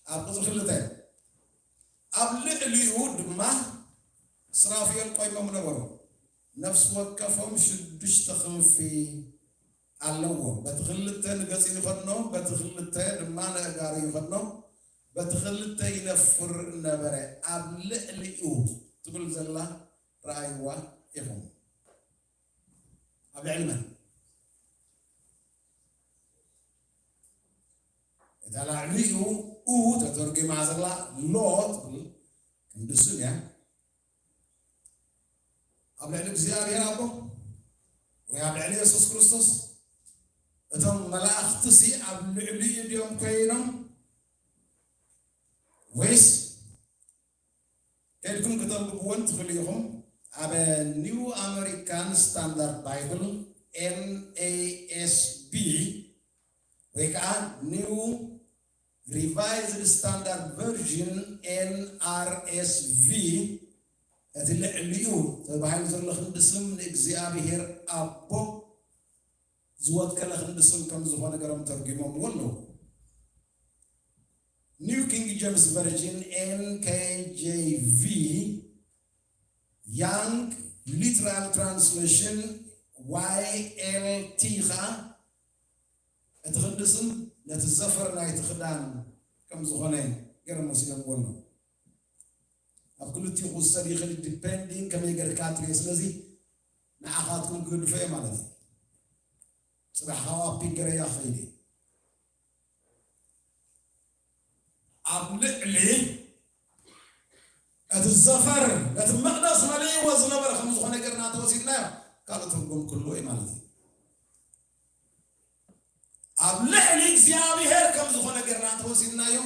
ኣብ ቁጽሪ ክልተ። ኣብ ልዕሊኡ ድማ ሱራፌል ቆይሞም ነበሩ። ነፍሲ ወከፎም ሽዱሽተ ክንፊ ኣለዎም። በቲ ክልተ ንገጹ ይኸድኖ፣ በቲ ክልተ ድማ ንኣእጋሩ ይኸድኖ፣ በቲ ክልተ ይነፍር ነበረ። ኣብ ልዕሊኡ ትብል ዘላ ረኣይዋ ኢኹም። ኣብ ልዕሊ መን? እታ ላዕሊኡ ኡ ተተርጒማ ዘላ ሎ ትብል ክንዲ ስም እያ። ኣብ ልዕሊ እግዚኣብሔር ኣቦ ወይ ኣብ ልዕሊ የሱስ ክርስቶስ እቶም መላእኽትሲ ኣብ ልዕሊኡ ድዮም ኮይኖም ወይስ ከድኩም ከተንብብወን ትኽእሉ ኢኹም። ኣብ ኒው ኣሜሪካን ስታንዳርድ ባይብል፣ ኤን ኤ ኤስ ቢ፣ ወይ ከዓ ኒው ሪቫይዝድ ስታንዳርድ ቨርዥን፣ ኤን ኣር ኤስ ቪ፣ እቲ ልዕሊኡ ተባሂሉ ዘሎ ክንዲ ስም ንእግዚኣብሔር ኣቦ ዝወከለ ክንዲ ስም ከም ዝኾነ ገሮም ተርጒሞምዎ ኣለዉ። ኒው ኪንግ ጀምስ ቨርዥን፣ ኤን ኬ ጄ ቪ፣ ያንግ ሊትራል ትራንስሌሽን፣ ዋይ ኤል ቲ፣ ኸዓ እቲ ክንዲ ስም ነቲ ዘፈር ናይቲ ክዳን ከም ዝኾነ ገሮም ወሲዶምዎ ኣለዉ። ኣብ ክልቲኡ ክውሰድ ይኽእል፣ ዲፔንዲንግ ከመይ ጌርካ ትሪኦ። ስለዚ ንዓኻትኩም ክግድፎ እየ ማለት እዩ። ጽባሕ ካብኡ ኣብ ፒንገረያ ክኸይድ እየ። ኣብ ልዕሊ እቲ ዘፈር ነቲ መቕደስ መሊእዎ ዝነበረ ከም ዝኾነ ጌርና ተወሲድናዮ ካልእ ትርጉም ክህልዎ እዩ ማለት እዩ። ኣብ ልዕሊ እግዚኣብሔር ከም ዝኾነ ጌርና ተወሲድናዮ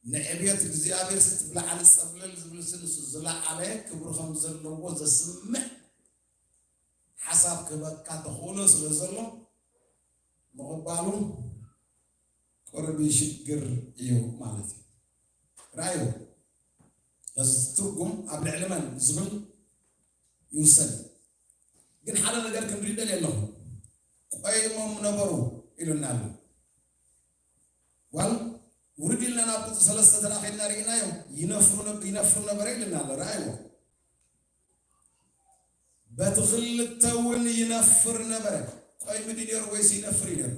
ንዕብየት እግዚኣብሔር ሲ እቲ ብላዕሊ ጸብለል ዝብል ሲ ንሱ ዝለዓለ ክብሪ ከም ዘለዎ ዘስምዕ ሓሳብ ክህበካ ተኽእሎ ስለ ዘሎ ምቕባሉ ቁሩብ ይሽግር እዩ ማለት እዩ። ራእዩ ነዚ ትርጉም ኣብ ልዕሊ መን ዝብል ይውሰን። ግን ሓደ ነገር ክንርኢ ደልየ ኣለኹ። ቆይሞም ነበሩ ኢሉና ኣሎ። ዋል ውርድ ኢልና ናብ ቁፅሪ ሰለስተ ተራ ከድና ርኢናዮ። ይነፍሩ ነ- ይነፍሩ ነበረ ኢልና ኣሎ። ረኣይዎ። በቲ ክልተ እውን ይነፍር ነበረ። ቆይሙ ድዩ ነይሩ ወይስ ይነፍር እዩ ነይሩ?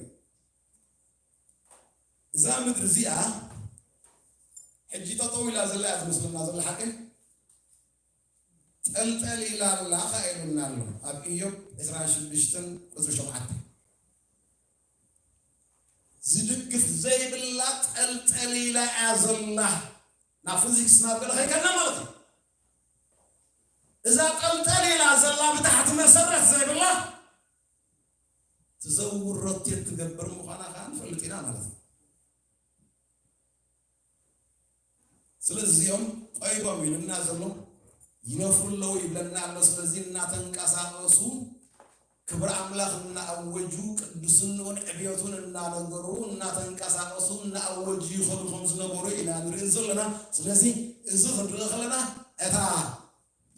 እዛ ምድሪ እዚኣ ሕጂ ጠጠው ኢላ ዘላ እያ ትመስለና ዘላ ሓቂ። ጠልጠል ኢላ ኣላ ኸዓ ኢሉና ኣሎ ኣብ ኢዮብ ዕስራን ሽዱሽተን ቁፅሪ ሸውዓተ። ዝድግፍ ዘይብላ ጠልጠል ኢላ እያ ዘላ። ናብ ፊዚክስ ናብ ገለ ከይከድና ማለት እዩ። እዛ ጠልጠል ኢላ ዘላ ብታሕቲ መሰረት ዘይብላ ትዘውር ሮኬት ትገብር ምዃና ከዓ ንፈልጥ ኢና ማለት እዩ። ስለዚ እዚኦም ቆይሞም ኢሉና ዘሎ ይነፍሩ ኣለዉ ይብለና ኣሎ። ስለዚ እናተንቀሳቐሱ ክብሪ ኣምላኽ እናኣወጁ ቅድስንኡን ዕብየቱን እናነገሩ እናተንቀሳቐሱ እናኣወጁ ይኸዱ ከም ዝነበሩ ኢና ንርኢ ዘለና። ስለዚ እዚ ክንርኢ ከለና እታ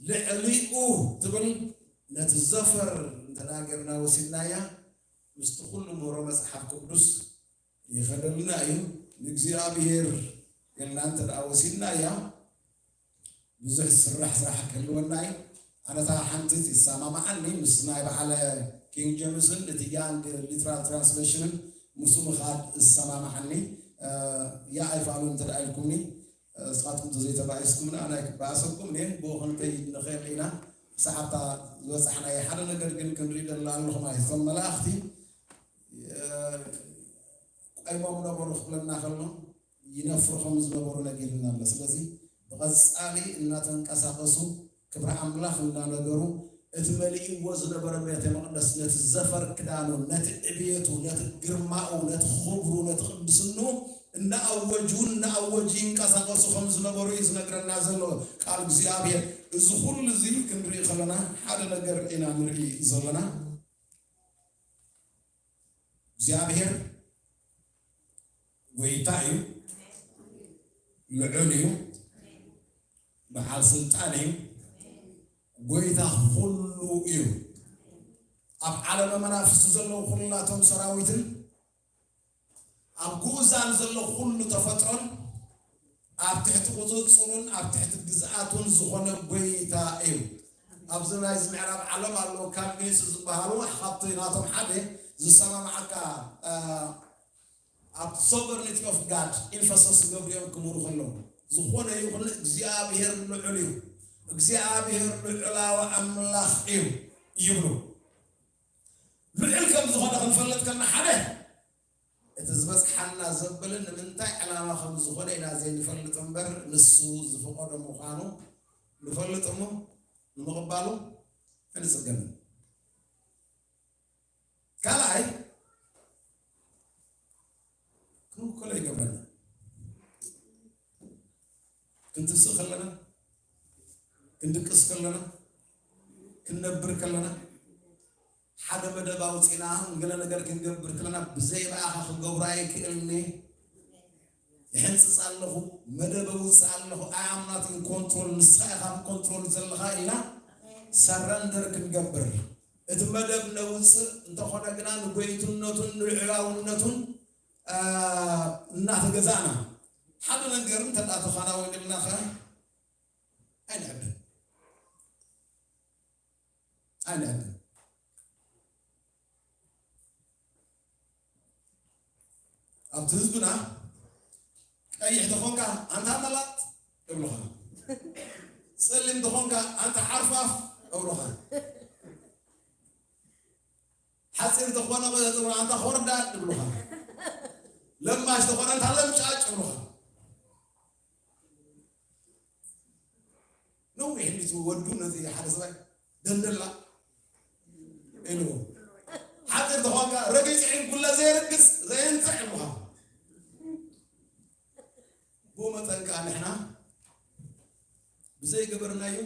ልዕሊኡ ትብል ነቲ ዘፈር እንተናገርና ወሲድናያ ምስቲ ኩሉ ምህሮ መጽሓፍ ቅዱስ ይኸደልና እዩ። ንእግዚኣብሔር ገልና እንተ ደኣ ወሲድናያ ብዙሕ ዝስራሕ ስራሕ ክህልወና እዩ። ኣነታ ሓንቲ ይሰማማዓኒ ምስ ናይ በዓለ ኪንግ ጀምስን እቲ ያንግ ሊትራል ትራንስሌሽንን ምስኡ ምኻድ ዝሰማማዓኒ። ያ ኣይፋሉ እንተ ደኣ ኢልኩምኒ እስኻትኩም ተዘይተባኢስኩምና ኣነ ኣይክበኣሰኩም እኔን ብኡ ክንከይድ ንኽእል ኢና። ክሳዕ ኣብታ ዝበፃሕናዮ ሓደ ነገር ግን ክንርኢ ደላ ኣለኹም ኣይቶም መላእኽቲ ቆይሞም ነበሩ ክብለና ከሎ ይነፍሩ ከም ዝነበሩ ነጊርና ኣሎ። ስለዚ ብቐጻሊ እናተንቀሳቐሱ ክብሪ ኣምላኽ እናነገሩ እቲ መሊእዎ ዝነበረ ቤተ መቕደስ ነቲ ዘፈር ክዳኑ ነቲ ዕብየቱ ነቲ ግርማኡ ነቲ ክብሩ ነቲ ቅድስንኡ እናኣወጁ እናኣወጁ ይንቀሳቐሱ ከም ዝነበሩ እዩ ዝነግረና ዘሎ ቃል እግዚኣብሔር። እዚ ኩሉ እዚ ክንርኢ ከለና ሓደ ነገር ኢና ንርኢ ዘለና። እግዚኣብሔር ጎይታ እዩ፣ ልዑል እዩ፣ በዓል ስልጣን እዩ፣ ጎይታ ኩሉ እዩ። ኣብ ዓለመ መናፍስቲ ዘለዉ ኩላቶም ሰራዊትን ኣብ ግኡዛን ዘሎ ኩሉ ተፈጥሮን ኣብ ትሕቲ ቁፅፅሩን ኣብ ትሕቲ ግዝኣቱን ዝኾነ ጎይታ እዩ። ኣብዚ ናይዚ ምዕራብ ዓለም ኣለዉ ካልቪኒስት ዝበሃሉ ካብቲ ናቶም ሓደ ዝሰማማዓካ ኣብ ሶቨርኒቲ ኦፍ ጋድ ኢንፈሰስ ገብሪኦም ክምህሩ ከለዉ ዝኾነ ይኹን እግዚኣብሔር ልዑል እዩ፣ እግዚኣብሔር ልዑላዊ ኣምላኽ እዩ ይብሉ። ልዑል ከም ዝኾነ ክንፈልጥ ከለና ሓደ እቲ ዝበፅሓና ዘበለ ንምንታይ ዕላማ ከም ዝኾነ ኢና ዘይንፈልጥ እምበር ንሱ ዝፈቐዶ ምዃኑ ንፈልጥ እሞ ንምቕባሉ ኣይንፅገምን። ካልኣይ ክንውከሎ ይገብረና። ክንትስእ ከለና፣ ክንድቅስ ከለና፣ ክንነብር ከለና ሓደ መደብ ኣውፂና ንገለ ነገር ክንገብር ከለና ብዘይ ብኣኻ ክገብሮ ኣይክእልኒ። ይሕንፅፅ ኣለኹ፣ መደብ ኣውፅእ ኣለኹ፣ ኣይ ኣም ናት ኢን ኮንትሮል፣ ንስኻ ኢኻ ኮንትሮል ዘለኻ ኢልና ሰረንደር ክንገብር እቲ መደብ ነውፅእ እንተኾነ ግና ንጎይትነቱን ንልዑላውነቱን እናተገዛእና ሓደ ነገር እንተ ተኻናወንልና ከ ኣይንዕብን ኣይንዕብን። ኣብቲ ህዝብና ቀይሕ ተኾንካ ኣንታ መላጥ እብሉኻ፣ ፀሊም ተኾንካ ኣንታ ሓርፋፍ እብሉኻ፣ ሓፂር ተኾነ ኣንታ ኾርዳድ እብሉኻ፣ ለማሽ ተኾነ ኣንታ ለምጫጭ እብሉኻ። ነዊሕ እንዲቱ ወዱ ነቲ ሓደ ሰብኣይ ደንደላ ኢልዎ። ሓፂር ተኾንካ ረጊፂ ዕንኩለ ዘየርግፅ ዘየንፅዕ ምዃን። ብኡ መጠን ከዓ ንሕና ብዘይገበርናዮ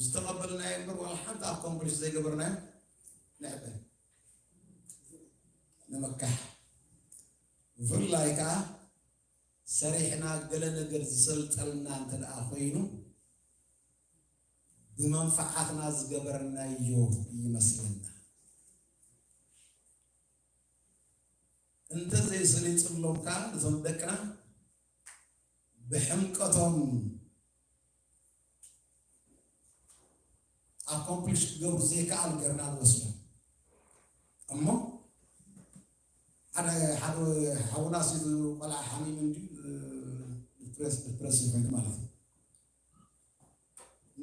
ዝተቐበልናዮ እምበር ዋላ ሓንቲ ኣኮምፕሊሽ ዘይገበርናዮ ንዕበ ንምካሕ ብፍላይ ከዓ ሰሪሕና ገለ ነገር ዝሰልጠልና እንተ ደኣ ኮይኑ ብመንፈዓትና ዝገበርናዮ ይመስለና። እንተዘይሰሊጥሎም ከኣ ነዞም ደቅና ብሕምቀቶም ኣኮምፕሊሽ ክገብሩ ዘይከኣሉ ጌርና ንወስዶም። እሞ ሓደ ሓደ ሓውና ሲ ቆልዓ ሓሚሙ እንዲ ዲፕረስ ዲፕረስ ኮይኑ ማለት እዩ።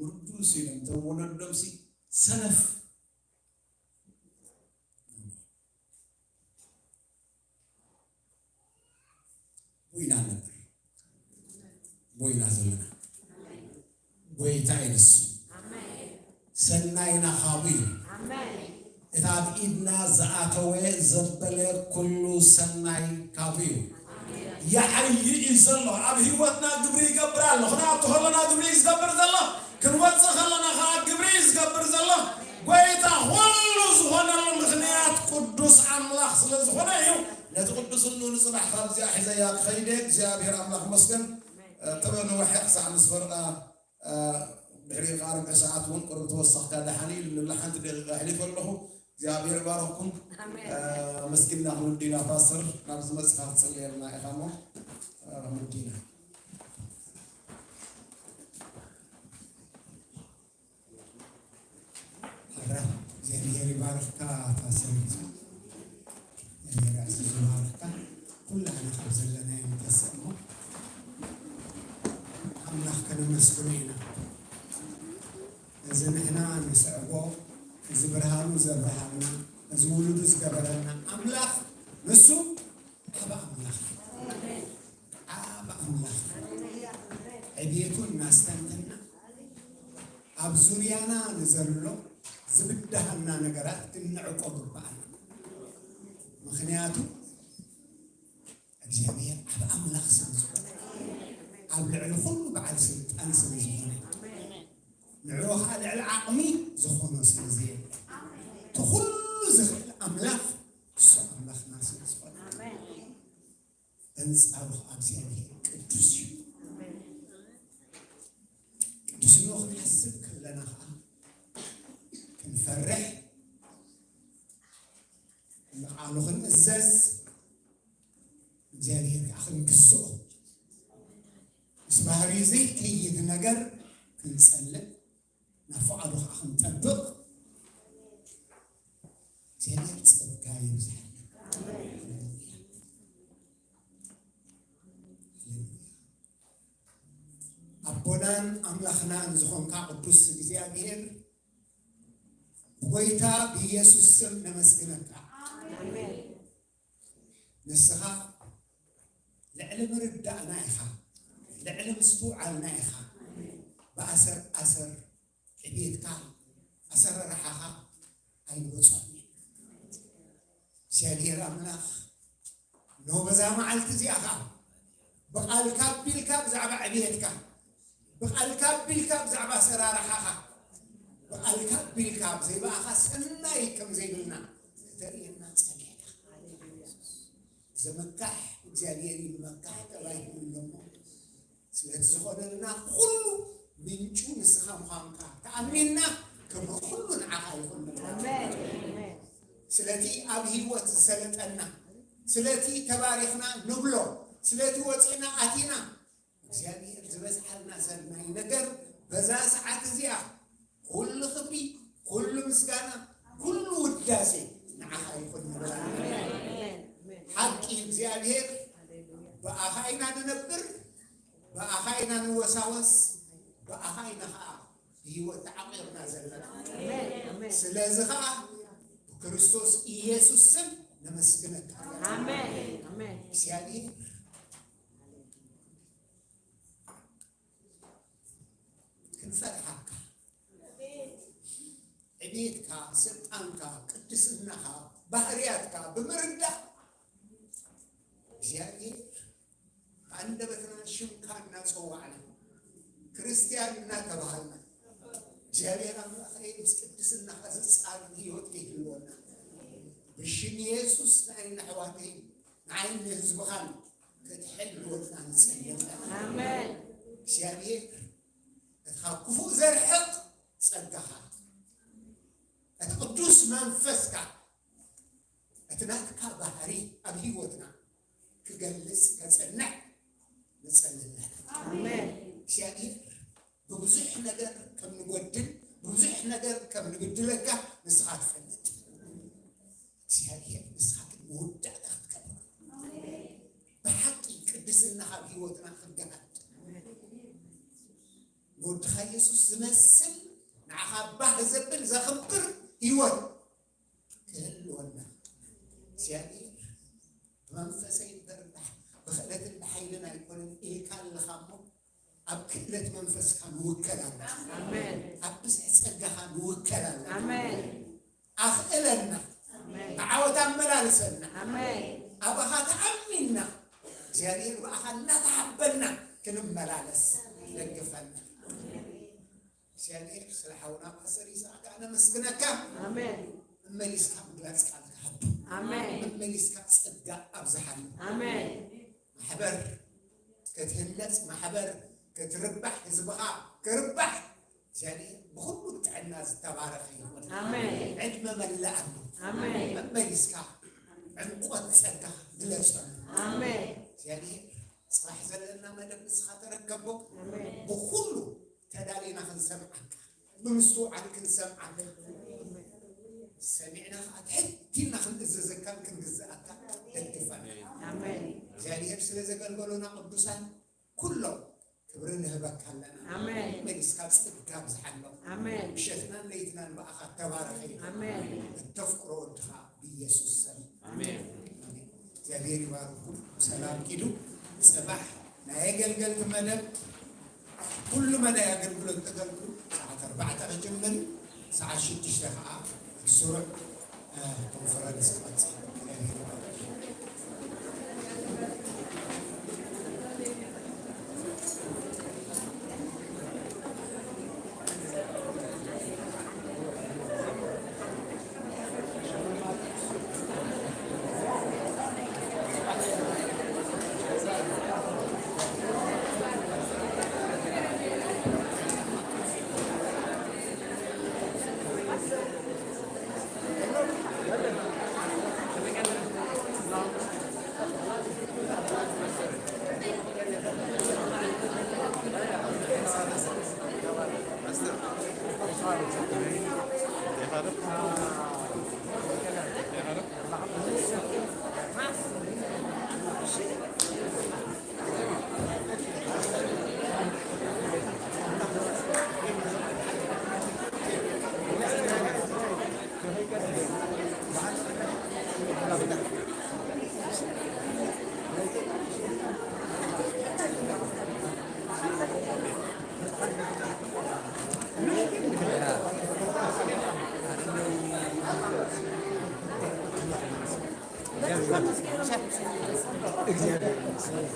ምርዱእ ሲ ኢሎም እቶም ወለዶም ሲ ሰነፍ ቦይና ነበር ቦይና ዘለና ጎይታ እዩ ንሱ። ሰናይና ካብኡ እዩ። እቲ ኣብ ኢድና ዝኣተወ ዘበለ ኩሉ ሰናይ ካብኡ እዩ። ይዓዪ እዩ ዘሎ። ኣብ ህይወትና ግብሪ ይገብር ኣሎ። ክንኣቱ ከለና ግብሪ እዩ ዝገብር ዘሎ። ክንወፅእ ከለና ከዓ ግብሪ እዩ ዝገብር ዘሎ። ጎይታ ኩሉ ዝኾነሉ ምኽንያት ቅዱስ ኣምላኽ ስለ ዝኾነ እዩ። ነቲ ቅዱስንኡ ንፅባሕ ካብዚኣ ሒዘያ ክኸይደ እግዚኣብሔር ኣምላኽ ይመስገን። ተበ ንውሐ ክሳዕ ምስ ፈርቓ ድሕሪ ቃርብ ሰዓት እውን ቅርብ ተወሰኽካ ደሓን እዩ። ንላ ሓንቲ ደቂቃ ኣሕሊፈ ኣለኹ። እግዚኣብሔር ይባረኽኩም። ኣሜን። ኣመስጊንና ክንውዲና ፓስተር ናብ ዝመፅኻ ክትፅልየልና ኢኻ እሞ ክንውዲና ሓራ እግዚኣብሔር ይባርኽካ ፓስተር። እግዚኣብሔር ኣዕዚዙ ይባርኽካ። ኩላህና ካብ ዘለናዮ ንተስእ እሞ ኣምላኽ ከነመስግኖ ኢና። እዚ ንሕና ንስዕቦ፣ እዚ ብርሃኑ ዘብርሃልና፣ እዚ ውሉዱ ዝገበረና ኣምላኽ ንሱ ዓቢ ኣምላኽ እዩ። ዓቢ ኣምላኽ እዩ። ዕብየቱ እናስተንተና ኣብ ዙርያና ንዘሎ ዝብድሃና ነገራት ክንዕቆ ግባኣና። ምኽንያቱ እግዚኣብሔር ዓቢ ኣምላኽ ስለ ዝኾነ፣ ኣብ ልዕሊ ኩሉ በዓል ስልጣን ስለ ዝኾነ፣ ንዕኡ ኸዓ ልዕሊ ዓቕሚ ዝኾኖ ስለ ዘየለ፣ እቲ ኩሉ ዝኽእል ኣምላኽ እሱ ኣምላኽና ስለ ዝኾነ፣ ኣንጻሩ ኸዓ እግዚኣብሔር ቅዱስ እዩ። ቅዱስንኡ ክንሓስብ ከለና ኸዓ ክንፈርሕ፣ ንቃሉ ክንእዘዝ፣ እግዚኣብሔር ከዓ ክንግስኦ፣ ምስ ባህርዩ ዘይከይድ ነገር ክንጸልእ፣ ናብ ፍቓዱ ከዓ ክንጠብቕ እግዚኣብሔር ጸጋ የብዝሓልና። ሃሌሉያ። ሃሌሉያ። ኣቦናን ኣምላኽናን ዝኾንካ ቅዱስ እግዚኣብሔር፣ ብጎይታ ብኢየሱስ ስም ነመስግነካ። ንስኻ ልዕሊ ምርዳእና ኢኻ፣ ልዕሊ ምስትውዓልና ኢኻ። ብኣሰር ኣሰር ዕቤትካ፣ ኣሰራርሓኻ ኣይንወጾን ኢና። እግዚኣብሔር ኣምላኽ፣ እነሆ በዛ መዓልቲ እዚኣ ኸዓ ብቓልካ ኣቢልካ ብዛዕባ ዕብየትካ፣ ብቓልካ ኣቢልካ ብዛዕባ ኣሰራርሓኻ፣ ብቓልካ ኣቢልካ ብዘይ ብኣኻ ሰናይ ከም ዘይብልና ክተርእየና ጸኒሕካ። ዘመካሕ እግዚኣብሔር እዩ፣ ንመካሕ ተባሂሉ ኣሎ እሞ፣ ስለቲ ዝኾነልና ኩሉ ምንጩ ንስኻ ምዃንካ ተኣሚንና፣ ክብሪ ኩሉ ንዓኻ ይኹን። ኣሜን። ስለቲ ኣብ ህይወት ዝሰለጠና፣ ስለቲ ተባሪኽና ንብሎ፣ ስለቲ ወፂና ኣቲና እግዚኣብሔር ዝበዝሓልና ሰናይ ነገር በዛ ሰዓት እዚኣ ኩሉ ክብሪ፣ ኩሉ ምስጋና፣ ኩሉ ውዳሴ ንዓኻ ይኹን ንብል ኣለና። ሓቂ እግዚኣብሔር ብኣኻ ኢና ንነብር፣ ብኣኻ ኢና ንወሳወስ፣ ብኣኻ ኢና ኸዓ ብህይወት ተዓቂርና ዘለና። ስለዚ ኸዓ ብክርስቶስ ኢየሱስ ስም ነመስግነካ። ኣሜን። ኣሜን። እግዚኣብሔር ክንፈርሓካ፣ ዕቤትካ፣ ስልጣንካ፣ ቅድስናኻ፣ ባህርያትካ ብምርዳእ እግዚኣብሔር ብኣንደበትና ሽምካ እናጸዋዕና፣ ክርስትያን እናተባሃልና፣ እግዚኣብሔር ኣምላኸይ ምስ ቅድስናኻ ዝጻረር ህይወት ከይህልወና፣ ብሽም የሱስ ንዓይን ኣሕዋተይን ንዓይን ንህዝብኻን ክትሕልወልና ንጽሊ ኣለና። ኣሜን። እግዚኣብሔር እቲ ካብ ክፉእ ዘርሕቕ ጸጋኻ፣ እቲ ቅዱስ መንፈስካ፣ እቲ እቲ ናትካ ባህሪ ኣብ ህይወትና ክገልጽ ከጸንዕ ንጸልለና። ኣሜን። እግዚኣብሔር ብብዙሕ ነገር ከም ንጎድል፣ ብብዙሕ ነገር ከም ንብድለካ ንስኻ ትፈልጥ። እግዚኣብሔር ንስኻ ግን መወዳእታ ክትከብር። ብሓቂ ቅድስና ካብ ህይወትና ክገሃድ። ንወድኻ የሱስ ዝመስል ንዓኻ ባህ ዘብል ዘኽብር ህይወት ክህልወና እግዚኣብሔር ብመንፈሰይ እምበር ብክእለትን ብሓይልን ኣይኮነን ኢልካ ኣለኻ እሞ ኣብ ክእለት መንፈስካ ንውከል ኣለና። ኣሜን። ኣብ ብዝሒ ጸጋኻ ንውከል ኣለና። ኣሜን። ኣኽእለና። ኣሜን። ብዓወት ኣመላልሰና። ኣሜን። ኣባኻ ተኣሚንና እግዚኣብሔር ብኣኻ እናተሓበና ክንመላለስ ደግፈና። እግዚኣብሔር ስለ ሓውና ፓስተር ይስሐቅ ከዓ ነመስግነካ። ኣሜን። መመሊስካ ምግላጽ ቃል ትሃብ። ኣሜን። መመሊስካ ጸጋ ኣብዝሓሉ። ኣሜን። ማሕበር ክትህነጽ፣ ማሕበር ክትርባሕ፣ ህዝብኻ ክርባሕ እግዚኣብሔር ብኹሉ ጥዕና ዝተባረኸ ይኹን። ኣሜን። ዕድመ መላእ ኣሎ። ኣሜን። መመሊስካ ዕምቆት ጸጋ ግለጸሉ። ኣሜን። እግዚኣብሔር ጽባሕ ዘለና መደብ ንስኻ ተረከቦ። ኣሜን። ብኹሉ ተዳሊና ክንሰምዓካ፣ ብምስትውዓል ክንሰምዓካ፣ ሰሚዕና ኸዓ ትሕት ኢልና ክንእዘዘካን ክንግዝኣካ ደግፈና። ኣሜን። እግዚኣብሔር ስለ ዘገልገሉና ቅዱሳን ኩሎም ክብሪ ንህበካ ኣለና። ኣሜን። መሊስካ ጸጋ ኣብዝሓሎም። ኣሜን። ምሸትናን ለይትናን ብኣኻ ተባረኸ። ኣሜን። እተፍቅሮ ወድኻ ብኢየሱስ ስም። ኣሜን። እግዚኣብሔር ይባርኩም። ሰላም ኪዱ። ጽባሕ ናይ ኣገልገልቲ መደብ ኩሉ መዳይ ኣገልግሎት ተገልግሉ ሰዓት ኣርባዕተ ክጅምር እዩ። ሰዓት ሽዱሽተ ከዓ እቲ ስሩዕ፣ እ፣ ኮንፈረንስ ክቐጽል።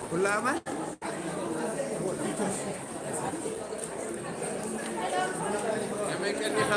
ኩሉ ኣማን። ከመይ ቀኒኻ?